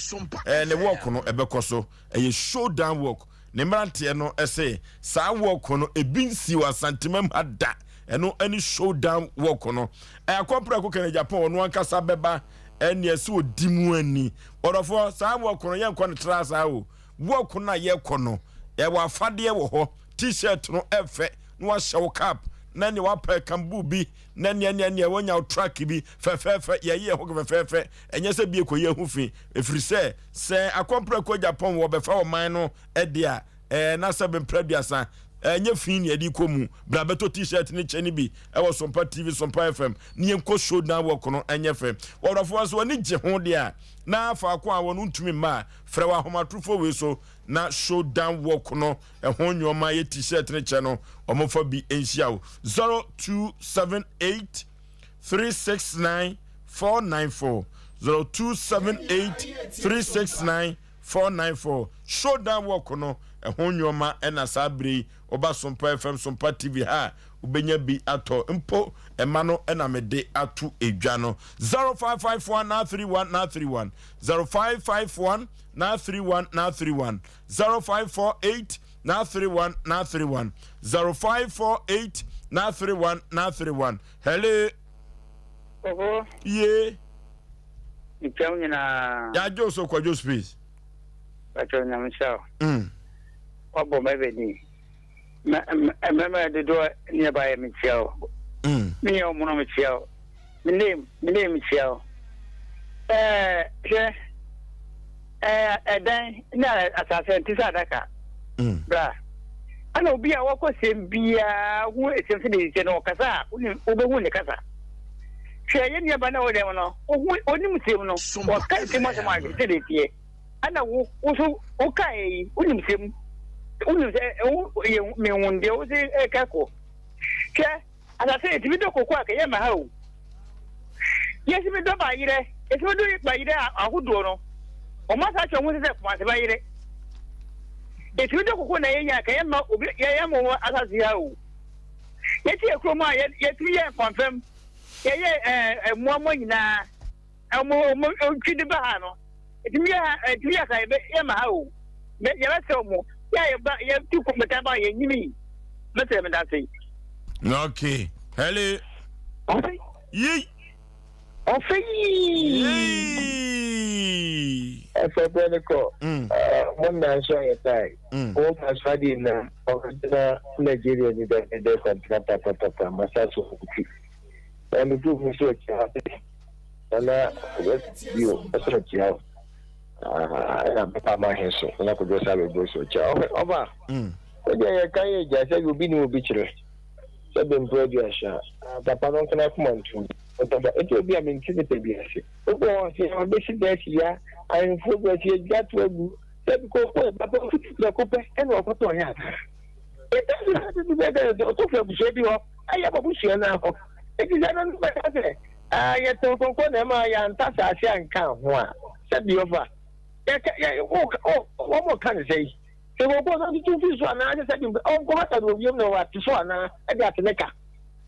S1: Ɛɛ ne work no ɛbɛkɔ so. Ɛyɛ showdown work. Ne mmeranteɛ no se saa wɔko no ebi nsii wɔ Asantemam ha da. Ɛno ne showdown walk no. Ɛyɛ prɛko Kennedy Agyapong ɔno ankasa bɛba ɛne ɛsɛ ɔdi mu ani. Ɔdɔfoɔ saa walk no yɛnkɔ no tra saa o. Walk no a yɛkɔ no yɛwɔ afadeɛ wɔ hɔ. T-shirt no ɛfɛ na wahyɛ wo cap na nea wapɛ kambu bi na nea nea nea wanya wo track bi fɛfɛɛfɛ yɛyɛ ɛho fɛfɛɛfɛ ɛnyɛ sɛ bi ɛkɔyɛ ho fi ɛfiri sɛ sɛ akɔmprɛko Agyapong wɔbɛfa ɔman no ɛde a ɛɛ na sɛ bɛmpere aduasa ɛnyɛ fi ne ɛde kɔ mu bra bɛtɔ t-shirt ne kyɛ ne bi ɛwɔ Sompa TV Sompa FM ne yɛnkɔ showdown walk no ɛnyɛ fɛ wɔdɔfoɔ nso wɔne gye ho deɛ a na faako a wɔn ntumi mma a frɛ wɔ ahomatorofo wei so na showdown walk no ɛho nneɛma yɛ t-shirt ne kyɛ no wɔmfa bi nhyia wo 0278 369 494 0278 369 494 Showdown Walk no ɛho nnoɔma ɛna saa berɛ yi woba Sompa FM Sompa TV ha a wobɛnya bi atɔ mpo ɛma no ɛna mede ato edwa no 0551 931 931 0551 931 931 0548 931 931 0548 931 931 Hello.
S8: Oho.
S1: Ye.
S8: Mekyia wo nyinaa.
S1: Yɛagye wo so Kwadwo Space.
S8: Pakyɛ Nyame nhyira wo. Wabɔ mɛbɛ din. Mmarima dodoɔ ne ɛba yɛ mekyia wo. Mm. Me yɛ ɔmono mekyia wo. Me name me name mekyia wo. Ɛɛ hwɛ ɛɛ ɛdan ne asase nti sɛ adaka. Mm. Bra. Ɛna obi a wɔkɔ sɛm biara ho esɛm sɛ de sɛ no ɔkasa a wobɛhu ne kasa. Hwɛ, yɛn nuabaa no a ɔwɔ dɛm no, ohu, onim sɛm no, ɔka nsɛm asɛm a sɛdeɛ ɛteɛ. Ɛna wo, wo nso, wokaeɛ yi, wonim sɛm. Wonim sɛ, wo, yɛ, mehu deɛ wo se ɛka kɔ. Hwɛ, asase yɛtumi dɔ koko a kɛyɛ ma ha o. Yɛtumi dɔ bayerɛ, yɛtumi dɔ bayerɛ ahodoɔ no. Wɔn asa akyɛ wɔn ho sɛ Kumase bayerɛ. Yɛtumi dɔ koko na yɛnya kɛyɛ ma obi, yɛyɛ ma wɔn asase ha o. Yɛte yɛ kurom a yɛtumi yɛ mfamfam, yɛyɛ ɛɛ mmoamoa nyinaa, ɔmo ɔmo ntwi de ba ha no, ɛtumi yɛ ha ɛtumi yɛ ka yɛbɛ yɛ ma ha o, bɛ yɛbɛsrɛ ɔmo yɛ a yɛba yɛtu kɔmputa ba yɛ nyini, mɛsrɛ meda ase.
S1: Okay, hello. Yi.
S11: Ɔfɛ yii.
S23: Ɛfɛ bɛ ne kɔ. Mo nna nso ayɛ tae. Wo ma so adeɛ na ɔbɛgyina Nigeria ni dɛ dɛ kwantena papapapa masa so nti. Na me group nso akyia ha sɛ nana bio ɛsɛ akyia wo. Ɛna papa ma he so nana kodwo sa bɛbɔ so akyia. Ɔfɛ ɔba. Ɛdeɛ yɛ ka yɛ gya sɛ obi ne obi kyerɛ. Sɛ bɛ mpo aduasa a, papa no nka n'akoma ntom. Ɔtɔ da, ɛtɔ bi a mente nipa bi ase. Obi wɔ hɔ a, ɔse ɔbɛsi dan asi ya, ahemfo bi ɔse yɛdwa to agu. Dabi koko, papa ofiti prɛko pɛ ɛna ɔkɔtɔ ɔyɛ ata. Ɛda so sɛ bi bɛka sɛ ɔtɔ firi abusua bi hɔ, ɛyɛ abusua no hɔ. Enti sɛ ɛno no bɛka sɛ, ah, yɛtɔn koko na ɛma yɛanta asase anka ho a, sɛ bi ɔfa, yɛka, yɛ, wo, wɔn ka ne sɛ yi. Sɛ wɔkɔ no ɔtutu fi so anaa sɛ sɛbi ɔnkɔ hata no owiem na wate so anaa ɛde ate ne ka.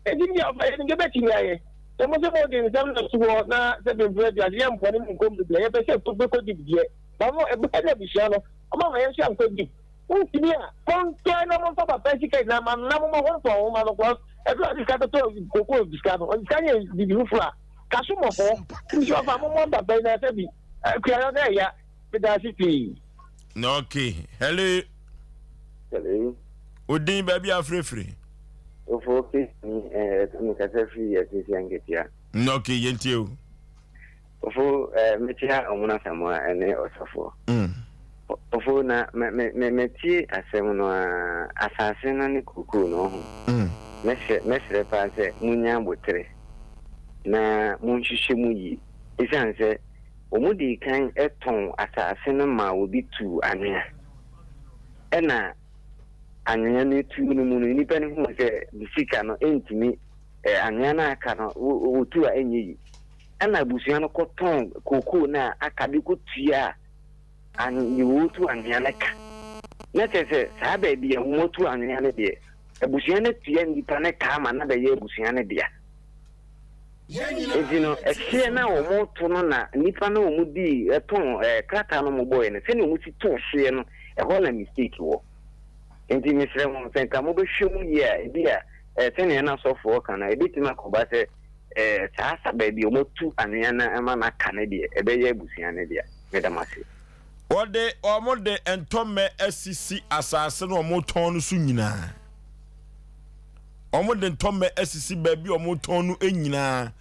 S23: Enti deɛ ɔfa yɛ no deɛ bɛtumi ayɛ. Sɛ mo sɛ mo de nsɛm no to hɔ na sɛbi mfrɛ adu ase yɛ mpɔne mu nkɔ mu deɛ yɛpɛ sɛ bɛkɔ deep deɛ ba mo ɛbɛ ne abusua no ɔmo ama yɛn nso yɛnkɔ deep. Wontumi a montwɛn na momfa papa sika nyinaa ma no na momma ho ntɔ nwoma no kɔ ɛberɛ a ɔde sika totɔ kokoo sika no ɔde sika yɛ biribi foforɔ a ka so mmɔfɔ nti ɔfa mommɔ papa yi na sɛbi akuayɔ no ɛya meda ase pii.
S1: Okay, hello.
S4: Hello.
S1: Odin baabi afirifiri.
S4: Ofo ke ni eh mi kasa firi asisi anketia.
S1: Okay, yɛntie o.
S4: Ofo eh metia ɔmono asamoa ɛne ɔsɔfoɔ. Mm. Ofo na me me me metie asɛm no a asase no ne kokoo no ho. Mm. Mɛsrɛ mɛsrɛ paa sɛ munya abotere na monhwehwɛ mu yie. Esiane sɛ Wɔdii kan tɔn asase no maa obi tuu anwea. Ɛnna anwea no tu no mu no, nnipa no huu sɛ ne sika no ntumi, anwea no a aka no, wɔtu a ɛnyɛ yi. Ɛnna abusua no kɔtɔn kookoo no a aka de kɔtuaa deɛ wɔretu anwea no ka. Na kyerɛ sɛ, saa baabi a wɔatu anwea no deɛ, abusua no atua nnipa no ka ama no abɛyɛ abusua no dea. Enti no, ɛhyeɛ no a wɔreto no na nnipa no a wɔdii tɔn ɛɛ krataa no wɔbɔeɛ no, sɛdeɛ wɔsi too hyeɛ no, ɛhɔ na mistake wɔ. Enti mesrɛ mo, sɛ nka mobɛhwɛ mu yie a, ebi a.
S13: Eh, sɛnea na sɔfoɔ ka no, ɛbɛtumi akɔba sɛ eh, saa sa baabi a wɔatu anwea no ama no aka no deɛ, ɛbɛyɛ abusua no dea. Meda mo ase.
S1: Wɔde wɔn de ntɔmmɛ asisi asase no a wɔtɔn no so nyinaa. Wɔn de ntɔmmɛ asisi baabi a wɔtɔn no nyinaa,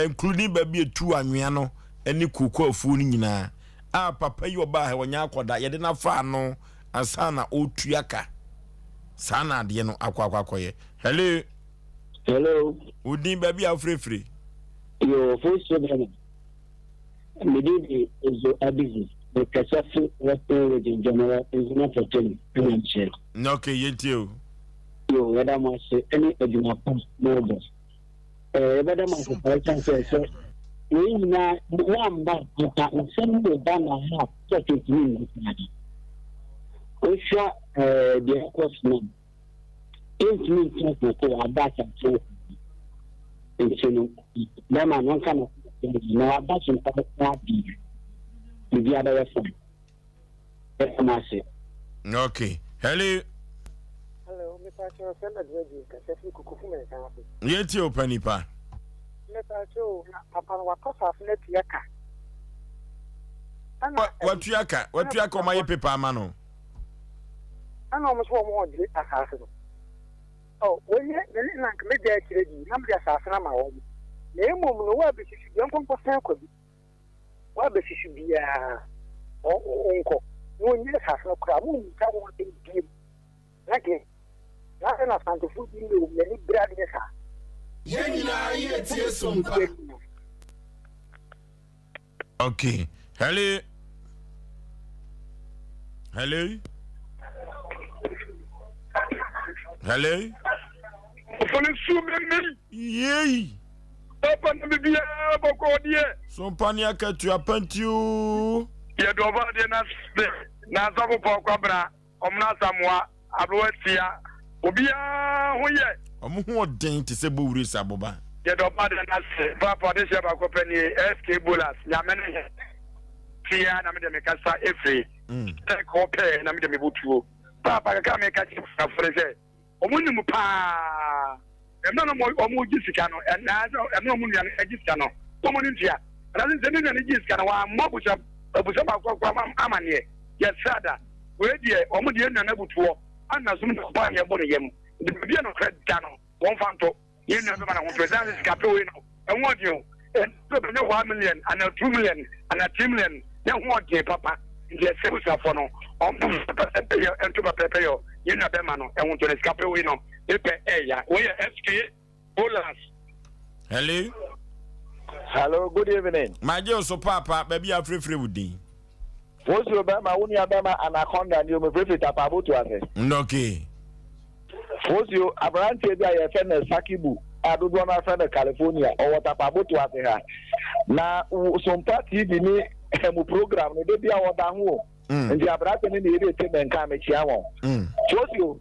S1: including baabi a etu anwea no ne kooko afuo no nyinaa. A papa yi ɔbaa ha ɔnyɛ akɔda, yɛde no afa ano ansa na ɔretua ka. Saa na adeɛ no akɔ akɔ akɔyɛ. Hello.
S15: Hello.
S1: Wo din baabi a wofirefiri?
S15: Yo, Fosuo Bernard. Me din de Ezo Abizi. Mekasa fi Western Region General Nzema Pɔtɛmu ɛna nkyɛn.
S1: Na okay, yɛntie o.
S15: Yo, yɛda mo ase ɛne adwuma pa mo bɔ. Ɛɛ yɛbɛda mo ase paa ɛsiane sɛ sɛ wei nyinaa moamba anka nsɛm no ba na ha sɛ kɛntumi nni saa. Wohwɛ ɛɛ deɛ ɛkɔ so no yɛntumi ntra koko aba asase wɔ nti no bɛma no nka no na waba so mpa koraa bi biribi abɛyɛ fine ɛma ase.
S1: Okay. Hello.
S17: Hello, mepa kyɛw sɛ na dua di nkasa firi kukufu mɛnsa ase.
S1: Yɛtie o panipa.
S17: Mepa kyɛw na papa no watɔ saase no atua ka.
S1: Watua ka, watua ka ɔma yɛ pepa ama no.
S17: Ɛna wɔn nso wɔn ɔgye asaase no. Ɔ wɔnyɛ ne ne na nka mɛgya akyerɛ di na mede asaase no ama wɔn. Na mmom no wɔabɛsisi deɛ nkɔnkɔsɛn kwa bi. Wɔabɛsisi biara wɔnkɔ na wɔnyɛ asaase no koraa mo nta wɔn asɛm biem. Na deɛ na afei na Asantefoɔ bi yɛ wɔn ani bere adeɛ saa.
S21: Yɛn nyinaa yɛtie Sompa.
S1: Okay. Hello. Hello. Hello.
S24: Ofoni su mímí.
S1: Yei.
S24: Papa na bibi bɔkɔ deɛ.
S1: Sompa ne akatua panti o.
S24: Yɛde ɔba deɛ na se na asafo pɔ kwabena. Ɔmena Asamoah, Aberewa Tia, obiara ho yɛ.
S1: Ɔmo ho ɔden te sɛ bowire sɛ aboba.
S24: Yɛda Ɔbɔadeɛ no ase paapa ɔdehyeɛ baako pɛ nie SK Bolas Nyame ne hene Tia na medeɛ mekasa ɛfiri sɛ kɔɔ pɛɛ na medeɛ mebɔ tuo paapa kakra meka kyerɛ abusuafoɔ ne sɛ Ɔmo nim paa. Mmerɛ na ɔmo gye sika no, anaasɛ mmerɛ ɔmo nua no gye sika no, na ɔmo ne ntua. Anaasɛ sɛ ne nua no gye sika no, wammɔ abusua abusua baako koraa amaneɛ. Yɛsrɛ ada. Wei deɛ, ɔmo deɛ yɛn nua no abutuɔ, ana som na ɔbaa yɛn bɔ ne yam. Nti baabi a nokorɛ da no, wɔmfa nto. Yɛn nua bɛma ne ho so. Ɛsiane sɛ sika pɛ wei no, ɛho ɔden o. Ɛnna bɛnya 1 million anaa 2 million anaa 3 million na ɛho ɔden papa. Nti ɛsɛ abusuafoɔ no ɔmpo pɛpɛɛpɛ yɛ nto pɛpɛɛpɛ yɛ yɛn nua bɛma no ɛho nto no sika pɛ wei no mepɛ ɛya. Wei yɛ SK Bolas.
S1: Hello.
S25: Hello, good evening.
S1: Magye wo so paapa, baabi a afirefire wo din.
S25: Wosoro bɛrima, wo nua bɛrima Anaconda ni o, mefirefire Tapaboto ase.
S1: Okay.
S25: Fosio, aberanteɛ bi a yɛfrɛ no Sakibu a dodoɔ no ara frɛ no California, ɔwɔ Tapaboto ase ha. Na Sompa TV ne ɛmu program no, da bi a ɔda ho o. Mm. Nti aberanteɛ no ne yɛde te me nka mekyia wɔn. Mm. Fosio,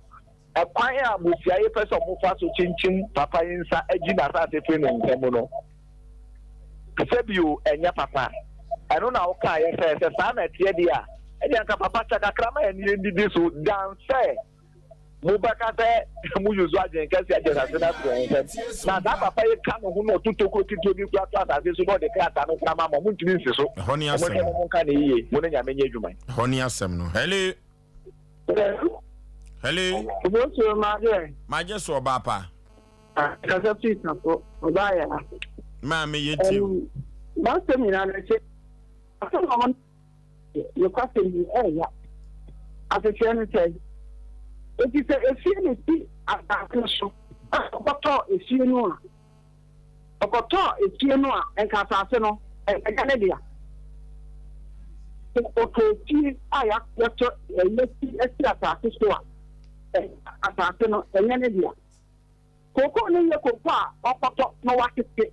S25: ɛkwan a abusua yi pɛ sɛ wɔfa so kyinkyim papa yi nsa agyi n'asase firi ne nsa mu no, sɛbio ɛnyɛ papa. Ɛno na wokaeɛ sɛ sɛ saa na ɛteɛ deɛ a, ɛdeɛ anka papa kyɛ kakra ma yɛne yɛndidi so dan sɛ Mobɛka sɛ mo use adwene kɛse agye asase no afiri wɔn nsam. Na saa papa yi ka ne ho na ɔto tokuro ketewa bi kura to asase so na ɔde krataa no kora ma mo a, montumi nsi so.
S1: Ɛhɔ ne asɛm
S25: Monhwɛ na
S1: no.
S25: monka no yiye. Mo ne Nyame nyɛ adwuma.
S1: Ɛhɔ ne asɛm no. Hello. Hello.
S26: Obosuo magye.
S1: Magye so ɔbaa pa.
S26: Kasa firi safo ɔbaa yɛ ha.
S1: Maame yɛ tie o.
S26: M'asɛm nyinaa no ɛkyɛ. Asɛm a wɔn. Nokwasɛm ni, ɛyɛ ya. Asekyerɛ ne sɛn? Enti sɛ efie na esi asase no so a ɔkɔtɔɔ efie no a, ɔkɔtɔɔ efie no a, nka asase no, ɛnyɛ ne dea. Sɛ ɔtɔ efie a yɛatɔ yɛasi asi asase so a, asase no, ɛnyɛ ne dea. Kookoo no nyɛ kookoo a wɔakɔtɔ na wɔatete.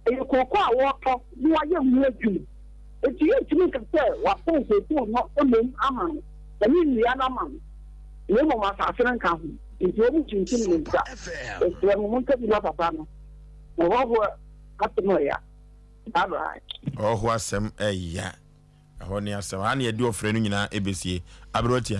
S26: Ɛyɛ kookoo a wɔretɔ na wɔayɛ ho adwuma. Enti yɛntumi nka sɛ wɔatɔn kookoo no mmom ama no, ne nnua no ama no, na mmom asase no nka ho. Enti wɔnkyinkyim ne nsa. Mesrɛ mo, monka bi ma papa no. Na ɔhɔhoɔ asɛm ɛya. Bye bye.
S1: Ɔhɔhoɔ asɛm ɛya. Ɛhɔ ne asɛm. Ha na yɛde ɔfrɛ no nyinaa ɛbɛsie. Aberewa tia.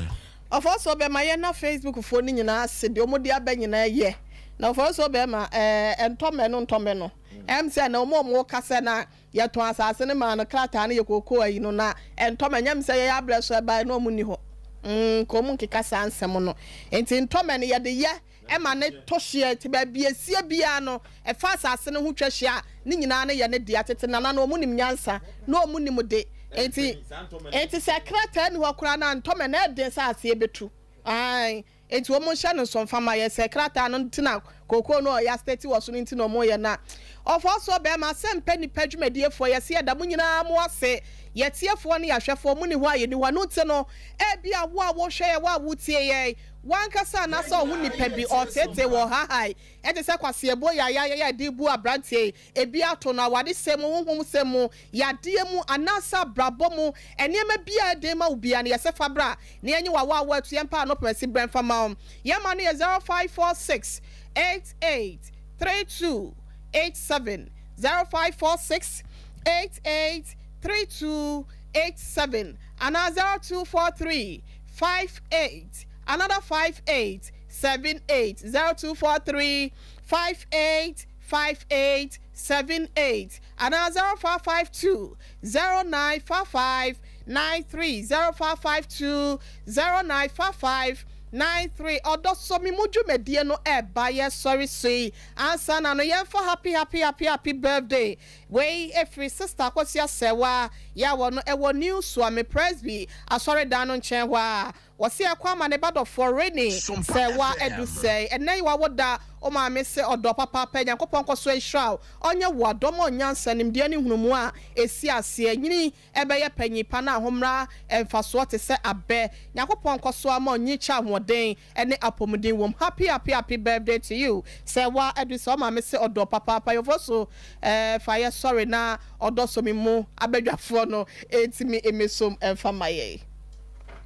S16: Ɔfɔsɔ bɛma yɛn na Facebook foɔ no nyinaa ase deɛ ɔmo de aba nyinaa yɛ. Na ɔfɔr so bɛrima ɛɛ ntɔmmɛ no ntɔmmɛ no. Ɛm sɛ na wɔn a wɔka sɛ na yɛtɔn asase no maa no krataa no yɛ kookoo ayi no na ntɔmmɛ nyɛ me sɛ yɛyɛ abrɛ so ɛbae na wɔn nni hɔ. Mm, nka wɔn nkeka saa nsɛm no. Nti ntɔmmɛ no yɛde yɛ ɛma no tɔ hyeɛ nti baabi esie biara no ɛfa asase no ho twa hyia a ne nyinaa no yɛ ne dea. Tete nana no wɔn nim nyansa na wɔn nim de. Nti nti sɛ krataa nni hɔ koraa no a ntɔmmɛ no ɛden sɛ aseɛ bɛtu. Ae. Enti wɔn nhyɛ no nso mfa ma yɛ sɛ krataa no nti na kookoo no a ɔyɛ asitɛti wɔ so no nti na wɔn yɛ na ɔfɔɔsoɔ bɛɛma asɛmpɛ nipa dwumadiefoɔ yɛse yɛda mo nyinaa mo ase yɛ tiefoɔ ne yɛ ahwɛfoɔ mo ni hɔ a yɛni hɔ ɛno nti no ebia wo a wo hwɛ yɛ wo a wo tie yɛn wankasa anaasɛ ɔho nipa bi ɔɔteetee wɔ ɔhahae ɛte sɛ kwaseɛbuo yayayaya a ɛde bu abranteɛ yi Ebi ato no awaresɛm mu, honhomsɛm mu, yadeɛ mu, anaasɛ abrabɔ mu. Nneɛma biara a ɛden ma wo biara no, yɛsɛ fa bra na yɛnye w'awaawa atu yɛn mpaa anɔpem asi berɛ mfa ma wo. Yɛn ma no yɛ 0546 88 32 87, 0546 88 32 87, anaa 0243 58 another 58 78, 0243 58 5878 anaa 0552 0955 93 0552 0955 93 Ɔdɔ sɔ me mu dwumadie no ɛɛba yɛ sɔre so yi ansa na no yɛnfa happy happy happy happy birthday wei ɛfiri sister Akosua Sɛwa yɛ a wɔ no ɛwɔ New Suame Presby asɔredan no nkyɛn hɔ a Wɔse ɛkɔ ama ne ba dɔfoɔ Renny sɛ wa adu sɛe ɛnɛ yi wawo da wo maame se ɔdɔ papaapa Nyankopɔn nkɔso nhyira wo ɔnyɛ wo adɔm ɔnyansa nimdeɛ ne nhunumu a ɛsi aseɛ nyini ɛbɛyɛ panyin pa na ahommra mfasoɔ te sɛ abɛ Nyankopɔn nkɔso ama ɔnyi kyɛ ahoɔden ne apɔmuden wom happy happy happy birthday to you sɛ wa adu sɛ wo maame se ɔdɔ papaapa yɔfoɔ so ɛɛ fa yɛ sɔre na ɔdɔ sɔ me mu abadwafoɔ no ɛntimi mmesom ɛmfa ma yɛn.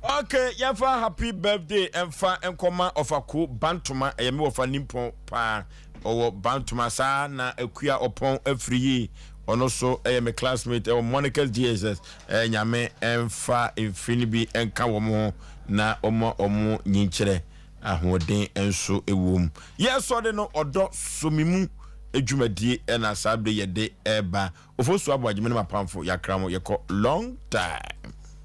S1: Ok yɛmfa happy birthday ɛmfa nkɔma ɔfako bantoma ɛyɛ me wɔfa nimpɔn paa ɔwɔ bantoma saa na akua ɔpɔn afiri yi ɔno so ɛyɛ me classmate ɛwɔ Monica's JSS ɛɛ nyame ɛmfa mfiri no bi ɛnka wɔn ho na ɔma wɔn nyinkyerɛ ahoɔden nso ɛwom yɛsɔre no ɔdɔ so me mu dwumadie ɛna saa bere yɛde ɛba ofosu aboagye me ne mapamfo yɛakra mo yɛkɔ long time.